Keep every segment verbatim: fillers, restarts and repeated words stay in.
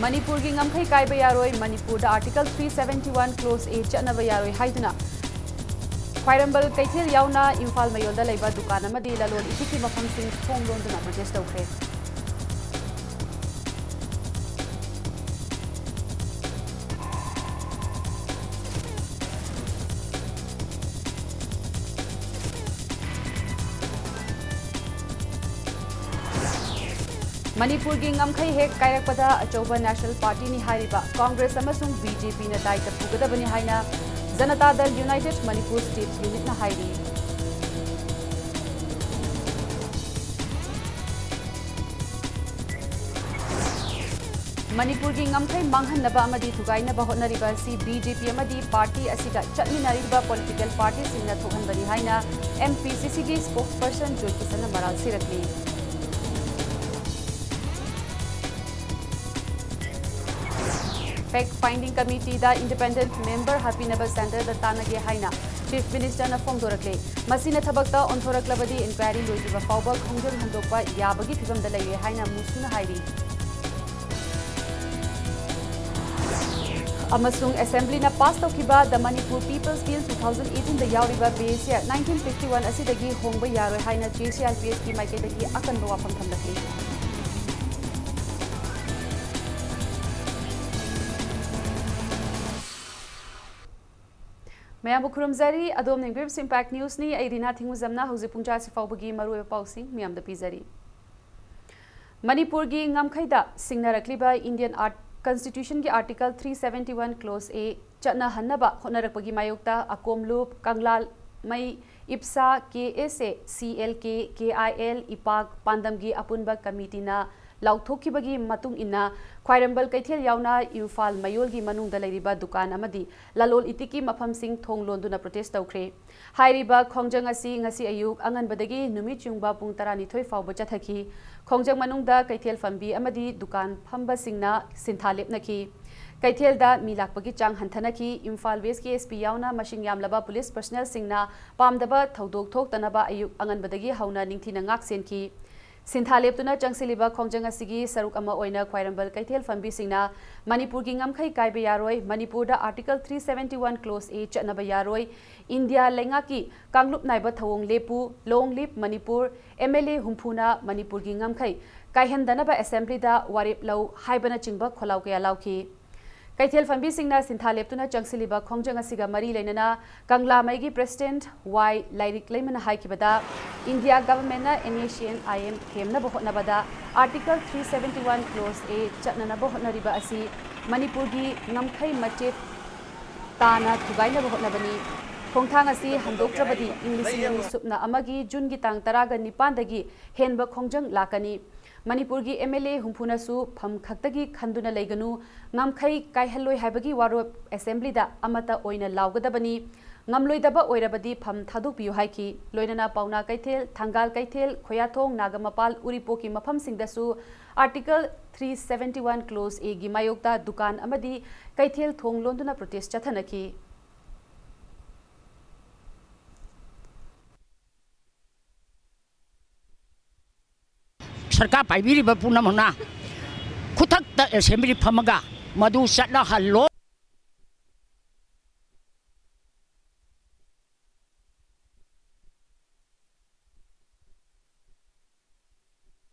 ꯃꯅꯤꯄꯨꯔꯒꯤ ꯉꯝꯈꯩ ꯀꯥꯏꯕ ꯌꯥꯔꯣꯏ, ꯃꯅꯤꯄꯨꯔꯗ Article three seventy one Clause A ꯆꯠꯅꯕ ꯌꯥꯔꯣꯏ ꯍꯥꯏꯗꯨꯅ ꯈ꯭ꯋꯥꯏꯔꯝꯕꯟ ꯀꯩꯊꯦꯜ ꯌꯥꯎꯅ ꯏꯝꯐꯥꯜ ꯃꯌꯣꯜꯗ ꯂꯩꯕ ꯗꯨꯀꯥꯟ ꯑꯃꯗꯤ ꯂꯂꯣꯟ ꯏꯇꯤꯛꯀꯤ ꯃꯐꯝꯁꯤꯡ ꯊꯣꯡ ꯂꯣꯟꯗꯨꯅ protest ꯇꯧꯈ꯭ꯔꯦ꯫ ꯃꯅꯤꯄꯨꯔꯒꯤ ꯉꯝꯈꯩ ꯍꯦꯛ ꯀꯥꯏꯔꯛꯄꯗ ꯑꯆꯧꯕ National Partyꯅꯤ ꯍꯥꯏꯔꯤꯕ Congress ꯑꯃꯁꯨꯡ BJPꯅ ꯗꯥꯏꯇ ꯄꯨꯒꯗꯕꯅꯤ ꯍꯥꯏꯅ Janata Dal United Manipur State Unitꯅ ꯍꯥꯏꯔꯤ꯫ ꯃꯅꯤꯄꯨꯔꯒꯤ ꯉꯝꯈꯩ ꯃꯥꯡꯍꯟꯅꯕ ꯑꯃꯗꯤ ꯊꯨꯒꯥꯏꯅꯕ ꯍꯣꯠꯅꯔꯤꯕ ꯑꯁꯤ BJP ꯑꯃꯗꯤ party ꯑꯁꯤꯒ ꯆꯠꯃꯤꯟꯅꯔꯤꯕ political partyꯁꯤꯡꯅ ꯊꯣꯛꯍꯟꯕꯅꯤ ꯍꯥꯏꯅ MPCCꯒꯤ spokesperson ꯖꯣꯏꯀꯤꯁꯟꯅ ꯃꯔꯥꯜ ꯁꯤꯔꯛꯂꯤ꯫ Fact Finding Committeeꯗ independent member ꯍꯥꯞꯄꯤꯅꯕ centreꯗ ꯇꯥꯟꯅꯒꯦ ꯍꯥꯏꯅ Chief Ministerꯅ ꯐꯣꯡꯗꯣꯔꯛꯂꯦ꯫ ꯃꯁꯤꯅ ꯊꯕꯛꯇ ꯑꯣꯟꯊꯣꯔꯛꯂꯕꯗꯤ inquiry ꯂꯣꯏꯗ꯭ꯔꯤꯕ ꯐꯥꯎꯕ ꯈꯣꯡꯖꯪ ꯍꯟꯗꯣꯛꯄ ꯌꯥꯕꯒꯤ ꯐꯤꯕꯝꯗ ꯂꯩꯔꯦ ꯍꯥꯏꯅ ꯃꯨꯁꯨꯅ ꯍꯥꯏꯔꯤ꯫ ꯑꯃꯁꯨꯡ Assemblyꯅ pass ꯇꯧꯈꯤꯕ The Manipur People's Bill two thousand eighteenꯗ ꯌꯥꯎꯔꯤꯕ base year nineteen fifty one ꯑꯁꯤꯗꯒꯤ ꯍꯣꯡꯕ ꯌꯥꯔꯣꯏ ꯍꯥꯏꯅ JCRPSꯀꯤ ꯃꯥꯏꯀꯩꯗꯒꯤ ꯑꯀꯟꯕ ꯋꯥꯐꯝ ꯊꯝꯂꯛꯂꯤ꯫ ꯃꯌꯥꯝꯕꯨ ꯈꯨꯔꯨꯝꯖꯔꯤ꯫ ꯑꯗꯣꯝꯅ ꯌꯦꯡꯕꯤꯔꯤꯕꯁꯤ Impact Newsꯅꯤ꯫ ꯑꯩ ꯔꯤꯅꯥ ꯊꯤꯡꯉꯨꯖꯝꯅ ꯍꯧꯖꯤꯛ ꯄꯨꯡ ꯇꯔꯥꯁꯤ ꯐꯥꯎꯕꯒꯤ ꯃꯔꯨꯑꯣꯏꯕ ꯄꯥꯎꯁꯤꯡ ꯃꯌꯥꯝꯗ ꯄꯤꯖꯔꯤ꯫ ꯃꯅꯤꯄꯨꯔꯒꯤ ꯉꯝꯈꯩꯗ ꯁꯤꯡꯅꯔꯛꯂꯤꯕ Indian Art-, Constitutionꯒꯤ Article three seventy one Clause A ꯆꯠꯅꯍꯟꯅꯕ ꯍꯣꯠꯅꯔꯛꯄꯒꯤ ꯃꯥꯌꯣꯛꯇ ꯑꯀꯣꯝꯂꯨꯞ, ꯀꯪꯂꯥꯃꯩ, ꯏꯞꯁꯥ, KSA, CLK, KIL, ꯏꯄꯥꯛ ꯄꯥꯟꯗꯝꯒꯤ ꯑꯄꯨꯟꯕ committeeꯅ ꯂꯥꯎꯊꯣꯛꯈꯤꯕꯒꯤ ꯃꯇꯨꯡ ꯏꯟꯅ ꯈ꯭ꯋꯥꯏꯔꯝꯕꯟ ꯀꯩꯊꯦꯜ ꯌꯥꯎꯅ ꯏꯝꯐꯥꯜ ꯃꯌꯣꯜꯒꯤ ꯃꯅꯨꯡꯗ ꯂꯩꯔꯤꯕ ꯗꯨꯀꯥꯟ ꯑꯃꯗꯤ ꯂꯂꯣꯟ ꯏꯇꯤꯛꯀꯤ ꯃꯐꯝꯁꯤꯡ ꯊꯣꯡ ꯂꯣꯟꯗꯨꯅ protest ꯇꯧꯈ꯭ꯔꯦ꯫ ꯍꯥꯏꯔꯤꯕ ꯈꯣꯡꯖꯪ ꯑꯁꯤ ꯉꯁꯤ ꯑꯌꯨꯛ ꯑꯉꯟꯕꯗꯒꯤ ꯅꯨꯃꯤꯠ ꯌꯨꯡꯕ ꯄꯨꯡ ꯇꯔꯥꯅꯤꯊꯣꯏ ꯐꯥꯎꯕ ꯆꯠꯊꯈꯤ꯫ ꯈꯣꯡꯖꯪ ꯃꯅꯨꯡꯗ ꯀꯩꯊꯦꯜ ꯐꯝꯕꯤ ꯑꯃꯗꯤ ꯗꯨꯀꯥꯟ ꯐꯝꯕꯁꯤꯡꯅ ꯁꯤꯟꯊꯥ ꯂꯦꯞꯅꯈꯤ꯫ ꯀꯩꯊꯦꯜꯗ ꯃꯤ ꯂꯥꯛꯄꯒꯤ ꯆꯥꯡ ꯍꯟꯊꯅꯈꯤ꯫ ꯏꯝꯐꯥꯜ Westꯀꯤ SP ꯌꯥꯎꯅ ꯃꯁꯤꯡ ꯌꯥꯝꯂꯕ police personnelꯁꯤꯡꯅ ꯄꯥꯝꯗꯕ ꯊꯧꯗꯣꯛ ꯊꯣꯛꯇꯅꯕ ꯑꯌꯨꯛ ꯑꯉꯟꯕꯗꯒꯤ ꯍꯧꯅ ꯅꯤꯡꯊꯤꯅ ꯉꯥꯛ ꯁꯦꯟꯈꯤ꯫ ꯁꯤꯟꯊꯥ ꯂꯦꯞꯇꯨꯅ ꯆꯪꯁꯤꯜꯂꯤꯕ ꯈꯣꯡꯖꯪ ꯑꯁꯤꯒꯤ ꯁꯔꯨꯛ ꯑꯃ ꯑꯣꯏꯅ ꯈ꯭ꯋꯥꯏꯔꯝꯕꯟ ꯀꯩꯊꯦꯜ ꯐꯝꯕꯤꯁꯤꯡꯅ ꯃꯅꯤꯄꯨꯔꯒꯤ ꯉꯝꯈꯩ ꯀꯥꯏꯕ ꯌꯥꯔꯣꯏ, ꯃꯅꯤꯄꯨꯔꯗ Article three seventy one Clause A ꯆꯠꯅꯕ ꯌꯥꯔꯣꯏ, ꯏꯟꯗꯤꯌꯥ ꯂꯩꯉꯥꯛꯀꯤ ꯀꯥꯡꯂꯨꯞ ꯅꯥꯏꯕ ꯊꯧꯑꯣꯡ ꯂꯦꯞꯄꯨ, Long Live Manipur, M L A ꯍꯨꯝꯐꯨꯅ ꯃꯅꯤꯄꯨꯔꯒꯤ ꯉꯝꯈꯩ ꯀꯥꯏꯍꯟꯗꯅꯕ ꯑꯦꯁꯦꯝꯕ꯭ꯂꯤꯗ ꯋꯥꯔꯦꯞ ꯂꯧ ꯍꯥꯏꯕꯅꯆꯤꯡꯕ ꯈꯣꯜꯂꯥꯎ ꯀꯌꯥ ꯂꯥꯎꯈꯤ꯫ ꯀꯩꯊꯦꯜ ꯐꯝꯕꯤꯁꯤꯡꯅ ꯁꯤꯟꯊꯥ ꯂꯦꯞꯇꯨꯅ ꯆꯪꯁꯤꯜꯂꯤꯕ ꯈꯣꯡꯖꯪ ꯑꯁꯤꯒ ꯃꯔꯤ ꯂꯩꯅꯅ ꯀꯪꯂꯥꯃꯩꯒꯤ President ꯋꯥꯏ ꯂꯥꯏꯔꯤꯛ ꯂꯩꯃꯅ ꯍꯥꯏꯈꯤꯕꯗ, ꯏꯟꯗꯤꯌꯥ ꯒꯚꯔꯟꯃꯦꯟꯠꯅ N A C N I M ꯊꯦꯝꯅꯕ ꯍꯣꯠꯅꯕꯗ Article three seventy one Clause A ꯆꯠꯅꯅꯕ ꯍꯣꯠꯅꯔꯤꯕ ꯑꯁꯤ ꯃꯅꯤꯄꯨꯔꯒꯤ ꯉꯝꯈꯩ ꯃꯆꯦꯠ ꯇꯥꯅ ꯊꯨꯒꯥꯏꯅꯕ ꯍꯣꯠꯅꯕꯅꯤ꯫ ꯈꯣꯡꯊꯥꯡ ꯑꯁꯤ ꯍꯟꯗꯣꯛꯇ꯭ꯔꯕꯗꯤ ꯏꯪ ꯂꯤꯁꯤꯡ ꯑꯅꯤ ꯁꯨꯞꯅ ꯑꯃꯒꯤ ꯖꯨꯟꯒꯤ ꯇꯥꯡ ꯇꯔꯥꯒ ꯅꯤꯄꯥꯟꯗꯒꯤ ꯍꯦꯟꯕ ꯈꯣꯡꯖꯪ ꯂꯥꯛꯀꯅꯤ꯫ ꯃꯅꯤꯄꯨꯔꯒꯤ M L A ꯍꯨꯝꯐꯨꯅꯁꯨ ꯐꯝ ꯈꯛꯇꯒꯤ ꯈꯟꯗꯨꯅ ꯂꯩꯒꯅꯨ, ꯉꯝꯈꯩ ꯀꯥꯏꯍꯜꯂꯣꯏ ꯍꯥꯏꯕꯒꯤ ꯋꯥꯔꯣꯞ ꯑꯦꯁꯦꯝꯕ꯭ꯂꯤꯗ ꯑꯃꯠꯇ ꯑꯣꯏꯅ ꯂꯥꯎꯒꯗꯕꯅꯤ, ꯉꯝꯂꯣꯏꯗꯕ ꯑꯣꯏꯔꯕꯗꯤ ꯐꯝ ꯊꯥꯗꯣꯛꯄꯤꯌꯨ ꯍꯥꯏꯈꯤ꯫ ꯂꯣꯏꯅꯅ ꯄꯥꯎꯅꯥ ꯀꯩꯊꯦꯜ, ꯊꯪꯒꯥꯜ ꯀꯩꯊꯦꯜ, ꯈꯣꯌꯥꯊꯣꯡ, ꯅꯥꯒꯥꯃꯄꯥꯜ, ꯎꯔꯤꯄꯣꯛꯀꯤ ꯃꯐꯝꯁꯤꯡꯗꯁꯨ Article three seventy one Clause A ꯒꯤ ꯃꯥꯌꯣꯛꯇ ꯗꯨꯀꯥꯟ ꯑꯃꯗꯤ ꯀꯩꯊꯦꯜ ꯊꯣꯡ ꯂꯣꯟꯗꯨꯅ protest ꯆꯠꯊꯅꯈꯤ꯫ ꯁꯔꯀꯥꯔ ꯄꯥꯏꯕꯤꯔꯤꯕ ꯄꯨꯝꯅꯃꯛꯅ ꯈꯨꯊꯛꯇ ꯑꯦꯁꯦꯝꯕ꯭ꯂꯤ ꯐꯝꯃꯒ ꯃꯗꯨ ꯆꯠꯅꯍꯜꯂꯣ꯫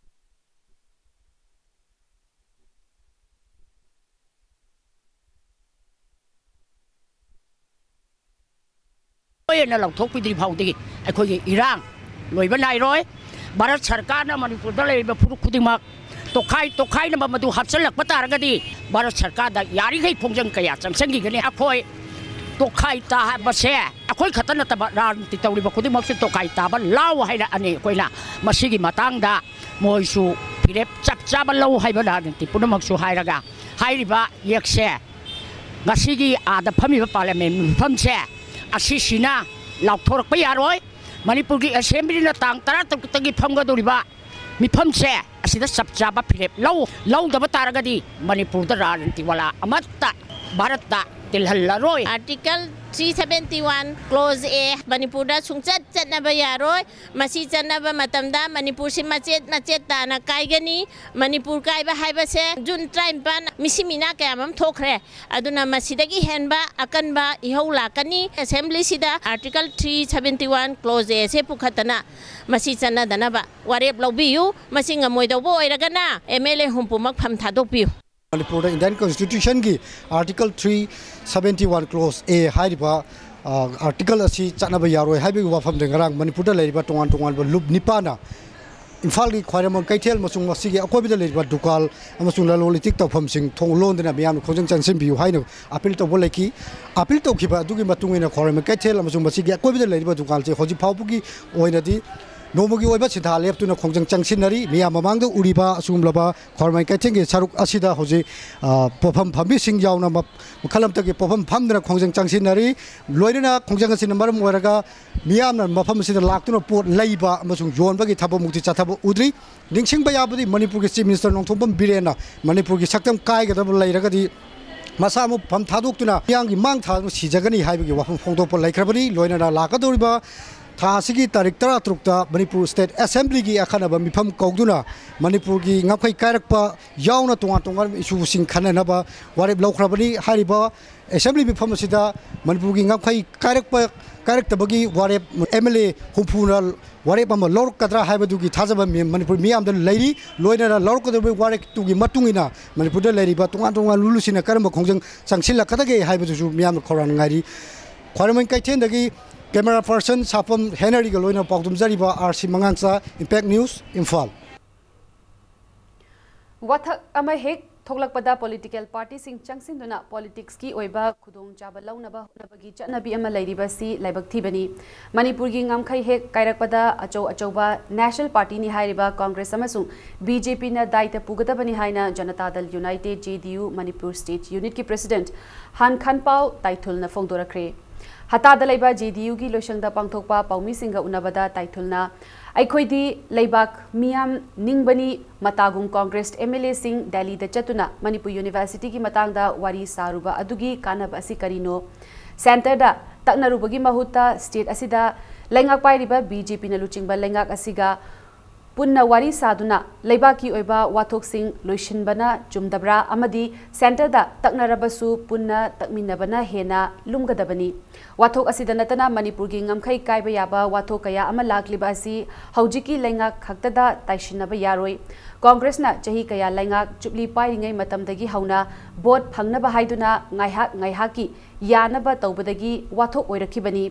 ꯂꯣꯏꯅ ꯂꯧꯊꯣꯛꯄꯤꯗ꯭ꯔꯤ ꯐꯥꯎꯗꯤ ꯑꯩꯈꯣꯏꯒꯤ ꯏꯔꯥꯡ ꯂꯣꯏꯕ ꯅꯥꯏꯔꯣꯏ꯫ ꯚꯥꯔꯠ ꯁꯔꯀꯥꯔꯅ ꯃꯅꯤꯄꯨꯔꯗ ꯂꯩꯔꯤꯕ ꯐꯨꯔꯨꯞ ꯈꯨꯗꯤꯡꯃꯛ ꯇꯣꯈꯥꯏ ꯇꯣꯈꯥꯏꯅꯕ ꯃꯗꯨ ꯍꯥꯞꯆꯤꯜꯂꯛꯄ ꯇꯥꯔꯒꯗꯤ ꯚꯥꯔꯠ ꯁꯔꯀꯥꯔꯗ ꯌꯥꯔꯤꯈꯩ ꯈꯣꯡꯖꯪ ꯀꯌꯥ ꯆꯪꯁꯤꯟꯈꯤꯒꯅꯤ꯫ ꯑꯩꯈꯣꯏ ꯇꯣꯈꯥꯏ ꯇꯥꯕꯁꯦ ꯑꯩꯈꯣꯏ ꯈꯛꯇ ꯅꯠꯇꯕ ꯔꯥꯖꯅꯤꯇꯤ ꯇꯧꯔꯤꯕ ꯈꯨꯗꯤꯡꯃꯛꯁꯨ ꯇꯣꯈꯥꯏ ꯇꯥꯕ ꯂꯥꯎ ꯍꯥꯏꯔꯛꯑꯅꯤ꯫ ꯑꯩꯈꯣꯏꯅ ꯃꯁꯤꯒꯤ ꯃꯇꯥꯡꯗ ꯃꯣꯏꯁꯨ ꯐꯤꯔꯦꯞ ꯆꯞ ꯆꯥꯕ ꯂꯧ ꯍꯥꯏꯕ ꯔꯥꯖꯅꯤꯇꯤ ꯄꯨꯝꯅꯃꯛꯁꯨ ꯍꯥꯏꯔꯒ ꯍꯥꯏꯔꯤꯕ ꯌꯦꯛꯁꯦ ꯉꯁꯤꯒꯤ ꯑꯥꯗ ꯐꯝꯃꯤꯕ ꯄꯥꯔꯂꯤꯌꯥꯃꯦꯟ ꯃꯤꯐꯝꯁꯦ ꯑꯁꯤꯁꯤꯅ ꯂꯥꯎꯊꯣꯔꯛꯄ ꯌꯥꯔꯣꯏ꯫ ꯃꯅꯤꯄꯨꯔꯒꯤ ꯑꯦꯁꯦꯝꯕ꯭ꯂꯤꯅ ꯇꯥꯡ ꯇꯔꯥꯇꯔꯨꯛꯇꯒꯤ ꯐꯝꯒꯗꯧꯔꯤꯕ ꯃꯤꯐꯝꯁꯦ ꯑꯁꯤꯗ ꯆꯞ ꯆꯥꯕ ꯐꯤꯔꯦꯞ ꯂꯧ, ꯂꯧꯗꯕ ꯇꯥꯔꯒꯗꯤ ꯃꯅꯤꯄꯨꯔꯗ ꯔꯥꯖꯅꯤꯇꯤ ꯋꯥꯂꯥ ꯑꯃꯠꯇ ꯚꯥꯔꯠꯇ ꯇꯤꯜꯍꯜꯂꯔꯣꯏ꯫ Article Three seventy one clause A ꯃꯅꯤꯄꯨꯔꯗ ꯁꯨꯡꯆꯠ ꯆꯠꯅꯕ ꯌꯥꯔꯣꯏ꯫ ꯃꯁꯤ ꯆꯠꯅꯕ ꯃꯇꯝꯗ ꯃꯅꯤꯄꯨꯔꯁꯤ ꯃꯆꯦꯠ ꯃꯆꯦꯠ ꯇꯥꯅ ꯀꯥꯏꯒꯅꯤ꯫ ꯃꯅꯤꯄꯨꯔ ꯀꯥꯏꯕ ꯍꯥꯏꯕꯁꯦ ꯖꯨꯟ ꯇꯔꯥꯅꯤꯄꯥꯟ ꯃꯤꯁꯤ ꯃꯤꯅꯥ ꯀꯌꯥ ꯑꯃ ꯊꯣꯛꯈ꯭ꯔꯦ꯫ ꯑꯗꯨꯅ ꯃꯁꯤꯗꯒꯤ ꯍꯦꯟꯕ ꯑꯀꯟꯕ ꯏꯍꯧ ꯂꯥꯛꯀꯅꯤ꯫ ꯑꯦꯁꯦꯝꯕ꯭ꯂꯤꯁꯤꯗ Article three seventy one clause A ꯑꯁꯦ ꯄꯨꯈꯠꯇꯅ ꯃꯁꯤ ꯆꯠꯅꯗꯅꯕ ꯋꯥꯔꯦꯞ ꯂꯧꯕꯤꯌꯨ꯫ ꯃꯁꯤ ꯉꯝꯃꯣꯏꯗꯧꯕ ꯑꯣꯏꯔꯒꯅ M L A ꯍꯨꯝꯐꯨꯃꯛ ꯐꯝ ꯊꯥꯗꯣꯛꯄꯤꯌꯨ꯫ ꯃꯅꯤꯄꯨꯔꯗ Indian Constitution ꯒꯤ Article three seventy one clause A ꯍꯥꯏꯔꯤꯕ, ꯑ, article ꯑꯁꯤ ꯆꯠꯅꯕ ꯌꯥꯔꯣꯏ ꯍꯥꯏꯕꯒꯤ ꯋꯥꯐꯝꯗ ꯉꯔꯥꯡ ꯃꯅꯤꯄꯨꯔꯗ ꯂꯩꯔꯤꯕ ꯇꯣꯉꯥꯟ ꯇꯣꯉꯥꯟꯕ ꯂꯨꯞ ꯅꯤꯄꯥꯟꯅ ꯏꯝꯐꯥꯜꯒꯤ ꯈ꯭ꯋꯥꯏꯔꯝꯕꯟ ꯀꯩꯊꯦꯜ ꯑꯃꯁꯨꯡ ꯃꯁꯤꯒꯤ ꯑꯀꯣꯏꯕꯗ ꯂꯩꯔꯤꯕ ꯗꯨꯀꯥꯟ ꯑꯃꯁꯨꯡ ꯂꯂꯣꯟ ꯏꯇꯤꯛ ꯇꯧꯐꯝꯁꯤꯡ ꯊꯣꯡ ꯂꯣꯟꯗꯨꯅ ꯃꯤꯌꯥꯝꯅ ꯈꯣꯡꯖꯪ ꯆꯪꯁꯤꯟꯕꯤꯌꯨ ꯍꯥꯏꯅ appeal ꯇꯧꯕ ꯂꯩꯈꯤ꯫ Appeal ꯇꯧꯈꯤꯕ ꯑꯗꯨꯒꯤ ꯃꯇꯨꯡ ꯏꯟꯅ ꯈ꯭ꯋꯥꯏꯔꯝꯕꯟ ꯀꯩꯊꯦꯜ ꯑꯃꯁꯨꯡ ꯃꯁꯤꯒꯤ ꯑꯀꯣꯏꯕꯗ ꯂꯩꯔꯤꯕ ꯗꯨꯀꯥꯟꯁꯦ ꯍꯧꯖꯤꯛ ꯐꯥꯎꯕꯒꯤ ꯑꯣꯏꯅꯗꯤ ꯅꯣꯡꯃꯒꯤ ꯑꯣꯏꯕ ꯁꯤꯟꯊꯥ ꯂꯦꯞꯇꯨꯅ ꯈꯣꯡꯖꯪ ꯆꯪꯁꯤꯟꯅꯔꯤ꯫ ꯃꯤꯌꯥꯝ ꯃꯃꯥꯡꯗ ꯎꯔꯤꯕ ꯑꯁꯤꯒꯨꯝꯂꯕ ꯈ꯭ꯋꯥꯏꯔꯝꯕꯟ ꯀꯩꯊꯦꯜꯒꯤ ꯁꯔꯨꯛ ꯑꯁꯤꯗ ꯍꯧꯖꯤꯛ, ꯑ, ꯄꯣꯠꯐꯝ ꯐꯝꯕꯤꯁꯤꯡ ꯌꯥꯎꯅ ꯃ-, ꯃꯈꯜ ꯑꯃꯠꯇꯒꯤ ꯄꯣꯠꯐꯝ ꯐꯝꯗꯨꯅ ꯈꯣꯡꯖꯪ ꯆꯪꯁꯤꯟꯅꯔꯤ꯫ ꯂꯣꯏꯅꯅ ꯈꯣꯡꯖꯪ ꯑꯁꯤꯅ ꯃꯔꯝ ꯑꯣꯏꯔꯒ ꯃꯤꯌꯥꯝꯅ ꯃꯐꯝ ꯑꯁꯤꯗ ꯂꯥꯛꯇꯨꯅ ꯄꯣꯠ ꯂꯩꯕ ꯑꯃꯁꯨꯡ ꯌꯣꯟꯕꯒꯤ ꯊꯕꯛꯃꯨꯛꯇꯤ ꯆꯠꯊꯕ ꯎꯗ꯭ꯔꯤ꯫ ꯅꯤꯡꯁꯤꯡꯕ ꯌꯥꯕꯗꯤ ꯃꯅꯤꯄꯨꯔꯒꯤ Chief Minister ꯅꯣꯡꯊꯣꯝꯕꯝ ꯕꯤꯔꯦꯟꯅ ꯃꯅꯤꯄꯨꯔꯒꯤ ꯁꯛꯇꯝ ꯀꯥꯏꯒꯗꯕ ꯂꯩꯔꯒꯗꯤ ꯃꯁꯥꯃꯛ ꯐꯝ ꯊꯥꯗꯣꯛꯇꯨꯅ ꯃꯤꯌꯥꯝꯒꯤ ꯃꯥꯡ ꯊꯥꯗꯨꯅ ꯁꯤꯖꯒꯅꯤ ꯍꯥꯏꯕꯒꯤ ꯋꯥꯐꯝ ꯐꯣꯡꯗꯣꯛꯄ ꯂꯩꯈ꯭ꯔꯕꯅꯤ꯫ ꯂꯣꯏꯅꯅ ꯂꯥꯛꯀꯗꯧꯔꯤꯕ ꯊꯥ ꯑꯁꯤꯒꯤ ꯇꯥꯔꯤꯛ ꯇꯔꯥꯇꯔꯨꯛꯇ ꯃꯅꯤꯄꯨꯔ State Assembly ꯒꯤ ꯑꯈꯟꯅꯕ ꯃꯤꯐꯝ ꯀꯧꯗꯨꯅ ꯃꯅꯤꯄꯨꯔꯒꯤ ꯉꯝꯈꯩ ꯀꯥꯏꯔꯛꯄ ꯌꯥꯎꯅ ꯇꯣꯉꯥꯟ ꯇꯣꯉꯥꯟꯕ issue ꯁꯤꯡ ꯈꯟꯅꯅꯕ ꯋꯥꯔꯦꯞ ꯂꯧꯈ꯭ꯔꯕꯅꯤ꯫ ꯍꯥꯏꯔꯤꯕ Assembly ꯃꯤꯐꯝ ꯑꯁꯤꯗ ꯃꯅꯤꯄꯨꯔꯒꯤ ꯉꯝꯈꯩ ꯀꯥꯏꯔꯛꯄ, ꯀꯥꯏꯔꯛꯇꯕꯒꯤ ꯋꯥꯔꯦꯞ M L A ꯍꯨꯝꯐꯨꯅ ꯋꯥꯔꯦꯞ ꯑꯃ ꯂꯧꯔꯛꯀꯗ꯭ꯔꯥ ꯍꯥꯏꯕꯗꯨꯒꯤ ꯊꯥꯖꯕ ꯃꯤ-, ꯃꯅꯤꯄꯨꯔ ꯃꯤꯌꯥꯝꯗ ꯂꯩꯔꯤ꯫ ꯂꯣꯏꯅꯅ ꯂꯧꯔꯛꯀꯗꯧꯔꯤꯕ ꯋꯥꯔꯦꯞꯇꯨꯒꯤ ꯃꯇꯨꯡ ꯏꯟꯅ ꯃꯅꯤꯄꯨꯔꯗ ꯂꯩꯔꯤꯕ ꯇꯣꯉꯥꯟ ꯇꯣꯉꯥꯟꯕ ꯂꯨꯞꯁꯤꯡꯅ ꯀꯔꯝꯕ ꯈꯣꯡꯖꯪ ꯆꯪꯁꯤꯜꯂꯛꯀꯗꯒꯦ ꯍꯥꯏꯕꯗꯨꯁꯨ ꯃꯤꯌꯥꯝꯅ ꯈꯧꯔꯥꯡꯅ ꯉꯥꯏꯔꯤ꯫ ꯈ꯭ꯋꯥꯏꯔꯝꯕꯟ ꯀꯩꯊꯦꯜꯗꯒꯤ camera person ꯁꯥꯐꯝ ꯍꯦꯅꯔꯤꯒ ꯂꯣꯏꯅ ꯄꯥꯎꯗꯝꯖꯔꯤꯕ R C ꯃꯉꯥꯡꯆꯥ, Impact News, Imphal. ꯋꯥꯊꯛ ꯑꯃ ꯍꯦꯛ ꯊꯣꯛꯂꯛꯄꯗ political party ꯁꯤꯡ ꯆꯪꯁꯤꯟꯗꯨꯅ politics ꯀꯤ ꯑꯣꯏꯕ ꯈꯨꯗꯣꯡꯆꯥꯕ ꯂꯧꯅꯕ ꯍꯣꯠꯅꯕꯒꯤ ꯆꯠꯅꯕꯤ ꯑꯃ ꯂꯩꯔꯤꯕꯁꯤ ꯂꯥꯏꯕꯛ ꯊꯤꯕꯅꯤ꯫ ꯃꯅꯤꯄꯨꯔꯒꯤ ꯉꯝꯈꯩ ꯍꯦꯛ ꯀꯥꯏꯔꯛꯄꯗ ꯑꯆꯧ ꯑꯆꯧꯕ national party ꯅꯤ ꯍꯥꯏꯔꯤꯕ Congress ꯑꯃꯁꯨꯡ B J P ꯅ ꯗꯥꯏꯇ ꯄꯨꯒꯗꯕꯅꯤ ꯍꯥꯏꯅ ꯖꯅꯇꯥ ꯗꯜ United, J D U, Manipur State Unit ꯀꯤ President ꯍꯥꯟ ꯈꯥꯟꯄꯥꯎ ꯇꯥꯏꯊꯨꯜꯅ ꯐꯣꯡꯗꯣꯔꯛꯈ꯭ꯔꯦ꯫ ꯍꯇꯥꯗ ꯂꯩꯕ J D U ꯒꯤ ꯂꯣꯏꯁꯪꯗ ꯄꯥꯡꯊꯣꯛꯄ ꯄꯥꯎꯃꯤꯁꯤꯡꯒ ꯎꯅꯕꯗ ꯇꯥꯏꯊꯨꯜꯅ, "ꯑꯩꯈꯣꯏꯗꯤ ꯂꯩꯕꯥꯛ ꯃꯤꯌꯥꯝ ꯅꯤꯡꯕꯅꯤ, ꯃꯇꯥꯒꯨꯝ Congress M L A ꯁꯤꯡ ꯗꯦꯜꯂꯤꯗ ꯆꯠꯇꯨꯅ ꯃꯅꯤꯄꯨꯔ University ꯒꯤ ꯃꯇꯥꯡꯗ ꯋꯥꯔꯤ ꯁꯥꯔꯨꯕ ꯑꯗꯨꯒꯤ ꯀꯥꯟꯅꯕ ꯑꯁꯤ ꯀꯔꯤꯅꯣ? ꯁꯦꯟꯇꯔꯗ ꯇꯛꯅꯔꯨꯕꯒꯤ ꯃꯍꯨꯠꯇ ꯁ꯭ꯇꯦꯠ ꯑꯁꯤꯗ ꯂꯩꯉꯥꯛ ꯄꯥꯏꯔꯤꯕ ꯕꯤ ꯖꯦ ꯄꯤꯅ ꯂꯨꯆꯤꯡꯕ ꯂꯩꯉꯥꯛ ꯑꯁꯤꯒ ꯄꯨꯟꯅ ꯋꯥꯔꯤ ꯁꯥꯗꯨꯅ ꯂꯩꯕꯥꯛꯀꯤ ꯑꯣꯏꯕ ꯋꯥꯊꯣꯛꯁꯤꯡ ꯂꯣꯏꯁꯤꯟꯕꯅ ꯆꯨꯝꯗꯕ꯭ꯔꯥ ꯑꯃꯗꯤ ꯁꯦꯟꯇꯔꯗ ꯇꯛꯅꯔꯕꯁꯨ ꯄꯨꯟꯅ ꯇꯛꯃꯤꯟꯅꯕꯅ ꯍꯦꯟꯅ ꯂꯨꯝꯒꯗꯕꯅꯤ꯫ ꯋꯥꯊꯣꯛ ꯑꯁꯤꯗ ꯅꯠꯇꯅ ꯃꯅꯤꯄꯨꯔꯒꯤ ꯉꯝꯈꯩ ꯀꯥꯏꯕ ꯌꯥꯕ ꯋꯥꯊꯣꯛ ꯀꯌꯥ ꯑꯃ ꯂꯥꯛꯂꯤꯕ ꯑꯁꯤ ꯍꯧꯖꯤꯛꯀꯤ ꯂꯩꯉꯥꯛ ꯈꯛꯇꯗ ꯇꯥꯏꯁꯤꯟꯅꯕ ꯌꯥꯔꯣꯏ꯫ ꯀꯣꯡꯒ꯭ꯔꯦꯁꯅ ꯆꯍꯤ ꯀꯌꯥ ꯂꯩꯉꯥꯛ ꯆꯨꯞꯂꯤ ꯄꯥꯏꯔꯤꯉꯩ ꯃꯇꯝꯗꯒꯤ ꯍꯧꯅ ꯚꯣꯠ ꯐꯪꯅꯕ ꯍꯥꯏꯗꯨꯅ ꯉꯥꯏꯍꯥꯛ ꯉꯥꯏꯍꯥꯛꯀꯤ ꯌꯥꯅꯕ ꯇꯧꯕꯗꯒꯤ ꯋꯥꯊꯣꯛ ꯑꯣꯏꯔꯛꯈꯤꯕꯅꯤ꯫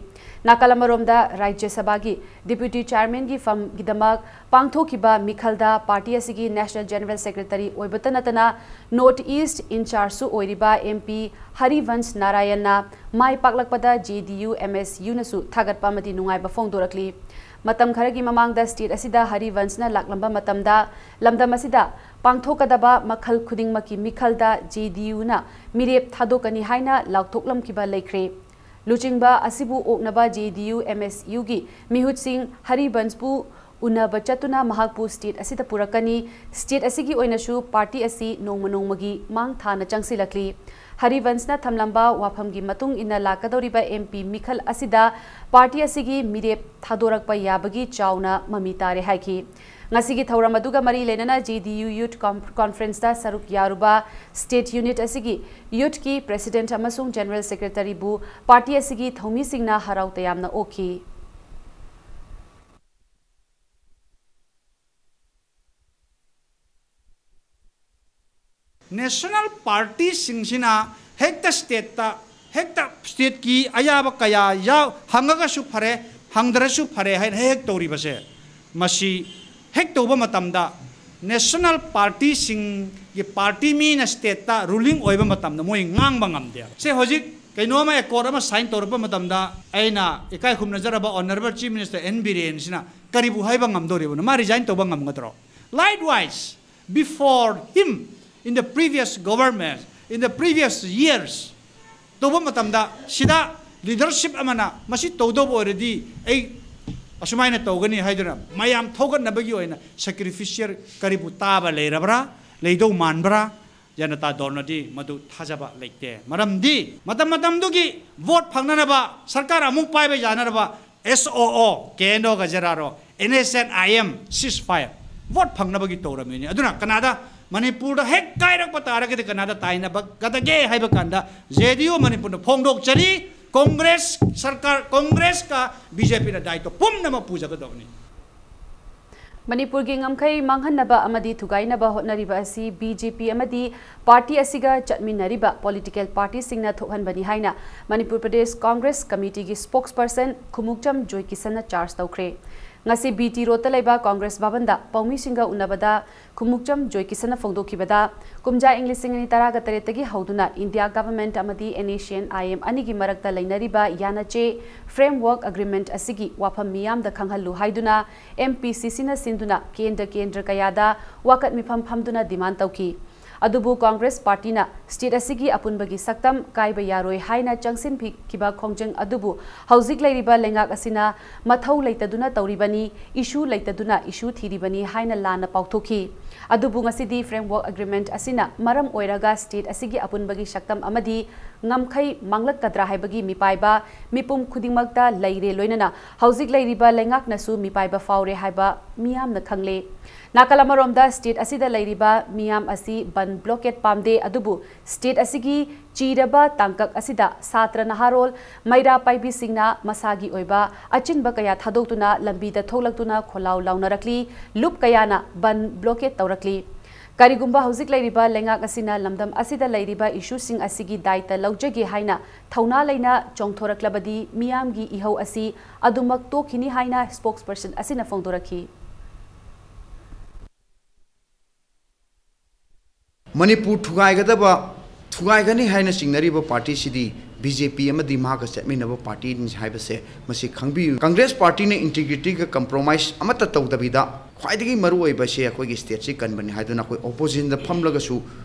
ꯅꯥꯀꯜ ꯑꯃꯔꯣꯝꯗ ꯔꯥꯖ꯭ꯌ ꯁꯚꯥꯒꯤ ꯗꯤꯄ꯭ꯌꯨꯇꯤ ꯆꯤꯌꯔꯃꯦꯟꯒꯤ ꯐꯝꯒꯤꯗꯃꯛ ꯄꯥꯡꯊꯣꯛꯈꯤꯕ ꯃꯤꯈꯜꯗ ꯄꯥꯔꯇꯤ ꯑꯁꯤꯒꯤ ꯅꯦꯁꯅꯦꯜ ꯖꯦꯅꯔꯦꯜ ꯁꯦꯀ꯭ꯔꯦꯇꯔꯤ ꯑꯣꯏꯕꯇ ꯅꯠꯇꯅ ꯅꯣꯔꯠ ꯏꯁ꯭ꯠ ꯏꯟꯆꯥꯔꯖꯁꯨ ꯑꯣꯏꯔꯤꯕ ꯑꯦꯝ ꯄꯤ ꯍꯔꯤꯚꯟꯁ ꯅꯥꯔꯥꯌꯟꯅ ꯃꯥꯏ ꯄꯥꯛꯂꯛꯄꯗ ꯖꯦ ꯗꯤ ꯌꯨ ꯑꯦꯝ ꯑꯦꯁ ꯌꯨꯅꯁꯨ ꯊꯥꯒꯠꯄ ꯑꯃꯗꯤ ꯅꯨꯡꯉꯥꯏꯕ ꯐꯣꯡꯗꯣꯔꯛꯂꯤ꯫ ꯃꯇꯝ ꯈꯔꯒꯤ ꯃꯃꯥꯡꯗ ꯁ꯭ꯇꯦꯠ ꯑꯁꯤꯗ ꯍꯔꯤꯚꯟꯁꯅ ꯂꯥꯛꯂꯝꯕ ꯃꯇꯝꯗ ꯂꯝꯗꯝ ꯑꯁꯤꯗ ꯄꯥꯡꯊꯣꯛꯀꯗꯕ ꯃꯈꯜ ꯈꯨꯗꯤꯡꯃꯛꯀꯤ ꯃꯤꯈꯜꯗ ꯖꯦ ꯗꯤ ꯌꯨꯅ ꯃꯤꯔꯦꯞ ꯊꯥꯗꯣꯛꯀꯅꯤ ꯍꯥꯏꯅ ꯂꯥꯎꯊꯣꯛꯂꯝꯈꯤꯕ ꯂꯩꯈ꯭ꯔꯦ꯫ ꯂꯨꯆꯤꯡꯕ ꯑꯁꯤꯕꯨ ꯑꯣꯛꯅꯕ ꯖꯦ ꯗꯤ ꯌꯨ ꯑꯦꯝ ꯑꯦꯁ ꯌꯨꯒꯤ ꯃꯤꯍꯨꯠꯁꯤꯡ ꯍꯔꯤꯚꯟꯁꯄꯨ ꯎꯅꯕ ꯆꯠꯇꯨꯅ ꯃꯍꯥꯛꯄꯨ ꯁ꯭ꯇꯦꯠ ꯑꯁꯤꯗ ꯄꯨꯔꯛꯀꯅꯤ꯫ ꯁ꯭ꯇꯦꯠ ꯑꯁꯤꯒꯤ ꯑꯣꯏꯅꯁꯨ ꯄꯥꯔꯇꯤ ꯑꯁꯤ ꯅꯣꯡꯃ ꯅꯣꯡꯃꯒꯤ ꯃꯥꯡ ꯊꯥꯅ ꯆꯪꯁꯤꯜꯂꯛꯂꯤ꯫ ꯍꯔꯤꯚꯟꯁꯅ ꯊꯝꯂꯝꯕ ꯋꯥꯐꯝꯒꯤ ꯃꯇꯨꯡ ꯏꯟꯅ ꯂꯥꯛꯀꯗꯧꯔꯤꯕ ꯑꯦꯝ ꯄꯤ ꯃꯤꯈꯜ ꯑꯁꯤꯗ ꯄꯥꯔꯇꯤ ꯑꯁꯤꯒꯤ ꯃꯤꯔꯦꯞ ꯊꯥꯗꯣꯔꯛꯄ ꯌꯥꯕꯒꯤ ꯆꯥꯎꯅ ꯃꯃꯤ ꯇꯥꯔꯦ ꯍꯥꯏꯈꯤ꯫ ꯉꯁꯤꯒꯤ ꯊꯧꯔꯝ ꯑꯗꯨꯒ ꯃꯔꯤ ꯂꯩꯅꯅ ꯖꯦ ꯗꯤ ꯌꯨ ꯌꯨꯊ ꯀꯣꯟ-, ꯀꯣꯟꯐ꯭ꯔꯦꯟꯁꯇ ꯁꯔꯨꯛ ꯌꯥꯔꯨꯕ ꯁ꯭ꯇꯦꯠ ꯌꯨꯅꯤꯠ ꯑꯁꯤꯒꯤ ꯌꯨꯊꯀꯤ ꯄ꯭ꯔꯦꯁꯤꯗꯦꯟꯠ ꯑꯃꯁꯨꯡ ꯖꯦꯅꯔꯦꯜ ꯁꯦꯀ꯭ꯔꯦꯇꯔꯤꯕꯨ ꯄꯥꯔꯇꯤ ꯑꯁꯤꯒꯤ ꯊꯧꯃꯤꯁꯤꯡꯅ ꯍꯔꯥꯎ ꯇꯌꯥꯝꯅ ꯑꯣꯛꯈꯤ꯫ ꯅꯦꯁꯅꯦꯜ ꯄꯥꯔꯇꯤꯁꯤꯡꯁꯤꯅ ꯍꯦꯛꯇ ꯁ꯭ꯇꯦꯠꯇ, ꯍꯦꯛꯇ ꯁ꯭ꯇꯦꯠꯀꯤ ꯑꯌꯥꯕ ꯀꯌꯥ ꯌꯥꯎ-, ꯍꯪꯉꯒꯁꯨ ꯐꯔꯦ, ꯍꯪꯗ꯭ꯔꯁꯨ ꯐꯔꯦ ꯍꯥꯏꯅ ꯍꯦꯛ ꯍꯦꯛ ꯇꯧꯔꯤꯕꯁꯦ, ꯃꯁꯤ ꯍꯦꯛ ꯇꯧꯕ ꯃꯇꯝꯗ ꯅꯦꯁꯅꯦꯜ ꯄꯥꯔꯇꯤꯁꯤꯡꯒꯤ ꯄꯥꯔꯇꯤ ꯃꯤꯅ ꯁ꯭ꯇꯦꯠꯇ ꯔꯨꯂꯤꯡ ꯑꯣꯏꯕ ꯃꯇꯝꯗ ꯃꯣꯏ ꯉꯥꯡꯕ ꯉꯝꯗꯦ꯫ ꯁꯦ, ꯍꯧꯖꯤꯛ ꯀꯩꯅꯣ ꯑꯃ, ꯑꯦꯀꯣꯔꯗ ꯑꯃ ꯁꯥꯏꯟ ꯇꯧꯔꯛꯄ ꯃꯇꯝꯗ ꯑꯩꯅ ꯏꯀꯥꯏ ꯈꯨꯝꯅꯖꯔꯕ ꯑꯣꯅꯔꯦꯕꯜ ꯆꯤꯐ ꯃꯤꯅꯤꯁꯇꯔ ꯑꯦꯟ ꯕꯤꯔꯦꯟꯁꯤꯅ ꯀꯔꯤꯕꯨ ꯍꯥꯏꯕ ꯉꯝꯗꯧꯔꯤꯕꯅꯣ? ꯃꯥ ꯔꯤꯖꯥꯏꯟ ꯇꯧꯕ ꯉꯝꯒꯗ꯭ꯔꯣ? Likewise, before him, in the previous government, in the previous years, ꯇꯧꯕ ꯃꯇꯝꯗ ꯁꯤꯗ ꯂꯤꯗꯔꯁꯤꯞ ꯑꯃꯅ ꯃꯁꯤ ꯇꯧꯗꯧꯕ ꯑꯣꯏꯔꯗꯤ ꯑꯩ ꯑꯁꯨꯃꯥꯏꯅ ꯇꯧꯒꯅꯤ ꯍꯥꯏꯗꯨꯅ ꯃꯌꯥꯝ ꯊꯧꯒꯠꯅꯕꯒꯤ ꯑꯣꯏꯅ ꯁꯦꯀ꯭ꯔꯤꯐꯤꯁꯤꯌꯦꯜ ꯀꯔꯤꯕꯨ ꯇꯥꯕ ꯂꯩꯔꯕ꯭ꯔꯥ? ꯂꯩꯗꯧ ꯃꯥꯟꯕ꯭ꯔꯥ? ꯖꯅꯇꯥ ꯗꯣꯜꯅꯗꯤ ꯃꯗꯨ ꯊꯥꯖꯕ ꯂꯩꯇꯦ꯫ ꯃꯔꯝꯗꯤ ꯃꯇꯝ ꯃꯇꯝꯗꯨꯒꯤ ꯚꯣꯠ ꯐꯪꯅꯅꯕ, ꯁꯔꯀꯥꯔ ꯑꯃꯨꯛ ꯄꯥꯏꯕ ꯌꯥꯅꯅꯕ S O O, K N ꯑꯣꯒ ꯖꯦꯔꯥꯔꯣ, N S N I M ceasefire, vote ꯐꯪꯅꯕꯒꯤ ꯇꯧꯔꯝꯃꯤꯅꯤ꯫ ꯑꯗꯨꯅ ꯀꯅꯥꯗ, ꯃꯅꯤꯄꯨꯔꯗ ꯍꯦꯛ ꯀꯥꯏꯔꯛꯄ ꯇꯥꯔꯒꯗꯤ ꯀꯅꯥꯗ ꯇꯥꯏꯅꯕꯒꯗꯒꯦ ꯍꯥꯏꯕ ꯀꯥꯟꯗ ꯖꯦ ꯗꯤ ꯌꯨ ꯃꯅꯤꯄꯨꯔꯅ ꯐꯣꯡꯗꯣꯛꯆꯔꯤ꯫ ꯀꯣꯡꯒ꯭ꯔꯦꯁ ꯁꯔꯀꯥꯔ, ꯀꯣꯡꯒ꯭ꯔꯦꯁꯀ ꯕꯤ ꯖꯦ ꯄꯤꯅ ꯗꯥꯏꯇꯣ ꯄꯨꯝꯅꯃꯛ ꯄꯨꯖꯒꯗꯕꯅꯤ꯫ ꯃꯅꯤꯄꯨꯔꯒꯤ ꯉꯝꯈꯩ ꯃꯥꯡꯍꯟꯅꯕ ꯑꯃꯗꯤ ꯊꯨꯒꯥꯏꯅꯕ ꯍꯣꯠꯅꯔꯤꯕ ꯑꯁꯤ ꯕꯤ ꯖꯦ ꯄꯤ ꯑꯃꯗꯤ ꯄꯥꯔꯇꯤ ꯑꯁꯤꯒ ꯆꯠꯃꯤꯟꯅꯔꯤꯕ ꯄꯣꯂꯤꯇꯤꯀꯦꯜ ꯄꯥꯔꯇꯤꯁꯤꯡꯅ ꯊꯣꯛꯍꯟꯕꯅꯤ ꯍꯥꯏꯅ ꯃꯅꯤꯄꯨꯔ ꯄ꯭ꯔꯗꯦꯁ ꯀꯣꯡꯒ꯭ꯔꯦꯁ ꯀꯃꯤꯇꯤꯒꯤ ꯁ꯭ꯄꯣꯛꯁꯄꯔꯁꯟ ꯈꯨꯃꯨꯛꯆꯝ ꯖꯣꯏꯀꯤꯁꯟꯅ ꯆꯥꯔꯖ ꯇꯧꯈ꯭ꯔꯦ꯫ ꯉꯁꯤ ꯕꯤ ꯇꯤ ꯔꯣꯗꯇ ꯂꯩꯕ ꯀꯣꯡꯒ꯭ꯔꯦꯁ ꯚꯕꯟꯗ ꯄꯥꯎꯃꯤꯁꯤꯡꯒ ꯎꯅꯕꯗ ꯈꯨꯃꯨꯛꯆꯝ ꯖꯣꯏꯀꯤꯁꯟꯅ ꯐꯣꯡꯗꯣꯛꯈꯤꯕꯗ, ꯀꯨꯝꯖꯥ ꯏꯪ ꯂꯤꯁꯤꯡ ꯑꯅꯤ ꯇꯔꯥꯒ ꯇꯔꯦꯠꯇꯒꯤ ꯍꯧꯗꯨꯅ ꯏꯟꯗꯤꯌꯥ ꯒꯚꯔꯟꯃꯦꯟꯠ ꯑꯃꯗꯤ N S N I M ꯑꯅꯤꯒꯤ ꯃꯔꯛꯇ ꯂꯩꯅꯔꯤꯕ ꯌꯥꯅꯆꯦ, ꯐ꯭ꯔꯦꯝꯋꯔꯛ ꯑꯦꯒ꯭ꯔꯤꯃꯦꯟꯠ ꯑꯁꯤꯒꯤ ꯋꯥꯐꯝ ꯃꯤꯌꯥꯝꯗ ꯈꯪꯍꯜꯂꯨ ꯍꯥꯏꯗꯨꯅ ꯑꯦꯝ ꯄꯤ ꯁꯤ ꯁꯤꯅ ꯁꯤꯟꯗꯨꯅ ꯀꯦꯟꯗ꯭ꯔ ꯀꯦꯟꯗ꯭ꯔ ꯀꯌꯥꯗ ꯋꯥꯀꯠ ꯃꯤꯐꯝ ꯐꯝꯗꯨꯅ ꯗꯤꯃꯥꯟ ꯇꯧꯈꯤ꯫ ꯑꯗꯨꯕꯨ ꯀꯣꯡꯒ꯭ꯔꯦꯁ ꯄꯥꯔꯇꯤꯅ ꯁ꯭ꯇꯦꯠ ꯑꯁꯤꯒꯤ ꯑꯄꯨꯟꯕꯒꯤ ꯁꯛꯇꯝ ꯀꯥꯏꯕ ꯌꯥꯔꯣꯏ ꯍꯥꯏꯅ ꯆꯪꯁꯤꯟꯈꯤꯕ ꯈꯣꯡꯖꯪ ꯑꯗꯨꯕꯨ ꯍꯧꯖꯤꯛ ꯂꯩꯔꯤꯕ ꯂꯩꯉꯥꯛ ꯑꯁꯤꯅ ꯃꯊꯧ ꯂꯩꯇꯗꯨꯅ ꯇꯧꯔꯤꯕꯅꯤ, ꯏꯁꯨ ꯂꯩꯇꯗꯨꯅ ꯏꯁꯨ ꯊꯤꯔꯤꯕꯅꯤ ꯍꯥꯏꯅ ꯂꯥꯟꯅ ꯄꯥꯎꯊꯣꯛꯈꯤ꯫ ꯑꯗꯨꯕꯨ ꯉꯁꯤꯗꯤ ꯐ꯭ꯔꯦꯝꯋꯔꯛ ꯑꯦꯒ꯭ꯔꯤꯃꯦꯟꯠ ꯑꯁꯤꯅ ꯃꯔꯝ ꯑꯣꯏꯔꯒ ꯁ꯭ꯇꯦꯠ ꯑꯁꯤꯒꯤ ꯑꯄꯨꯟꯕꯒꯤ ꯁꯛꯇꯝ ꯑꯃꯗꯤ ꯉꯝꯈꯩ ꯃꯥꯡꯂꯛꯀꯗ꯭ꯔꯥ ꯍꯥꯏꯕꯒꯤ ꯃꯤꯄꯥꯏꯕ ꯃꯤꯄꯨꯝ ꯈꯨꯗꯤꯡꯃꯛꯇ ꯂꯩꯔꯦ, ꯂꯣꯏꯅꯅ ꯍꯧꯖꯤꯛ ꯂꯩꯔꯤꯕ ꯂꯩꯉꯥꯛꯅꯁꯨ ꯃꯤꯄꯥꯏꯕ ꯐꯥꯎꯔꯦ ꯍꯥꯏꯕ ꯃꯤꯌꯥꯝꯅ ꯈꯪꯂꯦ꯫ ꯅꯥꯀꯜ ꯑꯃꯔꯣꯝꯗ ꯁ꯭ꯇꯦꯠ ꯑꯁꯤꯗ ꯂꯩꯔꯤꯕ ꯃꯤꯌꯥꯝ ꯑꯁꯤ ꯕꯟ ꯕ꯭ꯂꯣꯀꯦꯠ ꯄꯥꯝꯗꯦ, ꯑꯗꯨꯕꯨ ꯁ꯭ꯇꯦꯠ ꯑꯁꯤꯒꯤ ꯆꯤꯔꯕ ꯇꯥꯡꯀꯛ ꯑꯁꯤꯗ ꯁꯥꯇ꯭ꯔ ꯅꯍꯥꯔꯣꯜ ꯃꯩꯔꯥ ꯄꯥꯏꯕꯤꯁꯤꯡꯅ ꯃꯁꯥꯒꯤ ꯑꯣꯏꯕ ꯑꯆꯤꯟꯕ ꯀꯌꯥ ꯊꯥꯗꯣꯛꯇꯨꯅ ꯂꯝꯕꯤꯗ ꯊꯣꯛꯂꯛꯇꯨꯅ ꯈꯣꯜꯂꯥꯎ ꯂꯥꯎꯅꯔꯛꯂꯤ, ꯂꯨꯞ ꯀꯌꯥꯅ ꯕꯟ ꯕ꯭ꯂꯣꯀꯦꯠ ꯇꯧꯔꯛꯂꯤ꯫ ꯀꯔꯤꯒꯨꯝꯕ ꯍꯧꯖꯤꯛ ꯂꯩꯔꯤꯕ ꯂꯩꯉꯥꯛ ꯑꯁꯤꯅ ꯂꯝꯗꯝ ꯑꯁꯤꯗ ꯂꯩꯔꯤꯕ ꯏꯁꯨꯁꯤꯡ ꯑꯁꯤꯒꯤ ꯗꯥꯏꯇ ꯂꯧꯖꯒꯦ ꯍꯥꯏꯅ ꯊꯧꯅꯥ ꯂꯩꯅ ꯆꯣꯡꯊꯣꯔꯛꯂꯕꯗꯤ ꯃꯤꯌꯥꯝꯒꯤ ꯏꯍꯧ ꯑꯁꯤ ꯑꯗꯨꯃꯛ ꯇꯣꯛꯈꯤꯅꯤ ꯍꯥꯏꯅ ꯁ꯭ꯄꯣꯛꯁꯄꯔꯁꯟ ꯑꯁꯤꯅ ꯐꯣꯡꯗꯣꯔꯛꯈꯤ꯫ ꯃꯅꯤꯄꯨꯔ ꯊꯨꯒꯥꯏꯒꯗꯕ, ꯊꯨꯒꯥꯏꯒꯅꯤ ꯍꯥꯏꯅ ꯆꯤꯡꯅꯔꯤꯕ ꯄꯥꯔꯇꯤꯁꯤꯗꯤ ꯕꯤ ꯖꯦ ꯄꯤ ꯑꯃꯗꯤ ꯃꯍꯥꯛꯀ ꯆꯠꯃꯤꯟꯅꯕ ꯄꯥꯔꯇꯤꯅꯤ ꯍꯥꯏꯕꯁꯦ ꯃꯁꯤ ꯈꯪꯕꯤꯌꯨ꯫ ꯀꯪꯒ꯭ꯔꯦꯁ ꯄꯥꯔꯇꯤꯅ ꯏꯟꯇꯤꯒ꯭ꯔꯤꯇꯤꯒ ꯀꯝꯄ꯭ꯔꯣꯃꯥꯏꯁ ꯑꯃꯠꯇ ꯇꯧꯗꯕꯤꯗ ꯈ꯭ꯋꯥꯏꯗꯒꯤ ꯃꯔꯨꯑꯣꯏꯕꯁꯦ ꯑꯩꯈꯣꯏꯒꯤ ꯁ꯭ꯇꯦꯠꯁꯤ ꯀꯟꯕꯅꯤ ꯍꯥꯏꯗꯨꯅ ꯑꯩꯈꯣꯏ ꯑꯣꯄꯣꯖꯤꯁꯟꯗ ꯐꯝꯂꯒꯁꯨ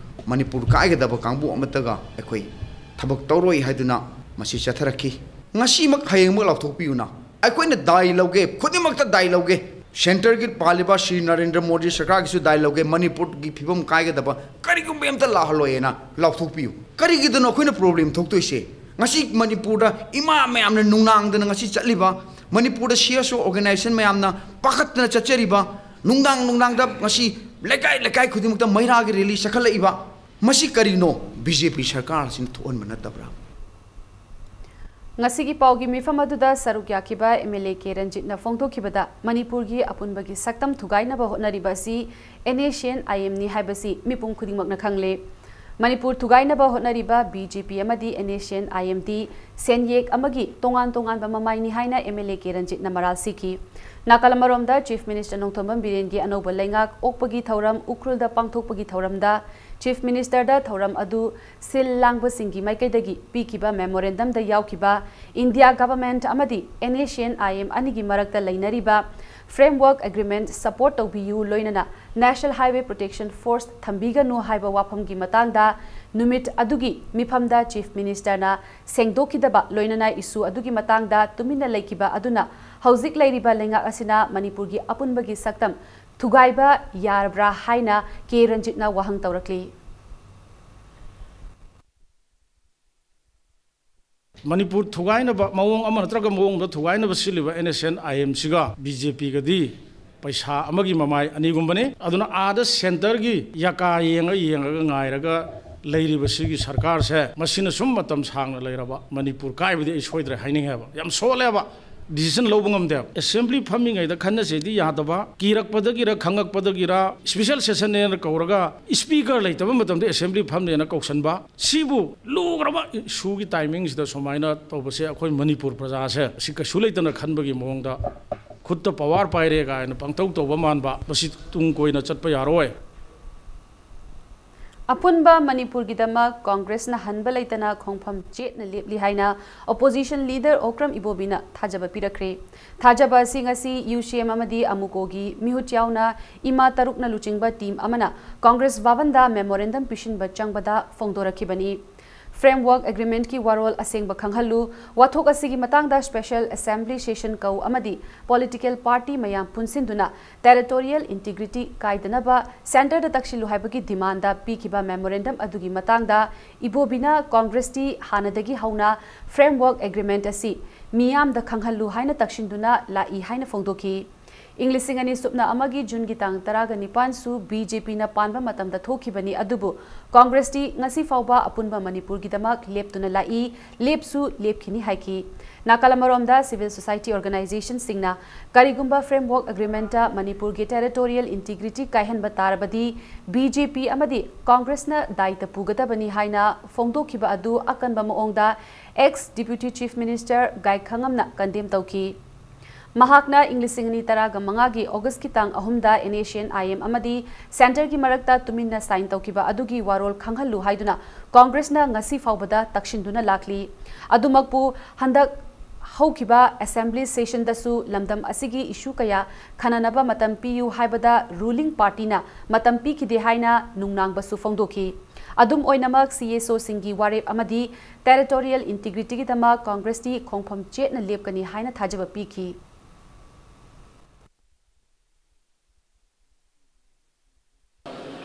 ꯃꯅꯤꯄꯨꯔ ꯀꯥꯏꯒꯗꯕ ꯀꯥꯡꯕꯨ ꯑꯃꯠꯇꯒ ꯑꯩꯈꯣꯏ ꯊꯕꯛ ꯇꯧꯔꯣꯏ ꯍꯥꯏꯗꯨꯅ ꯃꯁꯤ ꯆꯠꯊꯔꯛꯈꯤ꯫ ꯉꯁꯤꯃꯛ ꯍꯌꯦꯡꯃꯛ ꯂꯥꯎꯊꯣꯛꯄꯤꯌꯨꯅ ꯑꯩꯈꯣꯏꯅ ꯗꯥꯏ ꯂꯧꯒꯦ, ꯈꯨꯗꯤꯡꯃꯛꯇ ꯗꯥꯏ ꯂꯧꯒꯦ꯫ ꯁꯦꯟꯇꯔꯒꯤ ꯄꯥꯜꯂꯤꯕ ꯁ꯭ꯔꯤ ꯅꯔꯦꯟꯗ꯭ꯔ ꯃꯣꯗꯤ ꯁꯔꯀꯥꯔꯒꯤꯁꯨ ꯗꯥꯏꯂꯣꯒꯦ ꯃꯅꯤꯄꯨꯔꯒꯤ ꯐꯤꯕꯝ ꯀꯥꯏꯒꯗꯕ ꯀꯔꯤꯒꯨꯝꯕ ꯑꯝꯇ ꯂꯥꯛꯍꯜꯂꯣꯏꯅ ꯂꯥꯎꯊꯣꯛꯄꯤꯌꯨ꯫ ꯀꯔꯤꯒꯤꯗꯅꯣ ꯑꯩꯈꯣꯏꯅ ꯄ꯭ꯔꯣꯕ꯭ꯂꯦꯝ ꯊꯣꯛꯇꯣꯏꯁꯦ? ꯉꯁꯤ ꯃꯅꯤꯄꯨꯔꯗ ꯏꯃꯥ ꯃꯌꯥꯝꯅ ꯅꯨꯡꯅꯥꯡꯗꯅ ꯉꯁꯤ ꯆꯠꯂꯤꯕ, ꯃꯅꯤꯄꯨꯔꯗ ꯁꯤ ꯑꯦꯁ ꯑꯣ ꯑꯣꯔꯒꯅꯥꯏꯖꯦꯁꯟ ꯃꯌꯥꯝꯅ ꯄꯥꯈꯠꯇꯅ ꯆꯠꯆꯔꯤꯕ, ꯅꯨꯡꯗꯥꯡ ꯅꯨꯡꯗꯥꯡꯗ ꯉꯁꯤ ꯂꯩꯀꯥꯏ ꯂꯩꯀꯥꯏ ꯈꯨꯗꯤꯡꯃꯛꯇ ꯃꯩꯔꯥꯒꯤ ꯔꯦꯂꯤ ꯆꯠꯈꯠꯂꯛꯏꯕ, ꯃꯁꯤ ꯀꯔꯤꯅꯣ? ꯕꯤ ꯖꯦ ꯄꯤ ꯁꯔꯀꯥꯔꯁꯤꯅ ꯊꯣꯛꯍꯟꯕ ꯅꯠꯇꯕ꯭ꯔꯥ? ꯉꯁꯤꯒꯤ ꯄꯥꯎꯒꯤ ꯃꯤꯐꯝ ꯑꯗꯨꯗ ꯁꯔꯨꯛ ꯌꯥꯈꯤꯕ ꯑꯦꯝ ꯑꯦꯜ ꯑꯦ ꯀꯦ ꯔꯟꯖꯤꯠꯅ ꯐꯣꯡꯗꯣꯛꯈꯤꯕꯗ, ꯃꯅꯤꯄꯨꯔꯒꯤ ꯑꯄꯨꯟꯕꯒꯤ ꯁꯛꯇꯝ ꯊꯨꯒꯥꯏꯅꯕ ꯍꯣꯠꯅꯔꯤꯕ ꯑꯁꯤ ꯑꯦꯟ ꯑꯦꯁ ꯁꯤ ꯑꯦꯟ ꯑꯥꯏ ꯑꯦꯝꯅꯤ ꯍꯥꯏꯕꯁꯤ ꯃꯤꯄꯨꯝ ꯈꯨꯗꯤꯡꯃꯛꯅ ꯈꯪꯂꯦ꯫ ꯃꯅꯤꯄꯨꯔ ꯊꯨꯒꯥꯏꯅꯕ ꯍꯣꯠꯅꯔꯤꯕ ꯕꯤ ꯖꯦ ꯄꯤ ꯑꯃꯗꯤ ꯑꯦꯟ ꯑꯦꯁ ꯁꯤ ꯑꯦꯟ ꯑꯥꯏ ꯑꯦꯝꯗꯤ ꯁꯦꯟꯌꯦꯛ ꯑꯃꯒꯤ ꯇꯣꯉꯥꯟ ꯇꯣꯉꯥꯟꯕ ꯃꯃꯥꯏꯅꯤ ꯍꯥꯏꯅ ꯑꯦꯝ ꯑꯦꯜ ꯑꯦ ꯀꯦ ꯔꯟꯖꯤꯠꯅ ꯃꯔꯥꯜ ꯁꯤꯈꯤ꯫ ꯅꯥꯀꯜ ꯑꯃꯔꯣꯝꯗ ꯆꯤꯐ ꯃꯤꯅꯤꯁꯇꯔ ꯅꯣꯡꯊꯣꯝꯕꯝ ꯕꯤꯔꯦꯟꯒꯤ ꯑꯅꯧꯕ ꯂꯩꯉꯥꯛ ꯑꯣꯛꯄꯒꯤ ꯊꯧꯔꯝ ꯎꯈ꯭ꯔꯨꯜꯗ ꯄꯥꯡꯊꯣꯛꯄꯒꯤ ꯊꯧꯔꯝꯗ ꯆꯤꯐ ꯃꯤꯅꯤꯁꯇꯔꯗ ꯊꯧꯔꯝ ꯑꯗꯨ ꯁꯤꯜ ꯂꯥꯡꯕꯁꯤꯡꯒꯤ ꯃꯥꯏꯀꯩꯗꯒꯤ ꯄꯤꯈꯤꯕ ꯃꯦꯃꯣꯔꯦꯟꯗꯝꯗ ꯌꯥꯎꯈꯤꯕ ꯏꯟꯗꯤꯌꯥ ꯒꯚꯔꯟꯃꯦꯟꯠ ꯑꯃꯗꯤ N S C N I M ꯑꯅꯤꯒꯤ ꯃꯔꯛꯇ ꯂꯩꯅꯔꯤꯕ ꯐ꯭ꯔꯦꯝꯋꯔꯛ ꯑꯦꯒ꯭ꯔꯤꯃꯦꯟꯠ ꯁꯄꯣꯔꯠ ꯇꯧꯕꯤꯌꯨ ꯂꯣꯏꯅꯅ ꯅꯦꯁꯅꯦꯜ ꯍꯥꯏꯋꯦ ꯄ꯭ꯔꯣꯇꯦꯛꯁꯟ ꯐꯣꯔꯁ ꯊꯝꯕꯤꯒꯅꯨ ꯍꯥꯏꯕ ꯋꯥꯐꯝꯒꯤ ꯃꯇꯥꯡꯗ ꯅꯨꯃꯤꯠ ꯑꯗꯨꯒꯤ ꯃꯤꯐꯝꯗ ꯆꯤꯐ ꯃꯤꯅꯤꯁꯇꯔꯅ ꯁꯦꯡꯗꯣꯛꯈꯤꯗꯕ ꯂꯣꯏꯅꯅ ꯏꯁꯨ ꯑꯗꯨꯒꯤ ꯃꯇꯥꯡꯗ ꯇꯨꯃꯤꯟꯅ ꯂꯩꯈꯤꯕ ꯑꯗꯨꯅ ꯍꯧꯖꯤꯛ ꯂꯩꯔꯤꯕ ꯂꯩꯉꯥꯛ ꯑꯁꯤꯅ ꯃꯅꯤꯄꯨꯔꯒꯤ ꯑꯄꯨꯟꯕꯒꯤ ꯁꯛꯇꯝ ꯊꯨꯒꯥꯏꯕ ꯌꯥꯔꯕ꯭ꯔꯥ ꯍꯥꯏꯅ ꯀꯦ ꯔꯟꯖꯤꯠꯅ ꯋꯥꯍꯪ ꯇꯧꯔꯛꯂꯤ꯫ ꯃꯅꯤꯄꯨꯔ ꯊꯨꯒꯥꯏꯅꯕ ꯃꯑꯣꯡ ꯑꯃ ꯅꯠꯇ꯭ꯔꯒ ꯃꯑꯣꯡꯗ ꯊꯨꯒꯥꯏꯅꯕ ꯁꯤꯜꯂꯤꯕ N S C N I ꯑꯦꯝꯁꯤꯒ ꯕꯤ ꯖꯦ ꯄꯤꯒꯗꯤ ꯄꯩꯁꯥ ꯑꯃꯒꯤ ꯃꯃꯥꯏ ꯑꯅꯤꯒꯨꯝꯕꯅꯤ꯫ ꯑꯗꯨꯅ ꯑꯥꯗ ꯁꯦꯟꯇꯔꯒꯤ ꯌꯥꯀꯥ ꯌꯦꯡꯉ ꯌꯦꯡꯉꯒ ꯉꯥꯏꯔꯒ ꯂꯩꯔꯤꯕ ꯁꯤꯒꯤ ꯁꯔꯀꯥꯔꯁꯦ, ꯃꯁꯤꯅ ꯁꯨꯝ ꯃꯇꯝ ꯁꯥꯡꯅ ꯂꯩꯔꯕ ꯃꯅꯤꯄꯨꯔ ꯀꯥꯏꯕꯗꯤ ꯑꯩ ꯁꯣꯏꯗ꯭ꯔꯦ ꯍꯥꯏꯅꯤꯡꯉꯦꯕ꯫ ꯌꯥꯝ ꯁꯣꯜꯂꯦꯕ꯫ ꯗꯤꯁꯤꯖꯟ ꯂꯧꯕ ꯉꯝꯗꯦꯕ꯫ ꯑꯦꯁꯦꯝꯕ꯭ꯂꯤ ꯐꯝꯃꯤꯉꯩꯗ ꯈꯟꯅꯁꯦꯗꯤ ꯌꯥꯗꯕ, ꯀꯤꯔꯛꯄꯗꯒꯤꯔ ꯈꯪꯉꯛꯄꯗꯒꯤꯔ ꯏꯁꯄꯤꯁꯦꯜ ꯁꯦꯁꯟꯅꯦꯅ ꯀꯧꯔꯒ ꯏꯁꯄꯤꯀꯔ ꯂꯩꯇꯕ ꯃꯇꯝꯗ ꯑꯦꯁꯦꯝꯕ꯭ꯂꯤ ꯐꯝꯅꯦꯅ ꯀꯧꯁꯟꯕ, ꯁꯤꯕꯨ ꯂꯨꯈ꯭ꯔꯕ ꯏꯁꯨꯒꯤ ꯇꯥꯏꯃꯤꯡꯁꯤꯗ ꯁꯨꯃꯥꯏꯅ ꯇꯧꯕꯁꯦ ꯑꯩꯈꯣꯏ ꯃꯅꯤꯄꯨꯔ ꯄ꯭ꯔꯖꯥꯁꯦ ꯁꯤ ꯀꯩꯁꯨ ꯂꯩꯇꯅ ꯈꯟꯕꯒꯤ ꯃꯑꯣꯡꯗ ꯈꯨꯠꯇ ꯄꯋꯥꯔ ꯄꯥꯏꯔꯦ ꯀꯥꯏꯅ ꯄꯪꯇꯧ ꯇꯧꯕ ꯃꯥꯟꯕ, ꯃꯁꯤ ꯇꯨꯡ ꯀꯣꯏꯅ ꯆꯠꯄ ꯌꯥꯔꯣꯏ꯫ ꯑꯄꯨꯟꯕ ꯃꯅꯤꯄꯨꯔꯒꯤꯗꯃꯛ ꯀꯣꯡꯒ꯭ꯔꯦꯁꯅ ꯍꯟꯕ ꯂꯩꯇꯅ ꯈꯣꯡꯐꯝ ꯆꯦꯠꯅ ꯂꯦꯞꯂꯤ ꯍꯥꯏꯅ ꯑꯣꯄꯣꯖꯤꯁꯟ ꯂꯤꯗꯔ ꯑꯣꯀ꯭ꯔꯝ ꯏꯕꯣꯕꯤꯅ ꯊꯥꯖꯕ ꯄꯤꯔꯛꯈ꯭ꯔꯦ꯫ ꯊꯥꯖꯕ ꯑꯁꯤ ꯉꯁꯤ ꯌꯨ ꯁꯤ ꯑꯦꯝ ꯑꯃꯗꯤ ꯑꯃꯨꯀꯣꯒꯤ ꯃꯤꯍꯨꯠ ꯌꯥꯎꯅ ꯏꯃꯥ ꯇꯔꯨꯛꯅ ꯂꯨꯆꯤꯡꯕ ꯇꯤꯝ ꯑꯃꯅ ꯀꯣꯡꯒ꯭ꯔꯦꯁ ꯚꯕꯟꯗ ꯃꯦꯃꯣꯔꯦꯟꯗꯝ ꯄꯤꯁꯤꯟꯕ ꯆꯪꯕꯗ ꯐꯣꯡꯗꯣꯔꯛꯈꯤꯕꯅꯤ꯫ Framework Agreement ꯀꯤ ꯋꯥꯔꯣꯜ ꯑꯁꯦꯡꯕ ꯈꯪꯍꯜꯂꯨ꯫ ꯋꯥꯊꯣꯛ ꯑꯁꯤꯒꯤ ꯃꯇꯥꯡꯗ Special Assembly Session ꯀꯧ ꯑꯃꯗꯤ political party ꯃꯌꯥꯝ ꯄꯨꯟꯁꯤꯟꯗꯨꯅ territorial integrity ꯀꯥꯏꯗꯅꯕ centre ꯗ ꯇꯛꯁꯤꯜꯂꯨ ꯍꯥꯏꯕꯒꯤ demand ꯄꯤꯈꯤꯕ memorandum ꯑꯗꯨꯒꯤ ꯃꯇꯥꯡꯗ ꯏꯕꯣꯕꯤꯅ Congress ꯇꯤ ꯍꯥꯟꯅꯗꯒꯤ ꯍꯧꯅ Framework Agreement ꯑꯁꯤ ꯃꯤꯌꯥꯝꯗ ꯈꯪꯍꯜꯂꯨ ꯍꯥꯏꯅ ꯇꯛꯁꯤꯟꯗꯨꯅ ꯂꯥꯛꯏ ꯍꯥꯏꯅ ꯐꯣꯡꯗꯣꯛꯈꯤ꯫ ꯏꯪ ꯂꯤꯁꯤꯡ ꯑꯅꯤ ꯁꯨꯞꯅ ꯑꯃꯒꯤ ꯖꯨꯟꯒꯤ ꯇꯥꯡ ꯇꯔꯥꯒ ꯅꯤꯄꯥꯟꯁꯨ BJP ꯅ ꯄꯥꯟꯕ ꯃꯇꯝꯗ ꯊꯣꯛꯈꯤꯕꯅꯤ, ꯑꯗꯨꯕꯨ Congress ꯇꯤ ꯉꯁꯤ ꯐꯥꯎꯕ ꯑꯄꯨꯟꯕ ꯃꯅꯤꯄꯨꯔꯒꯤꯗꯃꯛ ꯂꯦꯞꯇꯨꯅ ꯂꯥꯛꯏ, ꯂꯦꯞꯁꯨ ꯂꯦꯞꯈꯤꯅꯤ ꯍꯥꯏꯈꯤ꯫ ꯅꯥꯀꯜ ꯑꯃꯔꯣꯝꯗ civil society organization ꯁꯤꯡꯅ ꯀꯔꯤꯒꯨꯝꯕ Framework Agreement ꯇ ꯃꯅꯤꯄꯨꯔꯒꯤ territorial integrity ꯀꯥꯏꯍꯟꯕ ꯇꯥꯔꯕꯗꯤ BJP ꯑꯃꯗꯤ Congress ꯅ ꯗꯥꯏꯇ ꯄꯨꯒꯗꯕꯅꯤ ꯍꯥꯏꯅ ꯐꯣꯡꯗꯣꯛꯈꯤꯕ ꯑꯗꯨ ꯑꯀꯟꯕ ꯃꯑꯣꯡꯗ ex Deputy Chief Minister ꯒꯥꯏꯈꯉꯝꯅ condemn ꯇꯧꯈꯤ꯫ ꯃꯍꯥꯛꯅ ꯏꯪ ꯂꯤꯁꯤꯡ ꯑꯅꯤ ꯇꯔꯥꯒ ꯃꯉꯥꯒꯤ August ꯀꯤ ꯇꯥꯡ ꯑꯍꯨꯝꯗ NSCN-IM ꯑꯃꯗꯤ centre ꯒꯤ ꯃꯔꯛꯇ ꯇꯨꯃꯤꯟꯅ sign ꯇꯧꯈꯤꯕ ꯑꯗꯨꯒꯤ ꯋꯥꯔꯣꯜ ꯈꯪꯍꯜꯂꯨ ꯍꯥꯏꯗꯨꯅ Congress ꯅ ꯉꯁꯤ ꯐꯥꯎꯕꯗ ꯇꯛꯁꯤꯟꯗꯨꯅ ꯂꯥꯛꯂꯤ꯫ ꯑꯗꯨꯃꯛꯄꯨ ꯍꯟꯗꯛ ꯍꯧꯈꯤꯕ Assembly Session ꯗꯁꯨ ꯂꯝꯗꯝ ꯑꯁꯤꯒꯤ issue ꯀꯌꯥ ꯈꯟꯅꯅꯕ ꯃꯇꯝ ꯄꯤꯌꯨ ꯍꯥꯏꯕꯗ ruling party ꯅ ꯃꯇꯝ ꯄꯤꯈꯤꯗꯦ ꯍꯥꯏꯅ ꯅꯨꯡꯅꯥꯡꯕꯁꯨ ꯐꯣꯡꯗꯣꯛꯈꯤ꯫ ꯑꯗꯨꯝ ꯑꯣꯏꯅꯃꯛ, CSO ꯁꯤꯡꯒꯤ ꯋꯥꯔꯦꯞ ꯑꯃꯗꯤ territorial integrity ꯒꯤꯗꯃꯛ Congress ꯇꯤ ꯈꯣꯡꯐꯝ ꯆꯦꯠꯅ ꯂꯦꯞꯀꯅꯤ ꯍꯥꯏꯅ ꯊꯥꯖꯕ ꯄꯤꯈꯤ꯫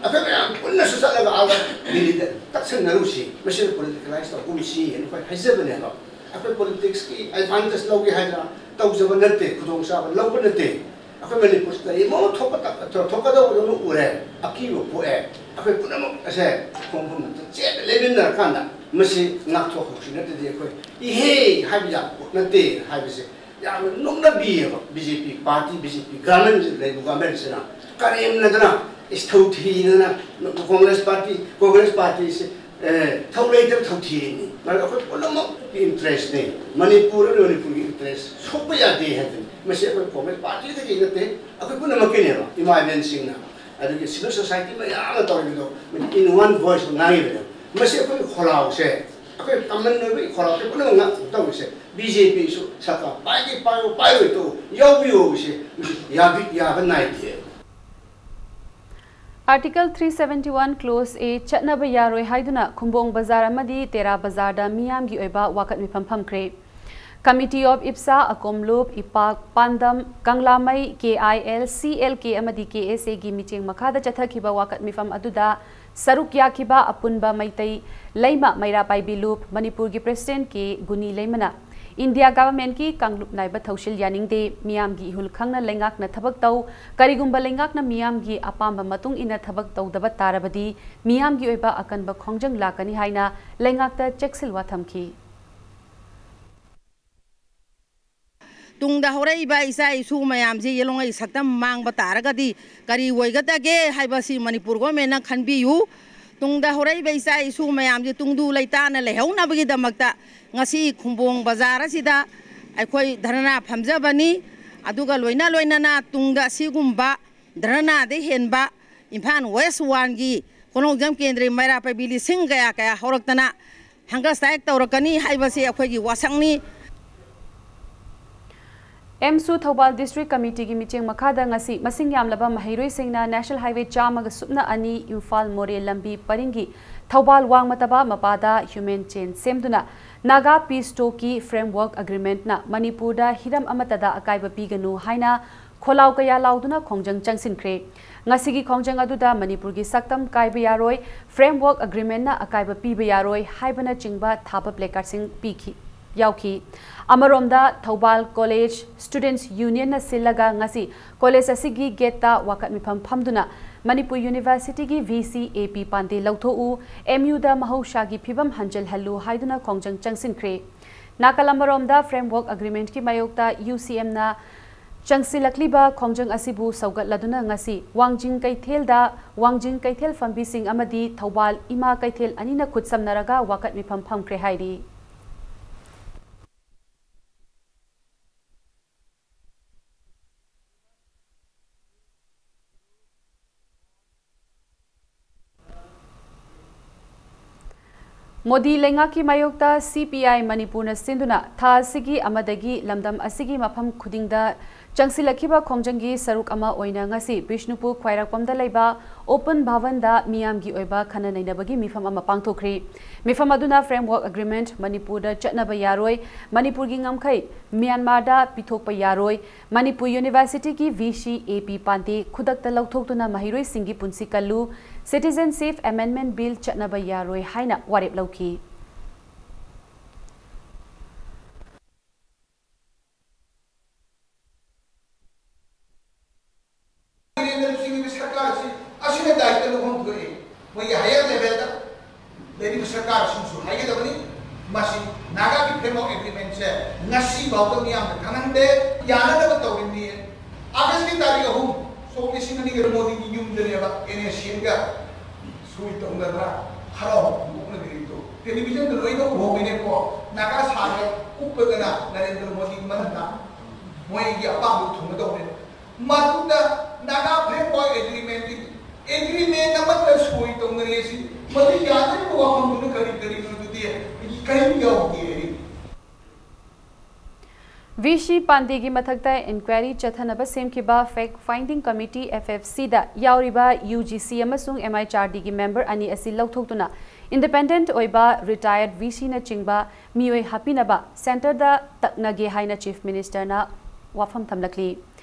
ꯑꯩꯈꯣꯏ ꯃꯌꯥꯝ ꯄꯨꯟꯅꯁꯨ ꯆꯠꯂꯒ ꯑꯥꯗ ꯗꯤꯜꯂꯤꯗ ꯇꯛꯁꯟꯅꯔꯨꯁꯤ, ꯃꯁꯤꯗ politicalize ꯇꯧꯒꯨꯝꯁꯤ ꯍꯥꯏꯅ ꯑꯩꯈꯣꯏ ꯍꯥꯏꯖꯕꯅꯦꯕ꯫ ꯑꯩꯈꯣꯏ politics ꯀꯤ advantage ꯂꯧꯒꯦ ꯍꯥꯏꯗꯅ ꯇꯧꯖꯕ ꯅꯠꯇꯦ, ꯈꯨꯗꯣꯡꯆꯥꯕ ꯂꯧꯕ ꯅꯠꯇꯦ꯫ ꯑꯩꯈꯣꯏ ꯃꯅꯤꯄꯨꯔꯁꯤꯗ ꯀꯔꯤꯃꯣ ꯊꯣꯛꯄ ꯇ-, ꯊꯣꯛꯀꯗꯧꯕ ꯑꯗꯨꯝ ꯎꯔꯦ, ꯑꯀꯤꯕ ꯄꯣꯛꯑꯦ꯫ ꯑꯩꯈꯣꯏ ꯄꯨꯝꯅꯃꯛ ꯑꯁꯦ ꯈꯣꯡꯐꯝ ꯑꯃꯠꯇ ꯆꯦꯠꯅ ꯂꯦꯞꯃꯤꯟꯅꯔꯀꯥꯟꯗ ꯃꯁꯤ ꯉꯥꯛꯊꯣꯛꯍꯧꯁꯤ, ꯅꯠꯇ꯭ꯔꯗꯤ ꯑꯩꯈꯣꯏ ꯏꯍꯦ ꯍꯥꯏꯕ ꯌꯥꯕ ꯄꯣꯠ ꯅꯠꯇꯦ ꯍꯥꯏꯕꯁꯦ ꯌꯥꯝꯅ ꯅꯣꯛꯅꯕꯤꯌꯦꯕ꯫ BJP party, BJP government ꯂꯩꯕ government ꯁꯤꯅ ꯀꯔꯦꯝꯅꯗꯅ, ꯏꯁ, ꯊꯧꯊꯤꯗꯅ Congress party, Congress party ꯁꯤ, ꯑꯦ, ꯊꯧ ꯂꯩꯇꯕ ꯊꯧꯊꯤꯅꯤ꯫ ꯃꯔꯝꯗꯤ ꯑꯩꯈꯣꯏ ꯄꯨꯝꯅꯃꯛꯀꯤ interest ꯅꯤ꯫ ꯃꯅꯤꯄꯨꯔ ꯑꯃꯗꯤ ꯃꯅꯤꯄꯨꯔꯒꯤ interest ꯁꯣꯛꯄ ꯌꯥꯗꯦ ꯍꯥꯏꯕꯅꯤ꯫ ꯃꯁꯤ ꯑꯩꯈꯣꯏ Congress party ꯗꯒꯤ ꯅꯠꯇꯦ, ꯑꯩꯈꯣꯏ ꯄꯨꯝꯅꯃꯛꯀꯤꯅꯦꯕ, ꯏꯃꯥ ꯏꯕꯦꯟꯁꯤꯡꯅ꯫ ꯑꯗꯨꯒꯤ civil society ꯃꯌꯥꯝꯅ ꯇꯧꯔꯤꯕꯗꯣ in one voice ꯉꯥꯡꯉꯤꯕꯅꯦꯕ꯫ ꯃꯁꯤ ꯑꯩꯈꯣꯏꯒꯤ ꯈꯣꯜꯂꯥꯎꯁꯦ, ꯑꯩꯈꯣꯏ common ꯑꯣꯏꯕꯒꯤ ꯈꯣꯜꯂꯥꯎꯁꯦ ꯄꯨꯝꯅꯃꯛ ꯉꯥꯛ ꯇꯧꯔꯤꯁꯦ꯫ BJP ꯁꯨ ꯁꯔꯀꯥꯔ ꯄꯥꯏꯒꯦ ꯄꯥꯏꯌꯣ, ꯄꯥꯏꯔꯣꯏ ꯇꯣꯛꯎ, ꯌꯥꯎꯕꯤꯌꯣ ꯍꯥꯏꯕꯁꯦ ꯃꯁꯤ ꯌꯥꯕꯤ-, ꯌꯥꯕ ꯅꯥꯏꯗꯦ꯫ Article three seventy one Clause A ꯆꯠꯅꯕ ꯌꯥꯔꯣꯏ ꯍꯥꯏꯗꯨꯅ ꯈꯨꯝꯕꯣꯡ ꯕꯖꯥꯔ ꯑꯃꯗꯤ ꯇꯦꯔꯥ ꯕꯖꯥꯔꯗ ꯃꯤꯌꯥꯝꯒꯤ ꯑꯣꯏꯕ ꯋꯥꯀꯠ ꯃꯤꯐꯝ ꯐꯝꯈ꯭ꯔꯦ꯫ Committee of IPSA, ꯑꯀꯣꯝꯂꯨꯞ, ꯏꯄꯥꯛ, ꯄꯥꯟꯗꯝ, ꯀꯪꯂꯥꯃꯩ, KIL, CLK ꯑꯃꯗꯤ KSA ꯒꯤ ꯃꯤꯠꯌꯦꯡ ꯃꯈꯥꯗ ꯆꯠꯊꯈꯤꯕ ꯋꯥꯀꯠ ꯃꯤꯐꯝ ꯑꯗꯨꯗ ꯁꯔꯨꯛ ꯌꯥꯈꯤꯕ ꯑꯄꯨꯟꯕ ꯃꯩꯇꯩ ꯂꯩꯃ ꯃꯩꯔꯥ ꯄꯥꯏꯕꯤ ꯂꯨꯞ, ꯃꯅꯤꯄꯨꯔꯒꯤ President K ꯒꯨꯅꯤ ꯂꯩꯃꯅ India Government ꯀꯤ ꯀꯥꯡꯂꯨꯞ ꯅꯥꯏꯕ ꯊꯧꯁꯤꯜ ꯌꯥꯅꯤꯡꯗꯦ, ꯃꯤꯌꯥꯝꯒꯤ ꯏꯍꯨꯜ ꯈꯪꯅ ꯂꯩꯉꯥꯛꯅ ꯊꯕꯛ ꯇꯧ, ꯀꯔꯤꯒꯨꯝꯕ ꯂꯩꯉꯥꯛꯅ ꯃꯤꯌꯥꯝꯒꯤ ꯑꯄꯥꯝꯕ ꯃꯇꯨꯡ ꯏꯟꯅ ꯊꯕꯛ ꯇꯧꯗꯕ ꯇꯥꯔꯕꯗꯤ ꯃꯤꯌꯥꯝꯒꯤ ꯑꯣꯏꯕ ꯑꯀꯟꯕ ꯈꯣꯡꯖꯪ ꯂꯥꯛꯀꯅꯤ ꯍꯥꯏꯅ ꯂꯩꯉꯥꯛꯇ ꯆꯦꯛꯁꯤꯜꯋꯥ ꯊꯝꯈꯤ꯫ ꯇꯨꯡꯗ ꯍꯧꯔꯛꯏꯕ ꯏꯆꯥ ꯏꯁꯨ ꯃꯌꯥꯝꯁꯤ ꯌꯦꯂꯣꯡꯉꯩ ꯁꯛꯇꯝ ꯃꯥꯡꯕ ꯇꯥꯔꯒꯗꯤ ꯀꯔꯤ ꯑꯣꯏꯒꯗꯒꯦ ꯍꯥꯏꯕꯁꯤ ꯃꯅꯤꯄꯨꯔ government ꯅ ꯈꯟꯕꯤꯌꯨ꯫ ꯇꯨꯡꯗ ꯍꯧꯔꯛꯏꯕ ꯏꯆꯥ ꯏꯁꯨ ꯃꯌꯥꯝꯁꯤ ꯇꯨꯡꯗꯨ ꯂꯩꯇꯥꯅ ꯂꯩꯍꯧꯅꯕꯒꯤꯗꯃꯛꯇ ꯉꯁꯤ ꯈꯨꯝꯕꯣꯡ ꯕꯖꯥꯔ ꯑꯁꯤꯗ ꯑꯩꯈꯣꯏ ꯙꯔꯅꯥ ꯐꯝꯖꯕꯅꯤ꯫ ꯑꯗꯨꯒ ꯂꯣꯏꯅ ꯂꯣꯏꯅꯅ ꯇꯨꯡꯗ ꯑꯁꯤꯒꯨꯝꯕ ꯙꯔꯅꯥꯗ ꯍꯦꯟꯕ ꯏꯝꯐꯥꯜ West one ꯒꯤ ꯀꯣꯅꯣꯡꯖꯝ ꯀꯦꯟꯗ꯭ꯔꯒꯤ ꯃꯩꯔꯥ ꯄꯥꯏꯕꯤ ꯂꯤꯁꯤꯡ ꯀꯌꯥ ꯀꯌꯥ ꯍꯧꯔꯛꯇꯅ hunger strike ꯇꯧꯔꯛꯀꯅꯤ ꯍꯥꯏꯕꯁꯤ ꯑꯩꯈꯣꯏꯒꯤ ꯋꯥꯁꯛꯅꯤ꯫ ꯑꯦꯝꯁꯨ ꯊꯧꯕꯥꯜ District Committee ꯒꯤ ꯃꯤꯠꯌꯦꯡ ꯃꯈꯥꯗ ꯉꯁꯤ ꯃꯁꯤꯡ ꯌꯥꯝꯂꯕ ꯃꯍꯩꯔꯣꯏꯁꯤꯡꯅ National Highway ꯆꯥꯝꯃꯒ ꯁꯨꯞꯅ ꯑꯅꯤ ꯏꯝꯐꯥꯜ ꯃꯣꯔꯦ ꯂꯝꯕꯤ ꯄꯔꯤꯡꯒꯤ ꯊꯧꯕꯥꯜ ꯋꯥꯡꯃ ꯇꯕꯥ ꯃꯄꯥꯗ human chain ꯁꯦꯝꯗꯨꯅ Naga Peace Talk ꯀꯤ Framework Agreement ꯅ ꯃꯅꯤꯄꯨꯔꯗ ꯍꯤꯔꯝ ꯑꯃꯠꯇꯗ ꯑꯀꯥꯏꯕ ꯄꯤꯒꯅꯨ ꯍꯥꯏꯅ ꯈꯣꯜꯂꯥꯎ ꯀꯌꯥ ꯂꯥꯎꯗꯨꯅ ꯈꯣꯡꯖꯪ ꯆꯪꯁꯤꯟꯈ꯭ꯔꯦ꯫ ꯉꯁꯤꯒꯤ ꯈꯣꯡꯖꯪ ꯑꯗꯨꯗ ꯃꯅꯤꯄꯨꯔꯒꯤ ꯁꯛꯇꯝ ꯀꯥꯏꯕ ꯌꯥꯔꯣꯏ, Framework Agreement ꯅ ꯑꯀꯥꯏꯕ ꯄꯤꯕ ꯌꯥꯔꯣꯏ ꯍꯥꯏꯕꯅꯆꯤꯡꯕ ꯊꯥꯕ placard ꯁꯤꯡ ꯄꯤꯈꯤ, ꯌꯥꯎꯈꯤ꯫ ꯑꯃꯔꯣꯝꯗ ꯊꯧꯕꯥꯜ College Students Union ꯅ ꯁꯤꯜꯂꯒ ꯉꯁꯤ college ꯑꯁꯤꯒꯤ gate ꯇ ꯋꯥꯀꯠ ꯃꯤꯐꯝ ꯐꯝꯗꯨꯅ ꯃꯅꯤꯄꯨꯔ University ꯒꯤ VC AP ꯄꯥꯟꯗꯦ ꯂꯧꯊꯣꯛꯎ, MU ꯗ ꯃꯍꯧꯁꯥꯒꯤ ꯐꯤꯕꯝ ꯍꯟꯖꯤꯜꯍꯜꯂꯨ ꯍꯥꯏꯗꯨꯅ ꯈꯣꯡꯖꯪ ꯆꯪꯁꯤꯟꯈ꯭ꯔꯦ꯫ ꯅꯥꯀꯜ ꯑꯃꯔꯣꯝꯗ Framework Agreement ꯀꯤ ꯃꯥꯌꯣꯛꯇ UCM ꯅ ꯆꯪꯁꯤꯜꯂꯛꯂꯤꯕ ꯈꯣꯡꯖꯪ ꯑꯁꯤꯕꯨ ꯁꯧꯒꯠꯂꯗꯨꯅ ꯉꯁꯤ ꯋꯥꯡꯖꯤꯡ ꯀꯩꯊꯦꯜꯗ, ꯋꯥꯡꯖꯤꯡ ꯀꯩꯊꯦꯜ ꯐꯝꯕꯤꯁꯤꯡ ꯑꯃꯗꯤ ꯊꯧꯕꯥꯜ ꯏꯃꯥ ꯀꯩꯊꯦꯜ ꯑꯅꯤꯅ ꯈꯨꯠꯁꯝꯅꯔꯒ ꯋꯥꯀꯠ ꯃꯤꯐꯝ ꯐꯝꯈ꯭ꯔꯦ ꯍꯥꯏꯔꯤ꯫ ꯃꯣꯗꯤ ꯂꯩꯉꯥꯛꯀꯤ ꯃꯥꯌꯣꯛꯇ CPI ꯃꯅꯤꯄꯨꯔꯅ ꯁꯤꯟꯗꯨꯅ ꯊꯥ ꯑꯁꯤꯒꯤ ꯑꯃꯗꯒꯤ ꯂꯝꯗꯝ ꯑꯁꯤꯒꯤ ꯃꯐꯝ ꯈꯨꯗꯤꯡꯗ ꯆꯪꯁꯤꯜꯂꯛꯈꯤꯕ ꯈꯣꯡꯖꯪꯒꯤ ꯁꯔꯨꯛ ꯑꯃ ꯑꯣꯏꯅ ꯉꯁꯤ ꯕꯤꯁꯅꯨꯄꯨꯔ ꯈ꯭ꯋꯥꯏꯔꯥꯛꯄꯝꯗ ꯂꯩꯕ ꯑꯣꯄꯟ ꯚꯕꯟꯗ ꯃꯤꯌꯥꯝꯒꯤ ꯑꯣꯏꯕ ꯈꯟꯅ ꯅꯩꯅꯕꯒꯤ ꯃꯤꯐꯝ ꯑꯃ ꯄꯥꯡꯊꯣꯛꯈ꯭ꯔꯤ꯫ ꯃꯤꯐꯝ ꯑꯗꯨꯅ ꯐ꯭ꯔꯦꯝꯋꯔꯛ ꯑꯦꯒ꯭ꯔꯤꯃꯦꯟꯠ ꯃꯅꯤꯄꯨꯔꯗ ꯆꯠꯅꯕ ꯌꯥꯔꯣꯏ, ꯃꯅꯤꯄꯨꯔꯒꯤ ꯉꯝꯈꯩ ꯃ꯭ꯌꯥꯟꯃꯥꯔꯗ ꯄꯤꯊꯣꯛꯄ ꯌꯥꯔꯣꯏ, ꯃꯅꯤꯄꯨꯔ ꯌꯨꯅꯤꯚꯔꯁꯤꯇꯤꯒꯤ ꯚꯤ ꯁꯤ ꯑꯦ ꯄꯤ ꯄꯥꯟꯗꯦ ꯈꯨꯗꯛꯇ ꯂꯧꯊꯣꯛꯇꯨꯅ ꯃꯍꯩꯔꯣꯏꯁꯤꯡꯒꯤ ꯄꯨꯟꯁꯤ ꯀꯜꯂꯨ, ꯁꯤꯇꯤꯖꯦꯟꯁꯤꯞ ꯑꯦꯃꯦꯟꯗꯃꯦꯟꯠ ꯕꯤꯜ ꯆꯠꯅꯕ ꯌꯥꯔꯣꯏ ꯍꯥꯏꯅ ꯋꯥꯔꯦꯞ ꯂꯧꯈꯤ꯫ ꯅꯔꯦꯟꯗ꯭ꯔ ꯃꯣꯗꯤꯒꯤ ꯁꯔꯀꯥꯔ ꯑꯁꯤ ꯑꯁꯤꯅ ꯗꯥꯏꯇ ꯂꯧꯐꯝ ꯊꯣꯛꯏ꯫ ꯃꯣꯏꯒꯤ ꯍꯥꯏꯌꯔ ꯂꯦꯚꯦꯜꯗ ꯂꯩꯔꯤꯕ ꯁꯔꯀꯥꯔꯁꯤꯡꯁꯨ ꯍꯥꯏꯒꯗꯕꯅꯤ꯫ ꯃꯁꯤ ꯅꯥꯒꯥꯒꯤ ꯐ꯭ꯔꯦꯝꯋꯔꯛ ꯑꯦꯒ꯭ꯔꯤꯃꯦꯟꯁꯦ ꯉꯁꯤ ꯐꯥꯎꯕ ꯃꯤꯌꯥꯝꯗ ꯈꯪꯍꯟꯗꯦ, ꯌꯥꯅꯅꯕ ꯇꯧꯔꯤꯕꯅꯤ꯫ ꯑꯥꯒꯁꯀꯤ ꯇꯥꯔꯤꯛ ꯑꯍꯨꯝ, ꯁꯣꯛ ꯂꯤꯁꯤꯡ ꯑꯅꯤꯒ ꯃꯣꯗꯤꯒꯤ ꯌꯨꯝꯗꯅꯦꯕ ꯑꯦꯟ ꯑꯦꯁ ꯁꯤ ꯑꯦꯟꯒ ꯁꯣꯏ ꯇꯧꯅꯗ꯭ꯔꯥ, ꯍꯔꯥꯎ ꯅꯣꯛꯅꯗ꯭ꯔꯤꯗꯣ꯫ ꯇꯦꯂꯤꯚꯤꯖꯟꯗ ꯂꯣꯏꯅ ꯎꯍꯧꯕꯅꯦꯀꯣ, ꯅꯥꯒꯥ ꯁꯥꯒꯦ ꯀꯨꯞꯄꯗꯅ ꯅꯔꯦꯟꯗ꯭ꯔ ꯃꯣꯗꯤ ꯃꯅꯝꯅ ꯃꯣꯏꯒꯤ ꯑꯄꯥꯝꯕ ꯊꯨꯡꯒꯗꯧꯕꯅꯦ꯫ ꯃꯗꯨꯗ ꯅꯥꯒꯥ ꯐ꯭ꯔꯦꯝꯋꯔꯛ ꯑꯦꯒ꯭ꯔꯤꯃꯦꯟꯠꯀꯤ ꯑꯦꯒ꯭ꯔꯤꯃꯦꯟ ꯑꯃꯠꯇ ꯁꯣꯏ ꯇꯧꯅꯔꯦ ꯁꯤ꯫ ꯃꯗꯨ ꯌꯥꯅꯔꯤꯕ ꯋꯥꯐꯝꯗꯨꯅ ꯀꯔꯤ ꯀꯔꯤꯅꯣ? ꯑꯗꯨꯗꯤ ꯀꯔꯤꯝ ꯌꯥꯎꯗꯦ꯫ ꯚꯤ ꯁꯤ ꯄꯥꯟꯗꯦꯒꯤ ꯃꯊꯛꯇ ꯏꯟꯀ꯭ꯋꯥꯏꯔꯤ ꯆꯠꯊꯅꯕ ꯁꯦꯝꯈꯤꯕ ꯐꯦꯛ ꯐꯥꯏꯟꯗꯤꯡ ꯀꯃꯤꯇꯤ, ꯑꯦꯐ ꯑꯦꯐ ꯁꯤꯗ ꯌꯥꯎꯔꯤꯕ ꯌꯨ ꯖꯤ ꯁꯤ ꯑꯃꯁꯨꯡ ꯑꯦꯝ ꯑꯩꯆ ꯑꯥꯔ ꯗꯤꯒꯤ ꯃꯦꯝꯕꯔ ꯑꯅꯤ ꯑꯁꯤ ꯂꯧꯊꯣꯛꯇꯨꯅ ꯏꯟꯗꯤꯄꯦꯟꯗꯦꯟꯠ ꯑꯣꯏꯕ ꯔꯤꯇꯥꯌꯔꯗ ꯚꯤ ꯁꯤꯅꯆꯤꯡꯕ ꯃꯤꯑꯣꯏ ꯍꯥꯞꯄꯤꯅꯕ ꯁꯦꯟꯇꯔꯗ ꯇꯛꯅꯒꯦ ꯍꯥꯏꯅ ꯆꯤꯐ ꯃꯤꯅꯤꯁꯇꯔꯅ ꯋꯥꯐꯝ ꯊꯝꯂꯛꯂꯤ꯫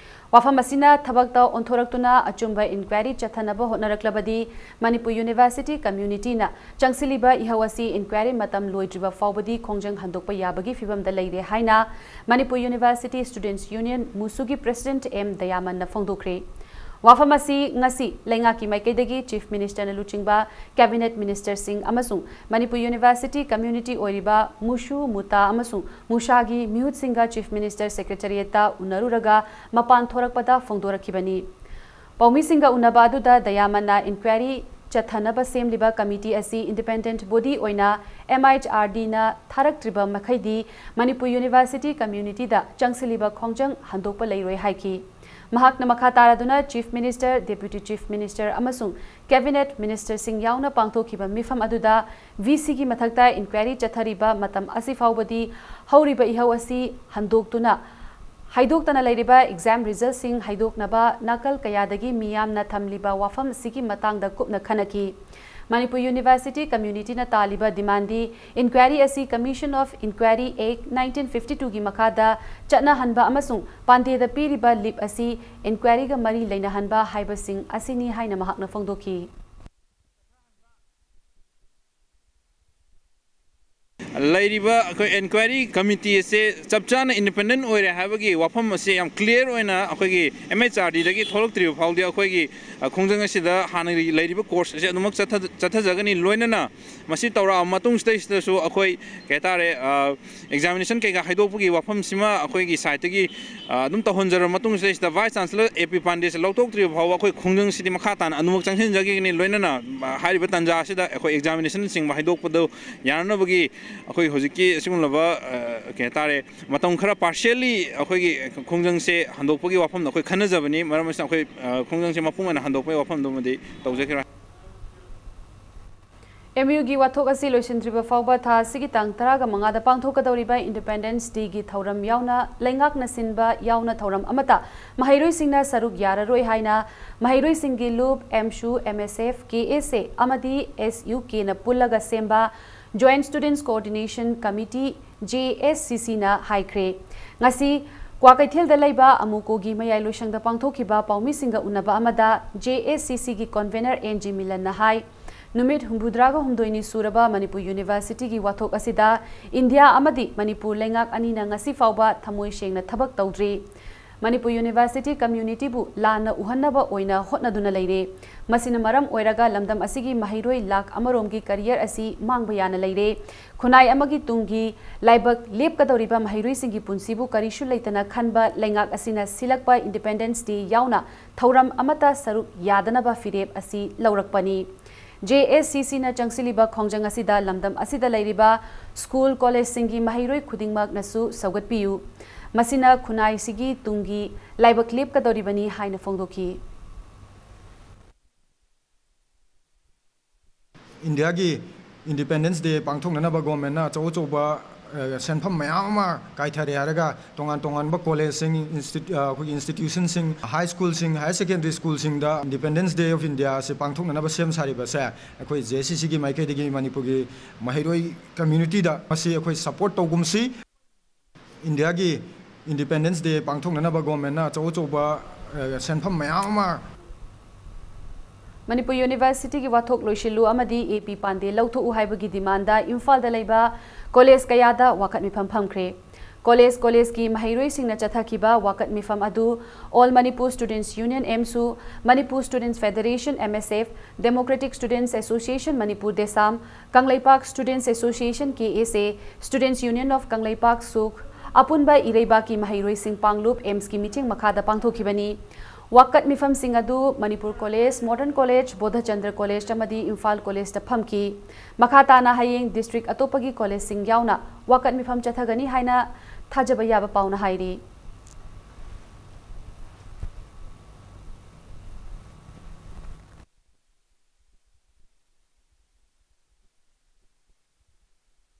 ꯋꯥꯐꯝ ꯑꯁꯤꯅ ꯊꯕꯛꯇ ꯑꯣꯟꯊꯣꯔꯛꯇꯨꯅ ꯑꯆꯨꯝꯕ ꯏꯟꯀ꯭ꯋꯥꯏꯔꯤ ꯆꯠꯊꯅꯕ ꯍꯣꯠꯅꯔꯛꯂꯕꯗꯤ ꯃꯅꯤꯄꯨꯔ ꯌꯨꯅꯤꯚꯔꯁꯤꯇꯤ ꯀꯝꯃ꯭ꯌꯨꯅꯤꯇꯤꯅ ꯆꯪꯁꯤꯜꯂꯤꯕ ꯏꯍꯧ ꯑꯁꯤ ꯏꯟꯀ꯭ꯋꯥꯏꯔꯤ ꯃꯇꯝ ꯂꯣꯏꯗ꯭ꯔꯤꯕ ꯐꯥꯎꯕꯗꯤ ꯈꯣꯡꯖꯪ ꯍꯟꯗꯣꯛꯄ ꯌꯥꯕꯒꯤ ꯐꯤꯚꯝꯗ ꯂꯩꯔꯦ ꯍꯥꯏꯅ ꯃꯅꯤꯄꯨꯔ ꯌꯨꯅꯤꯚꯔꯁꯤꯇꯤ ꯁ꯭ꯇꯨꯗꯦꯟꯠꯁ ꯌꯨꯅꯤꯌꯟ, ꯃꯨꯁꯨꯒꯤ ꯄ꯭ꯔꯦꯁꯤꯗꯦꯟꯠ ꯑꯦꯝ ꯗꯌꯥꯃꯟꯅ ꯐꯣꯡꯗꯣꯛꯈ꯭ꯔꯦ꯫ ꯋꯥꯐꯝ ꯑꯁꯤ ꯉꯁꯤ ꯂꯩꯉꯥꯛꯀꯤ ꯃꯥꯏꯀꯩꯗꯒꯤ ꯆꯤꯐ ꯃꯤꯅꯤꯁꯇꯔꯅ ꯂꯨꯆꯤꯡꯕ ꯀꯦꯕꯤꯅꯦꯠ ꯃꯤꯅꯤꯁꯇꯔꯁꯤꯡ ꯑꯃꯁꯨꯡ ꯃꯅꯤꯄꯨꯔ ꯌꯨꯅꯤꯚꯔꯁꯤꯇꯤ ꯀꯝꯃ꯭ꯌꯨꯅꯤꯇꯤ ꯑꯣꯏꯔꯤꯕ ꯃꯨꯁꯨ, ꯃꯨꯇꯥ ꯑꯃꯁꯨꯡ ꯃꯨꯁꯥꯒꯤ ꯃꯤꯍꯨꯠꯁꯤꯡꯒ ꯆꯤꯐ ꯃꯤꯅꯤꯁꯇꯔ ꯁꯦꯀ꯭ꯔꯦꯇꯔꯤꯌꯦꯠꯇ ꯎꯅꯔꯨꯔꯒ ꯃꯄꯥꯟ ꯊꯣꯔꯛꯄꯗ ꯐꯣꯡꯗꯣꯔꯛꯈꯤꯕꯅꯤ꯫ ꯄꯥꯎꯃꯤꯁꯤꯡꯒ ꯎꯅꯕ ꯑꯗꯨꯗ ꯗꯌꯥꯃꯟꯅ ꯏꯟꯀ꯭ꯋꯥꯏꯔꯤ ꯆꯠꯊꯅꯕ ꯁꯦꯝꯂꯤꯕ ꯀꯃꯤꯇꯤ ꯑꯁꯤ ꯏꯟꯗꯤꯄꯦꯟꯗꯦꯟꯠ ꯕꯣꯗꯤ ꯑꯣꯏꯅ ꯑꯦꯝ ꯑꯩꯆ ꯑꯥꯔ ꯗꯤꯅ ꯊꯥꯔꯛꯇ꯭ꯔꯤꯕ ꯃꯈꯩꯗꯤ ꯃꯅꯤꯄꯨꯔ ꯌꯨꯅꯤꯚꯔꯁꯤꯇꯤ ꯀꯝꯃ꯭ꯌꯨꯅꯤꯇꯤꯗ ꯆꯪꯁꯤꯜꯂꯤꯕ ꯈꯣꯡꯖꯪ ꯍꯟꯗꯣꯛꯄ ꯂꯩꯔꯣꯏ ꯍꯥꯏꯈꯤ꯫ ꯃꯍꯥꯛꯅ ꯃꯈꯥ ꯇꯥꯔꯗꯨꯅ ꯆꯤꯐ ꯃꯤꯅꯤꯁꯇꯔ, ꯗꯦꯄ꯭ꯌꯨꯇꯤ ꯆꯤꯐ ꯃꯤꯅꯤꯁꯇꯔ ꯑꯃꯁꯨꯡ ꯀꯦꯕꯤꯅꯦꯠ ꯃꯤꯅꯤꯁꯇꯔꯁꯤꯡ ꯌꯥꯎꯅ ꯄꯥꯡꯊꯣꯛꯈꯤꯕ ꯃꯤꯐꯝ ꯑꯗꯨꯗ ꯚꯤ ꯁꯤꯒꯤ ꯃꯊꯛꯇ ꯏꯟꯀ꯭ꯋꯥꯏꯔꯤ ꯆꯠꯊꯔꯤꯕ ꯃꯇꯝ ꯑꯁꯤ ꯐꯥꯎꯕꯗꯤ ꯍꯧꯔꯤꯕ ꯏꯍꯧ ꯑꯁꯤ ꯍꯟꯗꯣꯛꯇꯨꯅ ꯍꯥꯏꯗꯣꯛꯇꯅ ꯂꯩꯔꯤꯕ exam resultꯁꯤꯡ ꯍꯥꯏꯗꯣꯛꯅꯕ ꯅꯥꯀꯜ ꯀꯌꯥꯗꯒꯤ ꯃꯤꯌꯥꯝꯅ ꯊꯝꯂꯤꯕ ꯋꯥꯐꯝ ꯑꯁꯤꯒꯤ ꯃꯇꯥꯡꯗ ꯀꯨꯞꯅ ꯈꯟꯅꯈꯤ꯫ ꯃꯅꯤꯄꯨꯔ University communityꯅ ꯇꯥꯜꯂꯤꯕ demandꯗꯤ inquiry ꯑꯁꯤ Commission of Inquiry Act nineteen fifty twoꯒꯤ ꯃꯈꯥꯗ ꯆꯠꯅꯍꯟꯕ ꯑꯃꯁꯨꯡ ꯄꯥꯟꯗꯦꯗ ꯄꯤꯔꯤꯕ leave ꯑꯁꯤ inquiryꯒ ꯃꯔꯤ ꯂꯩꯅꯍꯟꯕ ꯍꯥꯏꯕꯁꯤꯡ ꯑꯁꯤꯅꯤ ꯍꯥꯏꯅ ꯃꯍꯥꯛꯅ ꯐꯣꯡꯗꯣꯛꯈꯤ꯫ ꯂꯩꯔꯤꯕ ꯑꯩꯈꯣꯏ inquiry committee ꯑꯁꯦ ꯆꯞ ꯆꯥꯅ independent ꯑꯣꯏꯔꯦ ꯍꯥꯏꯕꯒꯤ ꯋꯥꯐꯝ ꯑꯁꯤ ꯌꯥꯝ clear ꯑꯣꯏꯅ ꯑꯩꯈꯣꯏꯒꯤ MHRDꯗꯒꯤ ꯊꯣꯛꯂꯛꯇ꯭ꯔꯤꯕ ꯐꯥꯎꯗꯤ ꯑꯩꯈꯣꯏꯒꯤ ꯈꯣꯡꯖꯪ ꯑꯁꯤꯗ ꯍꯥꯟꯅꯒꯤ ꯂꯩꯔꯤꯕ course ꯑꯁꯤ ꯑꯗꯨꯃꯛ ꯆꯠꯊꯖꯒꯅꯤ꯫ ꯂꯣꯏꯅꯅ ꯃꯁꯤ ꯇꯧꯔꯛꯑꯕ ꯃꯇꯨꯡꯁꯤꯗꯩꯁꯤꯗꯁꯨ ꯑꯩꯈꯣꯏ ꯀꯩ ꯍꯥꯏꯇꯥꯔꯦ examination ꯀꯩꯀꯥ ꯍꯥꯏꯗꯣꯛꯄꯒꯤ ꯋꯥꯐꯝꯁꯤꯃ ꯑꯩꯈꯣꯏꯒꯤ sideꯇꯒꯤ ꯑꯗꯨꯝ ꯇꯧꯍꯟꯖꯔꯕ ꯃꯇꯨꯡꯁꯤꯗꯩꯁꯤꯗ Vice Chancellor A P ꯄꯥꯟꯗꯦꯁꯦ ꯂꯧꯊꯣꯛꯇ꯭ꯔꯤꯕ ꯐꯥꯎꯕ ꯑꯩꯈꯣꯏ ꯈꯣꯡꯖꯪꯁꯤꯗꯤ ꯃꯈꯥ ꯇꯥꯅ ꯑꯗꯨꯃꯛ ꯆꯪꯁꯤꯟꯖꯈꯤꯒꯅꯤ꯫ ꯂꯣꯏꯅꯅ ꯍꯥꯏꯔꯤꯕ ꯇꯥꯟꯖꯥ ꯑꯁꯤꯗ ꯑꯩꯈꯣꯏ examinationꯅꯆꯤꯡꯕ ꯍꯥꯏꯗꯣꯛꯄꯗ ꯌꯥꯅꯅꯕꯒꯤ ꯑꯩꯈꯣꯏ ꯍꯧꯖꯤꯛꯀꯤ ꯑꯁꯤꯒꯨꯝꯂꯕ ꯀꯩ ꯍꯥꯏꯇꯥꯔꯦ ꯃꯇꯝ ꯈꯔ partially ꯑꯩꯈꯣꯏꯒꯤ ꯈꯣꯡꯖꯪꯁꯦ ꯍꯟꯗꯣꯛꯄꯒꯤ ꯋꯥꯐꯝꯗ ꯑꯩꯈꯣꯏ ꯈꯟꯅꯖꯕꯅꯤ꯫ ꯃꯔꯝ ꯑꯁꯤꯅ ꯑꯩꯈꯣꯏ ꯈꯣꯡꯖꯪꯁꯦ ꯃꯄꯨꯡ ꯑꯣꯏꯅ ꯍꯟꯗꯣꯛꯄꯒꯤ ꯋꯥꯐꯝꯗꯨꯃꯗꯤ ꯇꯧꯖꯈꯤꯔꯣꯏ꯫ MUꯒꯤ ꯋꯥꯊꯣꯛ ꯑꯁꯤ ꯂꯣꯏꯁꯤꯟꯗ꯭ꯔꯤꯕ ꯐꯥꯎꯕ ꯊꯥ ꯑꯁꯤꯒꯤ ꯇꯥꯡ ꯇꯔꯥꯒ ꯃꯉꯥꯗ ꯄꯥꯡꯊꯣꯛꯀꯗꯧꯔꯤꯕ Independence Dayꯒꯤ ꯊꯧꯔꯝ ꯌꯥꯎꯅ ꯂꯩꯉꯥꯛꯅ ꯁꯤꯟꯕ ꯌꯥꯎꯅ ꯊꯧꯔꯝ ꯑꯃꯠꯇ ꯃꯍꯩꯔꯣꯏꯁꯤꯡꯅ ꯁꯔꯨꯛ ꯌꯥꯔꯔꯣꯏ ꯍꯥꯏꯅ ꯃꯍꯩꯔꯣꯏꯁꯤꯡꯒꯤ ꯂꯨꯞ, AMSU, MSF, KSA ꯑꯃꯗꯤ SUKꯅ ꯄꯨꯜꯂꯒ ꯁꯦꯝꯕ Joint Students Coordination Committee, JSCCꯅ ꯍꯥꯏꯈ꯭ꯔꯦ꯫ ꯉꯁꯤ ꯀ꯭ꯋꯥꯀꯩꯊꯦꯜꯗ ꯂꯩꯕ ꯑꯃꯨꯀꯣꯒꯤ ꯃꯌꯥꯏ ꯂꯣꯏꯁꯪꯗ ꯄꯥꯡꯊꯣꯛꯈꯤꯕ ꯄꯥꯎꯃꯤꯁꯤꯡꯒ ꯎꯅꯕ ꯑꯃꯗ JSCCꯒꯤ convener N G ꯃꯤꯂꯟꯅ ꯍꯥꯏ, ꯅꯨꯃꯤꯠ ꯍꯨꯝꯐꯨꯇꯔꯥꯒ ꯍꯨꯝꯗꯣꯏꯅꯤ ꯁꯨꯔꯕ ꯃꯅꯤꯄꯨꯔ Universityꯒꯤ ꯋꯥꯊꯣꯛ ꯑꯁꯤꯗ ꯏꯟꯗꯤꯌꯥ ꯑꯃꯗꯤ ꯃꯅꯤꯄꯨꯔ ꯂꯩꯉꯥꯛ ꯑꯅꯤꯅ ꯉꯁꯤ ꯐꯥꯎꯕ ꯊꯃꯣꯏ ꯁꯦꯡꯅ ꯊꯕꯛ ꯇꯧꯗ꯭ꯔꯤ꯫ ꯃꯅꯤꯄꯨꯔ University communityꯕꯨ ꯂꯥꯟꯅ ꯎꯍꯟꯅꯕ ꯑꯣꯏꯅ ꯍꯣꯠꯅꯗꯨꯅ ꯂꯩꯔꯦ꯫ ꯃꯁꯤꯅ ꯃꯔꯝ ꯑꯣꯏꯔꯒ ꯂꯝꯗꯝ ꯑꯁꯤꯒꯤ ꯃꯍꯩꯔꯣꯏ ꯂꯥꯈ ꯑꯃꯔꯣꯝꯒꯤ career ꯑꯁꯤ ꯃꯥꯡꯕ ꯌꯥꯅ ꯂꯩꯔꯦ꯫ ꯈꯨꯟꯅꯥꯏ ꯑꯃꯒꯤ ꯇꯨꯡꯒꯤ ꯂꯥꯏꯕꯛ ꯂꯦꯞꯀꯗꯧꯔꯤꯕ ꯃꯍꯩꯔꯣꯏꯁꯤꯡꯒꯤ ꯄꯨꯟꯁꯤꯕꯨ ꯀꯔꯤꯁꯨ ꯂꯩꯇꯅ ꯈꯟꯕ ꯂꯩꯉꯥꯛ ꯑꯁꯤꯅ ꯁꯤꯜꯂꯛꯄ Independence Day ꯌꯥꯎꯅ ꯊꯧꯔꯝ ꯑꯃꯠꯇ ꯁꯔꯨꯛ ꯌꯥꯗꯅꯕ ꯐꯤꯔꯦꯞ ꯑꯁꯤ ꯂꯧꯔꯛꯄꯅꯤ꯫ JSCCꯅ ꯆꯪꯁꯤꯜꯂꯤꯕ ꯈꯣꯡꯖꯪ ꯑꯁꯤꯗ ꯂꯝꯗꯝ ꯑꯁꯤꯗ ꯂꯩꯔꯤꯕ school collegeꯁꯤꯡꯒꯤ ꯃꯍꯩꯔꯣꯏ ꯈꯨꯗꯤꯡꯃꯛꯅꯁꯨ ꯁꯧꯒꯠꯄꯤꯌꯨ꯫ ꯃꯁꯤꯅ ꯈꯨꯟꯅꯥꯏꯁꯤꯒꯤ ꯇꯨꯡꯒꯤ ꯂꯥꯏꯕꯛ ꯂꯦꯞꯀꯗꯧꯔꯤꯕꯅꯤ ꯍꯥꯏꯅ ꯐꯣꯡꯗꯣꯛꯈꯤ꯫ ꯏꯟꯗꯤꯌꯥꯒꯤ Independence Day ꯄꯥꯡꯊꯣꯛꯅꯅꯕ governmentꯅ ꯑꯆꯧ ꯑꯆꯧꯕ ꯑ, ꯁꯦꯟꯐꯝ ꯃꯌꯥꯝ ꯑꯃ ꯀꯥꯏꯊꯔꯦ ꯍꯥꯏꯔꯒ ꯇꯣꯉꯥꯟ ꯇꯣꯉꯥꯟꯕ ꯀꯣꯂꯦꯖꯁꯤꯡ, ꯏꯟꯁꯇꯤꯇ꯭ꯌꯨ-, ꯑ, ꯑꯩꯈꯣꯏꯒꯤ ꯏꯟꯁꯇꯤꯇ꯭ꯌꯨꯁꯟꯁꯤꯡ, ꯍꯥꯏ ꯁ꯭ꯀꯨꯜꯁꯤꯡ, ꯍꯥꯌꯔ ꯁꯦꯀꯦꯟꯗꯔꯤ ꯁ꯭ꯀꯨꯜꯁꯤꯡꯗ Independence Day of India ꯑꯁꯤ ꯄꯥꯡꯊꯣꯛꯅꯅꯕ ꯁꯦꯝ ꯁꯥꯔꯤꯕꯁꯦ ꯑꯩꯈꯣꯏ J C C ꯒꯤ ꯃꯥꯏꯀꯩꯗꯒꯤ ꯃꯅꯤꯄꯨꯔꯒꯤ ꯃꯍꯩꯔꯣꯏ ꯀꯝꯃ꯭ꯌꯨꯅꯤꯇꯤꯗ ꯃꯁꯤ ꯑꯩꯈꯣꯏ ꯁꯄꯣꯔꯠ ꯇꯧꯒꯨꯝꯁꯤ꯫ ꯏꯟꯗꯤꯌꯥꯒꯤ Independence Day ꯄꯥꯡꯊꯣꯛꯅꯅꯕ ꯒꯣꯔꯃꯦꯟꯅ ꯑꯆꯧ ꯑꯆꯧꯕ, ꯑ, ꯁꯦꯟꯐꯝ ꯃꯌꯥꯝ ꯑꯃ ꯃꯅꯤꯄꯨꯔ ꯌꯨꯅꯤꯚꯔꯁꯤꯇꯤꯒꯤ ꯋꯥꯊꯣꯛ ꯂꯣꯏꯁꯤꯜꯂꯨ ꯑꯃꯗꯤ A P ꯄꯥꯟꯗꯦ ꯂꯧꯊꯣꯛꯎ ꯍꯥꯏꯕꯒꯤ ꯗꯤꯃꯥꯟꯗ ꯏꯝꯐꯥꯜꯗ ꯂꯩꯕ ꯀꯣꯂꯦꯖ ꯀꯌꯥꯗ ꯋꯥꯀꯠ ꯃꯤꯐꯝ ꯐꯝꯈ꯭ꯔꯦ꯫ ꯀꯣꯂꯦꯖ ꯀꯣꯂꯦꯖꯀꯤ ꯃꯍꯩꯔꯣꯏꯁꯤꯡꯅ ꯆꯠꯊꯈꯤꯕ ꯋꯥꯀꯠ ꯃꯤꯐꯝ ꯑꯗꯨ All Manipur Students Union, AMSU, Manipur Students Federation, M S F, Democratic Students Association Manipur, DESAM, Kangleipak Students Association, K S A, Students Union of Kangleipak, ꯁꯨꯛ, ꯑꯄꯨꯟꯕ ꯏꯔꯩꯕꯥꯛꯀꯤ ꯃꯍꯩꯔꯣꯏꯁꯤꯡ ꯄꯥꯡꯂꯨꯞ, AMSꯀꯤ ꯃꯤꯠꯌꯦꯡ ꯃꯈꯥꯗ ꯄꯥꯡꯊꯣꯛꯈꯤꯕꯅꯤ꯫ ꯋꯥꯀꯠ ꯃꯤꯐꯝꯁꯤꯡ ꯑꯗꯨ Manipur college, modern college, Bodhchandra college ꯑꯃꯗꯤ ꯏꯝꯐꯥꯜ ꯀꯣꯂꯦꯖꯇ ꯐꯝꯈꯤ꯫ ꯃꯈꯥ ꯇꯥꯅ ꯍꯌꯦꯡ ꯗꯤꯁꯇ꯭ꯔꯤꯛ ꯑꯇꯣꯞꯄꯒꯤ ꯀꯣꯂꯦꯖꯁꯤꯡ ꯌꯥꯎꯅ ꯋꯥꯀꯠ ꯃꯤꯐꯝ ꯆꯠꯊꯒꯅꯤ ꯍꯥꯏꯅ ꯊꯥꯖꯕ ꯌꯥꯕ ꯄꯥꯎꯅ ꯍꯥꯏꯔꯤ꯫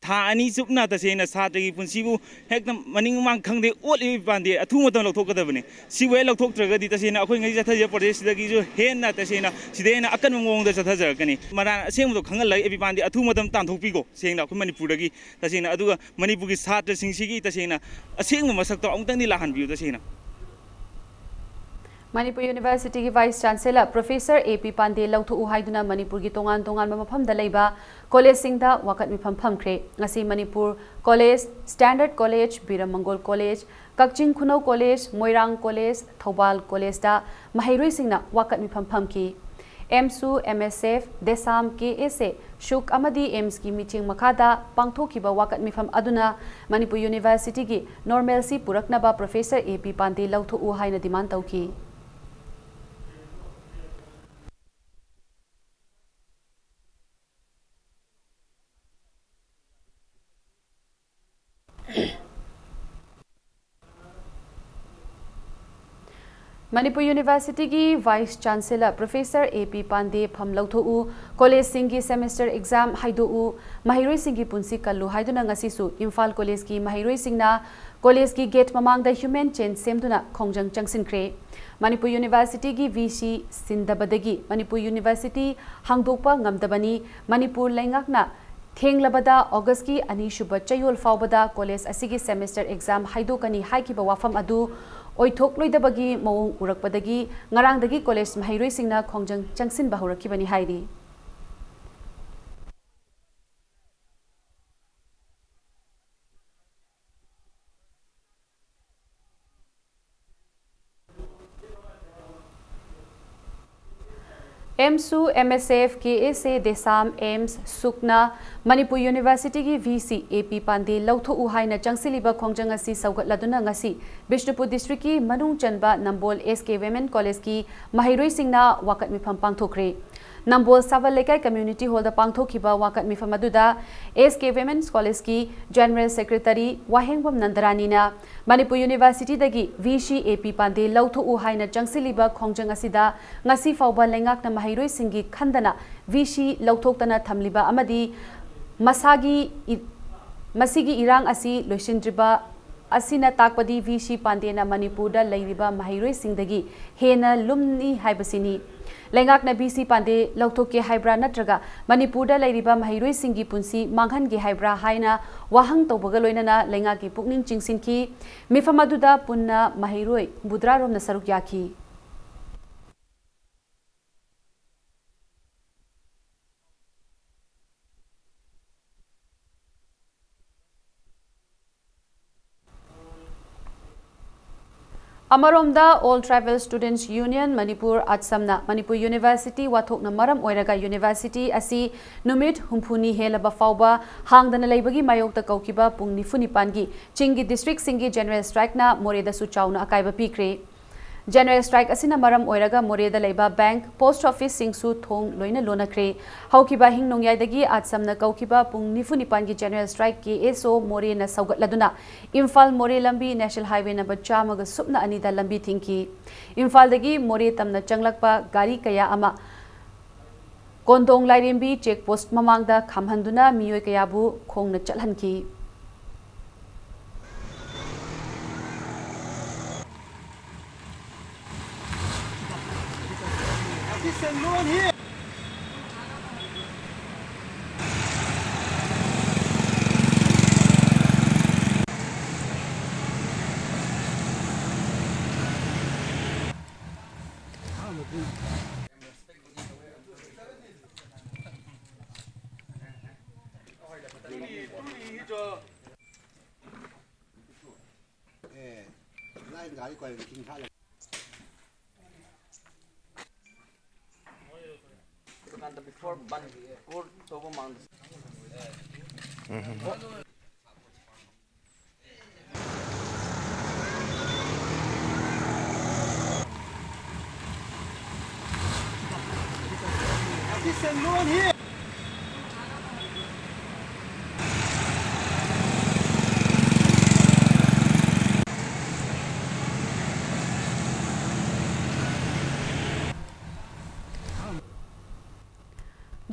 ꯊꯥ ꯑꯅꯤ ꯆꯨꯞꯅ ꯇꯁꯦꯡꯅ ꯁꯥꯇ꯭ꯔꯒꯤ ꯄꯨꯟꯁꯤꯕꯨ ꯍꯦꯛꯇ ꯃꯅꯤꯡ ꯃꯃꯥꯡ ꯈꯪꯗꯦ ꯑꯣꯠꯂꯤꯕ ꯄꯥꯟꯗꯦ ꯑꯊꯨꯕ ꯃꯇꯝ ꯂꯧꯊꯣꯛꯀꯗꯕꯅꯤ꯫ ꯁꯤꯕꯨ ꯍꯦꯛ ꯂꯧꯊꯣꯛꯇ꯭ꯔꯒꯗꯤ ꯇꯁꯦꯡꯅ ꯑꯩꯈꯣꯏ ꯉꯁꯤ ꯆꯠꯊꯔꯤꯕ ꯄ꯭ꯔꯣꯖꯦꯛꯁꯤꯗꯒꯤꯁꯨ ꯍꯦꯟꯅ ꯇꯁꯦꯡꯅ ꯁꯤꯗꯩ ꯍꯦꯟꯅ ꯑꯀꯟꯕ ꯃꯑꯣꯡꯗ ꯆꯠꯊꯖꯔꯛꯀꯅꯤ꯫ ꯃꯔꯥ ꯑꯁꯦꯡꯕꯗꯣ ꯈꯪꯍꯜꯂꯒ ꯑꯦ ꯄꯤ ꯄꯥꯟꯗꯦ ꯑꯊꯨꯕ ꯃꯇꯝ ꯇꯥꯟꯊꯣꯛꯄꯤꯀꯣ꯫ ꯁꯦꯡꯅ ꯑꯩꯈꯣꯏ ꯃꯅꯤꯄꯨꯔꯗꯒꯤ ꯇꯁꯦꯡꯅ, ꯑꯗꯨꯒ ꯃꯅꯤꯄꯨꯔꯒꯤ ꯁꯥꯇ꯭ꯔꯁꯤꯡꯁꯤꯒꯤ ꯇꯁꯦꯡꯅ ꯑꯁꯦꯡꯕ ꯃꯁꯛꯇꯣ ꯑꯃꯨꯛꯇꯪꯗꯤ ꯂꯥꯛꯍꯟꯕꯤꯌꯨ ꯇꯁꯦꯡꯅ꯫ ꯃꯅꯤꯄꯨꯔ ꯌꯨꯅꯤꯚꯔꯁꯤꯇꯤꯒꯤ vice chancellor professor A P Pandey ꯂꯧꯊꯣꯛꯎ ꯍꯥꯏꯗꯨꯅ ꯃꯅꯤꯄꯨꯔꯒꯤ ꯇꯣꯉꯥꯟ ꯇꯣꯉꯥꯟꯕ ꯃꯐꯝꯗ ꯂꯩꯕ ꯀꯣꯂꯦꯖꯁꯤꯡꯗ ꯋꯥꯀꯠ ꯃꯤꯐꯝ ꯐꯝꯈ꯭ꯔꯦ꯫ ꯉꯁꯤ ꯃꯅꯤꯄꯨꯔ ꯀꯣꯂꯦꯖ, ꯁ꯭ꯇꯦꯟꯗꯔꯗ ꯀꯣꯂꯦꯖ, ꯕꯤꯔꯝ ꯃꯪꯒꯣꯜ ꯀꯣꯂꯦꯖ, ꯀꯛꯆꯤꯡ ꯈꯨꯅꯧ ꯀꯣꯂꯦꯖ, ꯃꯣꯏꯔꯥꯡ ꯀꯣꯂꯦꯖ, ꯊꯧꯕꯥꯜ ꯀꯣꯂꯦꯖꯇ ꯃꯍꯩꯔꯣꯏꯁꯤꯡꯅ ꯋꯥꯀꯠ ꯃꯤꯐꯝ ꯐꯝꯈꯤ꯫ AMSU, M S F, DESAM, K S A, ꯁꯨꯛ ꯑꯃꯗꯤ AMSꯀꯤ ꯃꯤꯠꯌꯦꯡ ꯃꯈꯥꯗ ꯄꯥꯡꯊꯣꯛꯈꯤꯕ ꯋꯥꯀꯠ ꯃꯤꯐꯝ ꯑꯗꯨꯅ ꯃꯅꯤꯄꯨꯔ ꯌꯨꯅꯤꯚꯔꯁꯤꯇꯤꯒꯤ ꯅꯣꯔꯃꯦꯜꯁꯤ ꯄꯨꯔꯛꯅꯕ ꯄ꯭ꯔꯣꯐꯦꯁꯔ A P ꯄꯥꯟꯗꯦ ꯂꯧꯊꯣꯛꯎ ꯍꯥꯏꯅ ꯗꯤꯃꯥꯟ ꯇꯧꯈꯤ꯫ ꯃꯅꯤꯄꯨꯔ ꯌꯨꯅꯤꯚꯔꯁꯤꯇꯤꯒꯤ ꯚꯥꯏꯁ ꯆꯥꯟꯁꯦꯂꯔ ꯄ꯭ꯔꯣꯐꯦꯁꯔ ꯑꯦ ꯄꯤ ꯄꯥꯟꯗꯦ ꯐꯝ ꯂꯧꯊꯣꯛꯎ, ꯀꯣꯂꯦꯖꯁꯤꯡꯒꯤ ꯁꯦꯃꯦꯁꯇꯔ ꯑꯦꯛꯖꯥꯝ ꯍꯥꯏꯗꯣꯛꯎ, ꯃꯍꯩꯔꯣꯏꯁꯤꯡꯒꯤ ꯄꯨꯟꯁꯤ ꯀꯜꯂꯨ ꯍꯥꯏꯗꯨꯅ ꯉꯁꯤꯁꯨ ꯏꯝꯐꯥꯜ ꯀꯣꯂꯦꯖꯀꯤ ꯃꯍꯩꯔꯣꯏꯁꯤꯡꯅ ꯀꯣꯂꯦꯖꯀꯤ ꯒꯦꯠ ꯃꯃꯥꯡꯗ ꯍ꯭ꯌꯨꯃꯦꯟ ꯆꯦꯟ ꯁꯦꯝꯗꯨꯅ ꯈꯣꯡꯖꯪ ꯆꯪꯁꯤꯟꯈ꯭ꯔꯦ꯫ ꯃꯅꯤꯄꯨꯔ ꯌꯨꯅꯤꯚꯔꯁꯤꯇꯤꯒꯤ ꯚꯤ ꯁꯤ ꯁꯤꯟꯗꯕꯗꯒꯤ ꯃꯅꯤꯄꯨꯔ ꯌꯨꯅꯤꯚꯔꯁꯤꯇꯤ ꯍꯥꯡꯗꯣꯛꯄ ꯉꯝꯗꯕꯅꯤ꯫ ꯃꯅꯤꯄꯨꯔ ꯂꯩꯉꯥꯛꯅ ꯊꯦꯡꯂꯕꯗ ꯑꯣꯒꯁꯀꯤ ꯑꯅꯤꯁꯨꯕ ꯆꯌꯣꯜ ꯐꯥꯎꯕꯗ ꯀꯣꯂꯦꯖ ꯑꯁꯤꯒꯤ ꯁꯦꯃꯦꯁꯇꯔ ꯑꯦꯛꯖꯥꯝ ꯍꯥꯏꯗꯣꯛꯀꯅꯤ ꯍꯥꯏꯈꯤꯕ ꯋꯥꯐꯝ ꯑꯗꯨ ꯑꯣꯏꯊꯣꯛꯂꯣꯏꯗꯕꯒꯤ ꯃꯑꯣꯡ ꯎꯔꯛꯄꯗꯒꯤ ꯉꯔꯥꯡꯗꯒꯤ ꯀꯣꯂꯦꯖ ꯃꯍꯩꯔꯣꯏꯁꯤꯡꯅ ꯈꯣꯡꯖꯪ ꯆꯪꯁꯤꯟꯕ ꯍꯧꯔꯛꯈꯤꯕꯅꯤ ꯍꯥꯏꯔꯤ꯫ ꯑꯦꯝꯁꯨ, ꯑꯦꯝ ꯑꯦꯁ ꯑꯦꯐ, ꯀꯦ ꯑꯦꯁ ꯑꯦ, ꯗꯦꯁꯥꯝ, ꯑꯦꯝꯁ, ꯁꯨꯛꯅ ꯃꯅꯤꯄꯨꯔ ꯌꯨꯅꯤꯚꯔꯁꯤꯇꯤꯒꯤ ꯚꯤ ꯁꯤ ꯑꯦ ꯄꯤ ꯄꯥꯟꯗꯦ ꯂꯧꯊꯣꯛꯎ ꯍꯥꯏꯅ ꯆꯪꯁꯤꯜꯂꯤꯕ ꯈꯣꯡꯖꯪ ꯑꯁꯤ ꯁꯧꯒꯠꯂꯗꯨꯅ ꯉꯁꯤ ꯕꯤꯁꯅꯨꯄꯨꯔ ꯗꯤꯁꯇ꯭ꯔꯤꯛꯀꯤ ꯃꯅꯨꯡ ꯆꯟꯕ ꯅꯝꯕꯣꯜ ꯑꯦꯁ ꯀꯦ ꯋꯤꯃꯦꯟ ꯀꯣꯂꯦꯖꯀꯤ ꯃꯍꯩꯔꯣꯏꯁꯤꯡꯅ ꯋꯥꯀꯠ ꯃꯤꯐꯝ ꯄꯥꯡꯊꯣꯛꯈ꯭ꯔꯦ꯫ ꯅꯝꯕꯣꯜ ꯁꯥꯕꯜ ꯂꯩꯀꯥꯏ ꯀꯝꯃ꯭ꯌꯨꯅꯤꯇꯤ ꯍꯣꯜꯗ ꯄꯥꯡꯊꯣꯛꯈꯤꯕ ꯋꯥꯀꯠ ꯃꯤꯐꯝ ꯑꯗꯨꯗ ꯑꯦꯁ ꯀꯦ ꯋꯤꯃꯦꯟꯁ ꯀꯣꯂꯦꯖꯀꯤ ꯖꯦꯅꯔꯦꯜ ꯁꯦꯀ꯭ꯔꯦꯇꯔꯤ ꯋꯥꯍꯦꯡꯕꯝ ꯅꯟꯗꯔꯥꯅꯤꯅ ꯃꯅꯤꯄꯨꯔ ꯌꯨꯅꯤꯚꯔꯁꯤꯇꯤꯗꯒꯤ ꯚꯤ ꯁꯤ ꯑꯦ ꯄꯤ ꯄꯥꯟꯗꯦ ꯂꯧꯊꯣꯛꯎ ꯍꯥꯏꯅ ꯆꯪꯁꯤꯜꯂꯤꯕ ꯈꯣꯡꯖꯪ ꯑꯁꯤꯗ ꯉꯁꯤ ꯐꯥꯎꯕ ꯂꯩꯉꯥꯛꯅ ꯃꯍꯩꯔꯣꯏꯁꯤꯡꯒꯤ ꯈꯟꯗꯅ ꯚꯤ ꯁꯤ ꯂꯧꯊꯣꯛꯇꯅ ꯊꯝꯂꯤꯕ ꯑꯃꯗꯤ ꯃꯁꯥꯒꯤ ꯏ-, ꯃꯁꯤꯒꯤ ꯏꯔꯥꯡ ꯑꯁꯤ ꯂꯣꯏꯁꯤꯟꯗ꯭ꯔꯤꯕ ꯑꯁꯤꯅ ꯇꯥꯛꯄꯗꯤ ꯚꯤ ꯁꯤ ꯄꯥꯟꯗꯦꯅ ꯃꯅꯤꯄꯨꯔꯗ ꯂꯩꯔꯤꯕ ꯃꯍꯩꯔꯣꯏꯁꯤꯡꯗꯒꯤ ꯍꯦꯟꯅ ꯂꯨꯝꯅꯤ ꯍꯥꯏꯕꯁꯤꯅꯤ꯫ ꯂꯩꯉꯥꯛꯅ ꯚꯤ ꯁꯤ ꯄꯥꯟꯗꯦ ꯂꯧꯊꯣꯛꯀꯦ ꯍꯥꯏꯕ꯭ꯔꯥ ꯅꯠꯇ꯭ꯔꯒ ꯃꯅꯤꯄꯨꯔꯗ ꯂꯩꯔꯤꯕ ꯃꯍꯩꯔꯣꯏꯁꯤꯡꯒꯤ ꯄꯨꯟꯁꯤ ꯃꯥꯡꯍꯟꯒꯦ ꯍꯥꯏꯕ꯭ꯔꯥ ꯍꯥꯏꯅ ꯋꯥꯍꯪ ꯇꯧꯕꯒ ꯂꯣꯏꯅꯅ ꯂꯩꯉꯥꯛꯀꯤ ꯄꯨꯛꯅꯤꯡ ꯆꯤꯡꯁꯤꯟꯈꯤ꯫ ꯃꯤꯐꯝ ꯑꯗꯨꯗ ꯄꯨꯟꯅ ꯃꯍꯩꯔꯣꯏ ꯍꯨꯝꯐꯨꯇꯔꯥ ꯔꯣꯝꯅ ꯁꯔꯨꯛ ꯌꯥꯈꯤ꯫ ꯑꯃꯔꯣꯝꯗ, All Tribal Students Union Manipur, ꯑꯠꯁꯝꯅ ꯃꯅꯤꯄꯨꯔ ꯌꯨꯅꯤꯚꯔꯁꯤꯇꯤ ꯋꯥꯊꯣꯛꯅ ꯃꯔꯝ ꯑꯣꯏꯔꯒ ꯌꯨꯅꯤꯚꯔꯁꯤꯇꯤ ꯑꯁꯤ ꯅꯨꯃꯤꯠ ꯍꯨꯝꯐꯨꯅꯤ ꯍꯦꯜꯂꯕ ꯐꯥꯎꯕ ꯍꯥꯡꯗꯅ ꯂꯩꯕꯒꯤ ꯃꯥꯌꯣꯛꯇ ꯀꯧꯈꯤꯕ ꯄꯨꯡ ꯅꯤꯐꯨ ꯅꯤꯄꯥꯟꯒꯤ ꯆꯤꯡꯒꯤ ꯗꯤꯁꯇ꯭ꯔꯤꯛꯁꯤꯡꯒꯤ ꯖꯦꯅꯔꯦꯜ ꯁ꯭ꯇ꯭ꯔꯥꯏꯛꯅ ꯃꯣꯔꯦꯗꯁꯨ ꯆꯥꯎꯅ ꯑꯀꯥꯏꯕ ꯄꯤꯈ꯭ꯔꯦ꯫ General strike ꯑꯁꯤꯅ ꯃꯔꯝ ꯑꯣꯏꯔꯒ ꯃꯣꯔꯦꯗ ꯂꯩꯕ bank, post officeꯁꯤꯡꯁꯨ ꯊꯣꯡ ꯂꯣꯏꯅ ꯂꯣꯟꯅꯈ꯭ꯔꯦ꯫ ꯍꯧꯈꯤꯕ ꯑꯍꯤꯡ ꯅꯣꯡꯌꯥꯏꯗꯒꯤ ꯑꯥꯖꯝꯅ ꯀꯧꯈꯤꯕ ꯄꯨꯡ ꯅꯤꯐꯨ ꯅꯤꯄꯥꯟꯒꯤ general strike K S O ꯃꯣꯔꯦꯅ ꯁꯧꯒꯠꯂꯗꯨꯅ Imphal ꯃꯣꯔꯦ ꯂꯝꯕꯤ National Highway number ꯆꯥꯝꯃꯒ ꯁꯨꯞꯅ ꯑꯅꯤꯗ ꯂꯝꯕꯤ ꯊꯤꯡꯈꯤ꯫ ꯏꯝꯐꯥꯜꯗꯒꯤ ꯃꯣꯔꯦ ꯇꯝꯅ ꯆꯪꯂꯛꯄ ꯒꯥꯔꯤ ꯀꯌꯥ ꯑꯃ ꯀꯣꯟꯗꯣꯡ ꯂꯥꯏꯔꯦꯝꯕꯤ check post ꯃꯃꯥꯡꯗ ꯈꯥꯝꯍꯟꯗꯨꯅ ꯃꯤꯑꯣꯏ ꯀꯌꯥꯕꯨ ꯈꯣꯡꯅ ꯆꯠꯍꯟꯈꯤ꯫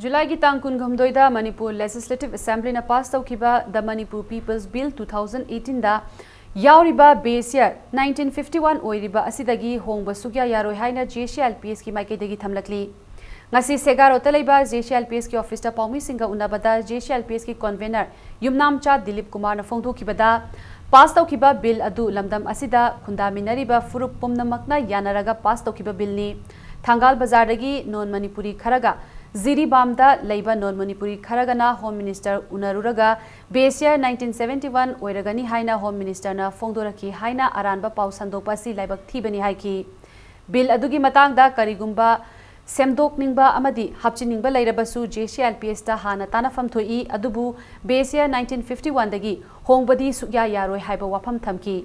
ꯖꯨꯂꯥꯏꯒꯤ ꯇꯥꯡ ꯀꯨꯟꯍꯨꯝꯗꯣꯏꯗ ꯃꯅꯤꯄꯨꯔ Legislative Assemblyꯅ pass ꯇꯧꯈꯤꯕ The Manipur People's Bill two thousand eighteenꯗ ꯌꯥꯎꯔꯤꯕ base year nineteen fifty one ꯑꯣꯏꯔꯤꯕ ꯑꯁꯤꯗꯒꯤ ꯍꯣꯡꯕ ꯁꯨꯛꯌꯥ ꯌꯥꯔꯣꯏ ꯍꯥꯏꯅ J C I L P Sꯀꯤ ꯃꯥꯏꯀꯩꯗꯒꯤ ꯊꯝꯂꯛꯂꯤ꯫ ꯉꯁꯤ ꯁꯦꯒꯥꯔꯣꯠꯇ ꯂꯩꯕ J C I L P Sꯀꯤ officeꯇ ꯄꯥꯎꯃꯤꯁꯤꯡꯒ ꯎꯅꯕꯗ J C I L P Sꯀꯤ convener ꯌꯨꯝꯅꯥꯝꯆꯥ Dilip ꯀꯨꯃꯥꯔꯅ ꯐꯣꯡꯗꯣꯛꯈꯤꯕꯗ, pass ꯇꯧꯈꯤꯕ bill ꯑꯗꯨ ꯂꯝꯗꯝ ꯑꯁꯤꯗ ꯈꯨꯟꯗꯥꯃꯤꯟꯅꯔꯤꯕ ꯐꯨꯔꯨꯞ ꯄꯨꯝꯅꯃꯛꯅ ꯌꯥꯅꯔꯒ pass ꯇꯧꯈꯤꯕ billꯅꯤ꯫ ꯊꯪꯒꯥꯜ ꯕꯖꯥꯔꯗꯒꯤ non Manipuri ꯈꯔꯒ ꯖꯤꯔꯤꯕꯥꯝꯗ ꯂꯩꯕ non Manipuri ꯈꯔꯒꯅ Home Minister ꯎꯅꯔꯨꯔꯒ base year nineteen seventy one ꯑꯣꯏꯔꯒꯅꯤ ꯍꯥꯏꯅ Home Ministerꯅ ꯐꯣꯡꯗꯣꯔꯛꯈꯤ ꯍꯥꯏꯅ ꯑꯔꯥꯟꯕ ꯄꯥꯎ ꯁꯟꯗꯣꯛꯄ ꯑꯁꯤ ꯂꯥꯏꯕꯛ ꯊꯤꯕꯅꯤ ꯍꯥꯏꯈꯤ꯫ Bill ꯑꯗꯨꯒꯤ ꯃꯇꯥꯡꯗ ꯀꯔꯤꯒꯨꯝꯕ ꯁꯦꯝꯗꯣꯛꯅꯤꯡꯕ ꯑꯃꯗꯤ ꯍꯥꯞꯆꯤꯟꯅꯤꯡꯕ ꯂꯩꯔꯕꯁꯨ J C I L P Sꯇ ꯍꯥꯟꯅ ꯇꯥꯟꯅꯐꯝ ꯊꯣꯛꯏ, ꯑꯗꯨꯕꯨ base year nineteen fifty oneꯗꯒꯤ ꯍꯣꯡꯕꯗꯤ ꯁꯨꯛꯌꯥ ꯌꯥꯔꯣꯏ ꯍꯥꯏꯕ ꯋꯥꯐꯝ ꯊꯝꯈꯤ꯫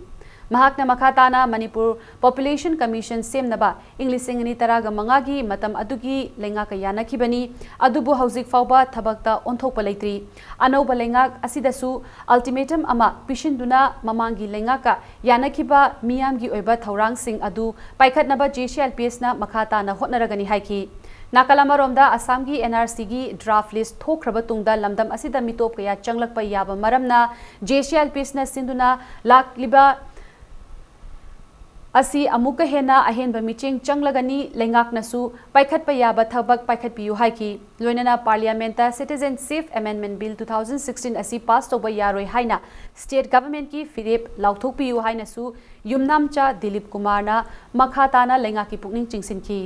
ꯃꯍꯥꯛꯅ ꯃꯈꯥ ꯇꯥꯅ ꯃꯅꯤꯄꯨꯔ Population Commission ꯁꯦꯝꯅꯕ ꯏꯪ ꯂꯤꯁꯤꯡ ꯑꯅꯤ ꯇꯔꯥꯒ ꯃꯉꯥꯒꯤ ꯃꯇꯝ ꯑꯗꯨꯒꯤ ꯂꯩꯉꯥꯛꯀ ꯌꯥꯅꯈꯤꯕꯅꯤ, ꯑꯗꯨꯕꯨ ꯍꯧꯖꯤꯛ ꯐꯥꯎꯕ ꯊꯕꯛꯇ ꯑꯣꯟꯊꯣꯛꯄ ꯂꯩꯇ꯭ꯔꯤ꯫ ꯑꯅꯧꯕ ꯂꯩꯉꯥꯛ ꯑꯁꯤꯗꯁꯨ ultimatum ꯑꯃ ꯄꯤꯁꯤꯟꯗꯨꯅ ꯃꯃꯥꯡꯒꯤ ꯂꯩꯉꯥꯛꯀ ꯌꯥꯅꯈꯤꯕ ꯃꯤꯌꯥꯝꯒꯤ ꯑꯣꯏꯕ ꯊꯧꯔꯥꯡꯁꯤꯡ ꯑꯗꯨ ꯄꯥꯏꯈꯠꯅꯕ J C I L P S ꯅ ꯃꯈꯥ ꯇꯥꯅ ꯍꯣꯠꯅꯔꯒꯅꯤ ꯍꯥꯏꯈꯤ꯫ ꯅꯥꯀꯜ ꯑꯃꯔꯣꯝꯗ ꯑꯁꯥꯝꯒꯤ N R C ꯒꯤ draft list ꯊꯣꯛꯈ꯭ꯔꯕ ꯇꯨꯡꯗ ꯂꯝꯗꯝ ꯑꯁꯤꯗ ꯃꯤꯇꯣꯞ ꯀꯌꯥ ꯆꯪꯂꯛꯄ ꯌꯥꯕ ꯃꯔꯝꯅ J C I L P S ꯅ ꯁꯤꯟꯗꯨꯅ ꯂꯥꯛꯂꯤꯕ ꯑꯁꯤ ꯑꯃꯨꯛꯀ ꯍꯦꯟꯅ ꯑꯍꯦꯟꯕ ꯃꯤꯠꯌꯦꯡ ꯆꯪꯂꯒꯅꯤ, ꯂꯩꯉꯥꯛꯅꯁꯨ ꯄꯥꯏꯈꯠꯄ ꯌꯥꯕ ꯊꯕꯛ ꯄꯥꯏꯈꯠꯄꯤꯌꯨ ꯍꯥꯏꯈꯤ꯫ ꯂꯣꯏꯅꯅ Parliament ꯇ Citizenship Amendment Bill two thousand sixteen ꯑꯁꯤ pass ꯇꯧꯕ ꯌꯥꯔꯣꯏ ꯍꯥꯏꯅ state government ꯀꯤ ꯐꯤꯔꯦꯞ ꯂꯥꯎꯊꯣꯛꯄꯤꯌꯨ ꯍꯥꯏꯅꯁꯨ ꯌꯨꯝꯅꯥꯝꯆꯥ ꯗꯤꯂꯤꯞ ꯀꯨꯃꯥꯔꯅ ꯃꯈꯥ ꯇꯥꯅ ꯂꯩꯉꯥꯛꯀꯤ ꯄꯨꯛꯅꯤꯡ ꯆꯤꯡꯁꯤꯟꯈꯤ꯫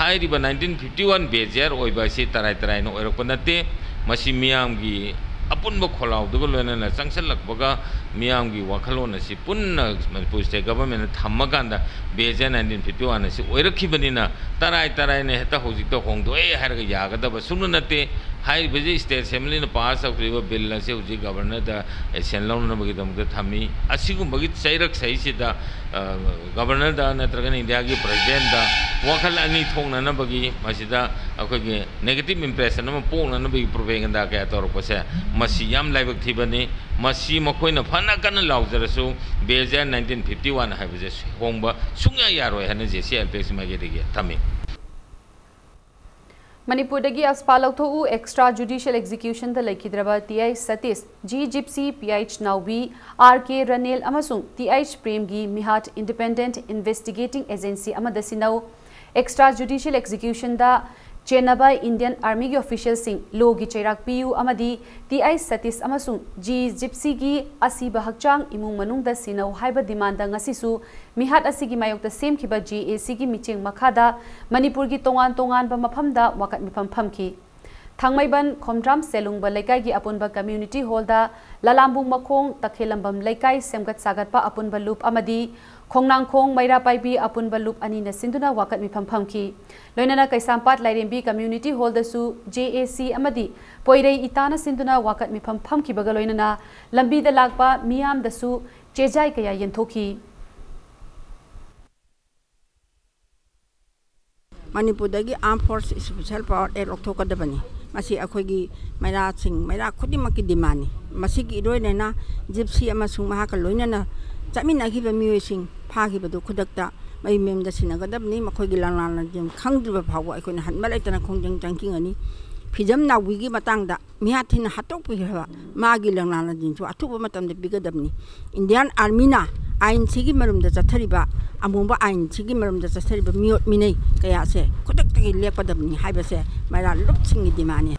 ꯍꯥꯏꯔꯤꯕ nineteen fifty one ꯕꯦꯖꯤꯌꯥꯔ ꯑꯣꯏꯕ ꯑꯁꯤ ꯇꯔꯥꯏ ꯇꯔꯥꯏꯅ ꯑꯣꯏꯔꯛꯄ ꯅꯠꯇꯦ꯫ ꯃꯁꯤ ꯃꯤꯌꯥꯝꯒꯤ ꯑꯄꯨꯟꯕ ꯈꯣꯜꯂꯥꯎꯗꯨꯒ ꯂꯣꯏꯅꯅ ꯆꯪꯁꯤꯜꯂꯛꯄꯒ ꯃꯤꯌꯥꯝꯒꯤ ꯋꯥꯈꯜꯂꯣꯟ ꯑꯁꯤ ꯄꯨꯟꯅ ꯃꯅꯤꯄꯨꯔ state government ꯅ ꯊꯝꯃꯀꯥꯟꯗ ꯕꯦꯖꯤꯌꯥꯔ nineteen fifty one ꯑꯁꯤ ꯑꯣꯏꯔꯛꯈꯤꯕꯅꯤꯅ ꯇꯔꯥꯏ ꯇꯔꯥꯏꯅ ꯍꯦꯛꯇ ꯍꯧꯖꯤꯛꯇ ꯍꯣꯡꯗꯣꯛꯑꯦ ꯍꯥꯏꯔꯒ ꯌꯥꯒꯗꯕ ꯁꯨꯡꯅ ꯅꯠꯇꯦ꯫ ꯍꯥꯏꯔꯤꯕꯁꯤ state assembly ꯅ pass ꯇꯧꯈ꯭ꯔꯤꯕ bill ꯑꯁꯤ ꯍꯧꯖꯤꯛ governor ꯗ action ꯂꯧꯅꯅꯕꯒꯤꯗꯃꯛꯇ ꯊꯝꯃꯤ꯫ ꯑꯁꯤꯒꯨꯝꯕꯒꯤ ꯆꯩꯔꯛ ꯁꯩꯁꯤꯗ, ꯑ, governor ꯗ ꯅꯠꯇ꯭ꯔꯒꯅ ꯏꯟꯗꯤꯌꯥꯒꯤ president ꯗ ꯋꯥꯈꯜ ꯑꯅꯤ ꯊꯣꯛꯅꯅꯕꯒꯤ, ꯃꯁꯤꯗ ꯑꯩꯈꯣꯏꯒꯤ negative impression ꯑꯃ ꯄꯣꯛꯅꯅꯕꯒꯤ propaganda ꯀꯌꯥ ꯇꯧꯔꯛꯄꯁꯦ, ꯃꯁꯤ ꯌꯥꯝ ꯂꯥꯏꯕꯛ ꯊꯤꯕꯅꯤ꯫ ꯃꯁꯤ ꯃꯈꯣꯏꯅ ꯐꯅ ꯀꯟꯅ ꯂꯥꯎꯖꯔꯁꯨ, ꯕꯦꯖꯤꯌꯥꯔ nineteen fifty one ꯍꯥꯏꯕꯁꯦ ꯍꯣꯡꯕ ꯁꯨꯡꯌꯥ ꯌꯥꯔꯣꯏ ꯍꯥꯏꯅ J C I L P S ꯀꯤ ꯃꯥꯏꯀꯩꯗꯒꯤ ꯊꯝꯃꯤ꯫ ꯃꯅꯤꯄꯨꯔꯗꯒꯤ ꯑꯐꯁꯄꯥ ꯂꯧꯊꯣꯛꯎ꯫ Extra judicial execution ꯗ ꯂꯩꯈꯤꯗ꯭ꯔꯕ T I Satish, G gypsy, P H ꯅꯥꯎꯕꯤ, R K ꯔꯅꯦꯜ ꯑꯃꯁꯨꯡ T H ꯄ꯭ꯔꯦꯝꯒꯤ ꯃꯤꯍꯥꯠ Independent Investigating Agency ꯑꯃꯗ ꯁꯤꯟꯅꯧ꯫ Extra judicial execution ꯗ ꯆꯦꯟꯅꯕ Indian Army ꯒꯤ official ꯁꯤꯡ law ꯒꯤ ꯆꯩꯔꯥꯛ ꯄꯤꯌꯨ ꯑꯃꯗꯤ T I ꯁꯇꯤꯁ ꯑꯃꯁꯨꯡ G ꯖꯤꯞꯁꯤꯒꯤ ꯑꯁꯤꯕ ꯍꯛꯆꯥꯡ ꯏꯃꯨꯡ ꯃꯅꯨꯡꯗ ꯁꯤꯟꯅꯧ ꯍꯥꯏꯕ demand ꯉꯁꯤꯁꯨ ꯃꯤꯍꯥꯠ ꯑꯁꯤꯒꯤ ꯃꯥꯌꯣꯛꯇ ꯁꯦꯝꯈꯤꯕ J A C ꯒꯤ ꯃꯤꯠꯌꯦꯡ ꯃꯈꯥꯗ ꯃꯅꯤꯄꯨꯔꯒꯤ ꯇꯣꯉꯥꯟ ꯇꯣꯉꯥꯟꯕ ꯃꯐꯝꯗ ꯋꯥꯀꯠ ꯃꯤꯐꯝ ꯐꯝꯈꯤ꯫ ꯊꯥꯡꯃꯩꯕꯟ ꯈꯣꯝꯗ꯭ꯔꯥꯝ ꯁꯦꯂꯨꯡꯕ ꯂꯩꯀꯥꯏꯒꯤ ꯑꯄꯨꯟꯕ community hall ꯗ ꯂꯂꯥꯝꯕꯨꯡ ꯃꯈꯣꯡ ꯇꯈꯦꯜꯂꯝꯕꯝ ꯂꯩꯀꯥꯏ ꯁꯦꯝꯒꯠ ꯁꯥꯒꯠꯄ ꯑꯄꯨꯟꯕ ꯂꯨꯞ ꯑꯃꯗꯤ ꯈꯣꯡꯅꯥꯡꯈꯣꯡ ꯃꯩꯔꯥ ꯄꯥꯏꯕꯤ ꯑꯄꯨꯟꯕ ꯂꯨꯞ ꯑꯅꯤꯅ ꯁꯤꯟꯗꯨꯅ ꯋꯥꯀꯠ ꯃꯤꯐꯝ ꯐꯝꯈꯤ꯫ ꯂꯣꯏꯅꯅ ꯀꯩꯁꯥꯝꯄꯥꯠ ꯂꯥꯏꯔꯦꯝꯕꯤ ꯀꯝꯃ꯭ꯌꯨꯅꯤꯇꯤ ꯍꯣꯜꯗꯁꯨ ꯖꯦ ꯑꯦ ꯁꯤ ꯑꯃꯗꯤ ꯄꯣꯏꯔꯩ ꯏꯇꯥꯅ ꯁꯤꯟꯗꯨꯅ ꯋꯥꯀꯠ ꯃꯤꯐꯝ ꯐꯝꯈꯤꯕꯒ ꯂꯣꯏꯅꯅ ꯂꯝꯕꯤꯗ ꯂꯥꯛꯄ ꯃꯤꯌꯥꯝꯗꯁꯨ ꯆꯦꯖꯥꯏ ꯀꯌꯥ ꯌꯦꯟꯊꯣꯛꯈꯤ꯫ ꯃꯅꯤꯄꯨꯔꯗꯒꯤ ꯑꯥꯔꯝ ꯐꯣꯔꯁ ꯏꯁꯄꯤꯁꯦꯜ ꯄꯥꯋꯔ ꯑꯦꯛ ꯂꯧꯊꯣꯛꯀꯗꯕꯅꯤ꯫ ꯃꯁꯤ ꯑꯩꯈꯣꯏꯒꯤ ꯃꯩꯔꯥꯁꯤꯡ, ꯃꯩꯔꯥ ꯈꯨꯗꯤꯡꯃꯛꯀꯤ ꯗꯤꯃꯥꯟꯅꯤ꯫ ꯃꯁꯤꯒꯤ ꯏꯔꯣꯏꯅꯅ ꯖꯤꯞꯁꯤ ꯑꯃꯁꯨꯡ ꯃꯍꯥꯛꯀ ꯂꯣꯏꯅꯅ ꯆꯠꯃꯤꯟꯅꯈꯤꯕ ꯃꯤꯑꯣꯏꯁꯤꯡ ꯐꯥꯈꯤꯕꯗꯨ ꯈꯨꯗꯛꯇ ꯃꯌꯨꯝ ꯃꯌꯨꯝꯗ ꯁꯤꯟꯅꯒꯗꯕꯅꯤ꯫ ꯃꯈꯣꯏꯒꯤ ꯂꯪꯂꯥ ꯂꯪꯖꯤꯟ ꯈꯪꯗ꯭ꯔꯤꯕ ꯐꯥꯎꯕ ꯑꯩꯈꯣꯏꯅ ꯍꯟꯕ ꯂꯩꯇꯅ ꯈꯣꯡꯖꯪ ꯆꯪꯁꯤꯟꯒꯅꯤ꯫ ꯐꯤꯖꯝ ꯅꯥꯎꯕꯤꯒꯤ ꯃꯇꯥꯡꯗ ꯃꯤꯍꯥꯠ ꯊꯤꯅ ꯍꯥꯠꯇꯣꯛꯄꯤꯈ꯭ꯔꯕ ꯃꯥꯒꯤ ꯂꯪꯂꯥ ꯂꯪꯖꯤꯟꯁꯨ ꯑꯊꯨꯕ ꯃꯇꯝꯗ ꯄꯤꯒꯗꯕꯅꯤ꯫ ꯏꯟꯗꯤꯌꯥꯟ ꯑꯥꯔꯃꯤꯅ ꯑꯥꯏꯟꯁꯤꯒꯤ ꯃꯔꯨꯝꯗ ꯆꯠꯊꯔꯤꯕ, ꯑꯃꯨꯕ ꯑꯥꯏꯟꯁꯤꯒꯤ ꯃꯔꯨꯝꯗ ꯆꯠꯊꯔꯤꯕ ꯃꯤꯑꯣꯠ ꯃꯤꯅꯩ ꯀꯌꯥꯁꯦ ꯈꯨꯗꯛꯇꯒꯤ ꯂꯦꯞꯀꯗꯕꯅꯤ ꯍꯥꯏꯕꯁꯦ ꯃꯩꯔꯥ ꯂꯨꯞꯁꯤꯡꯒꯤ ꯗꯤꯃꯥꯟꯅꯤ꯫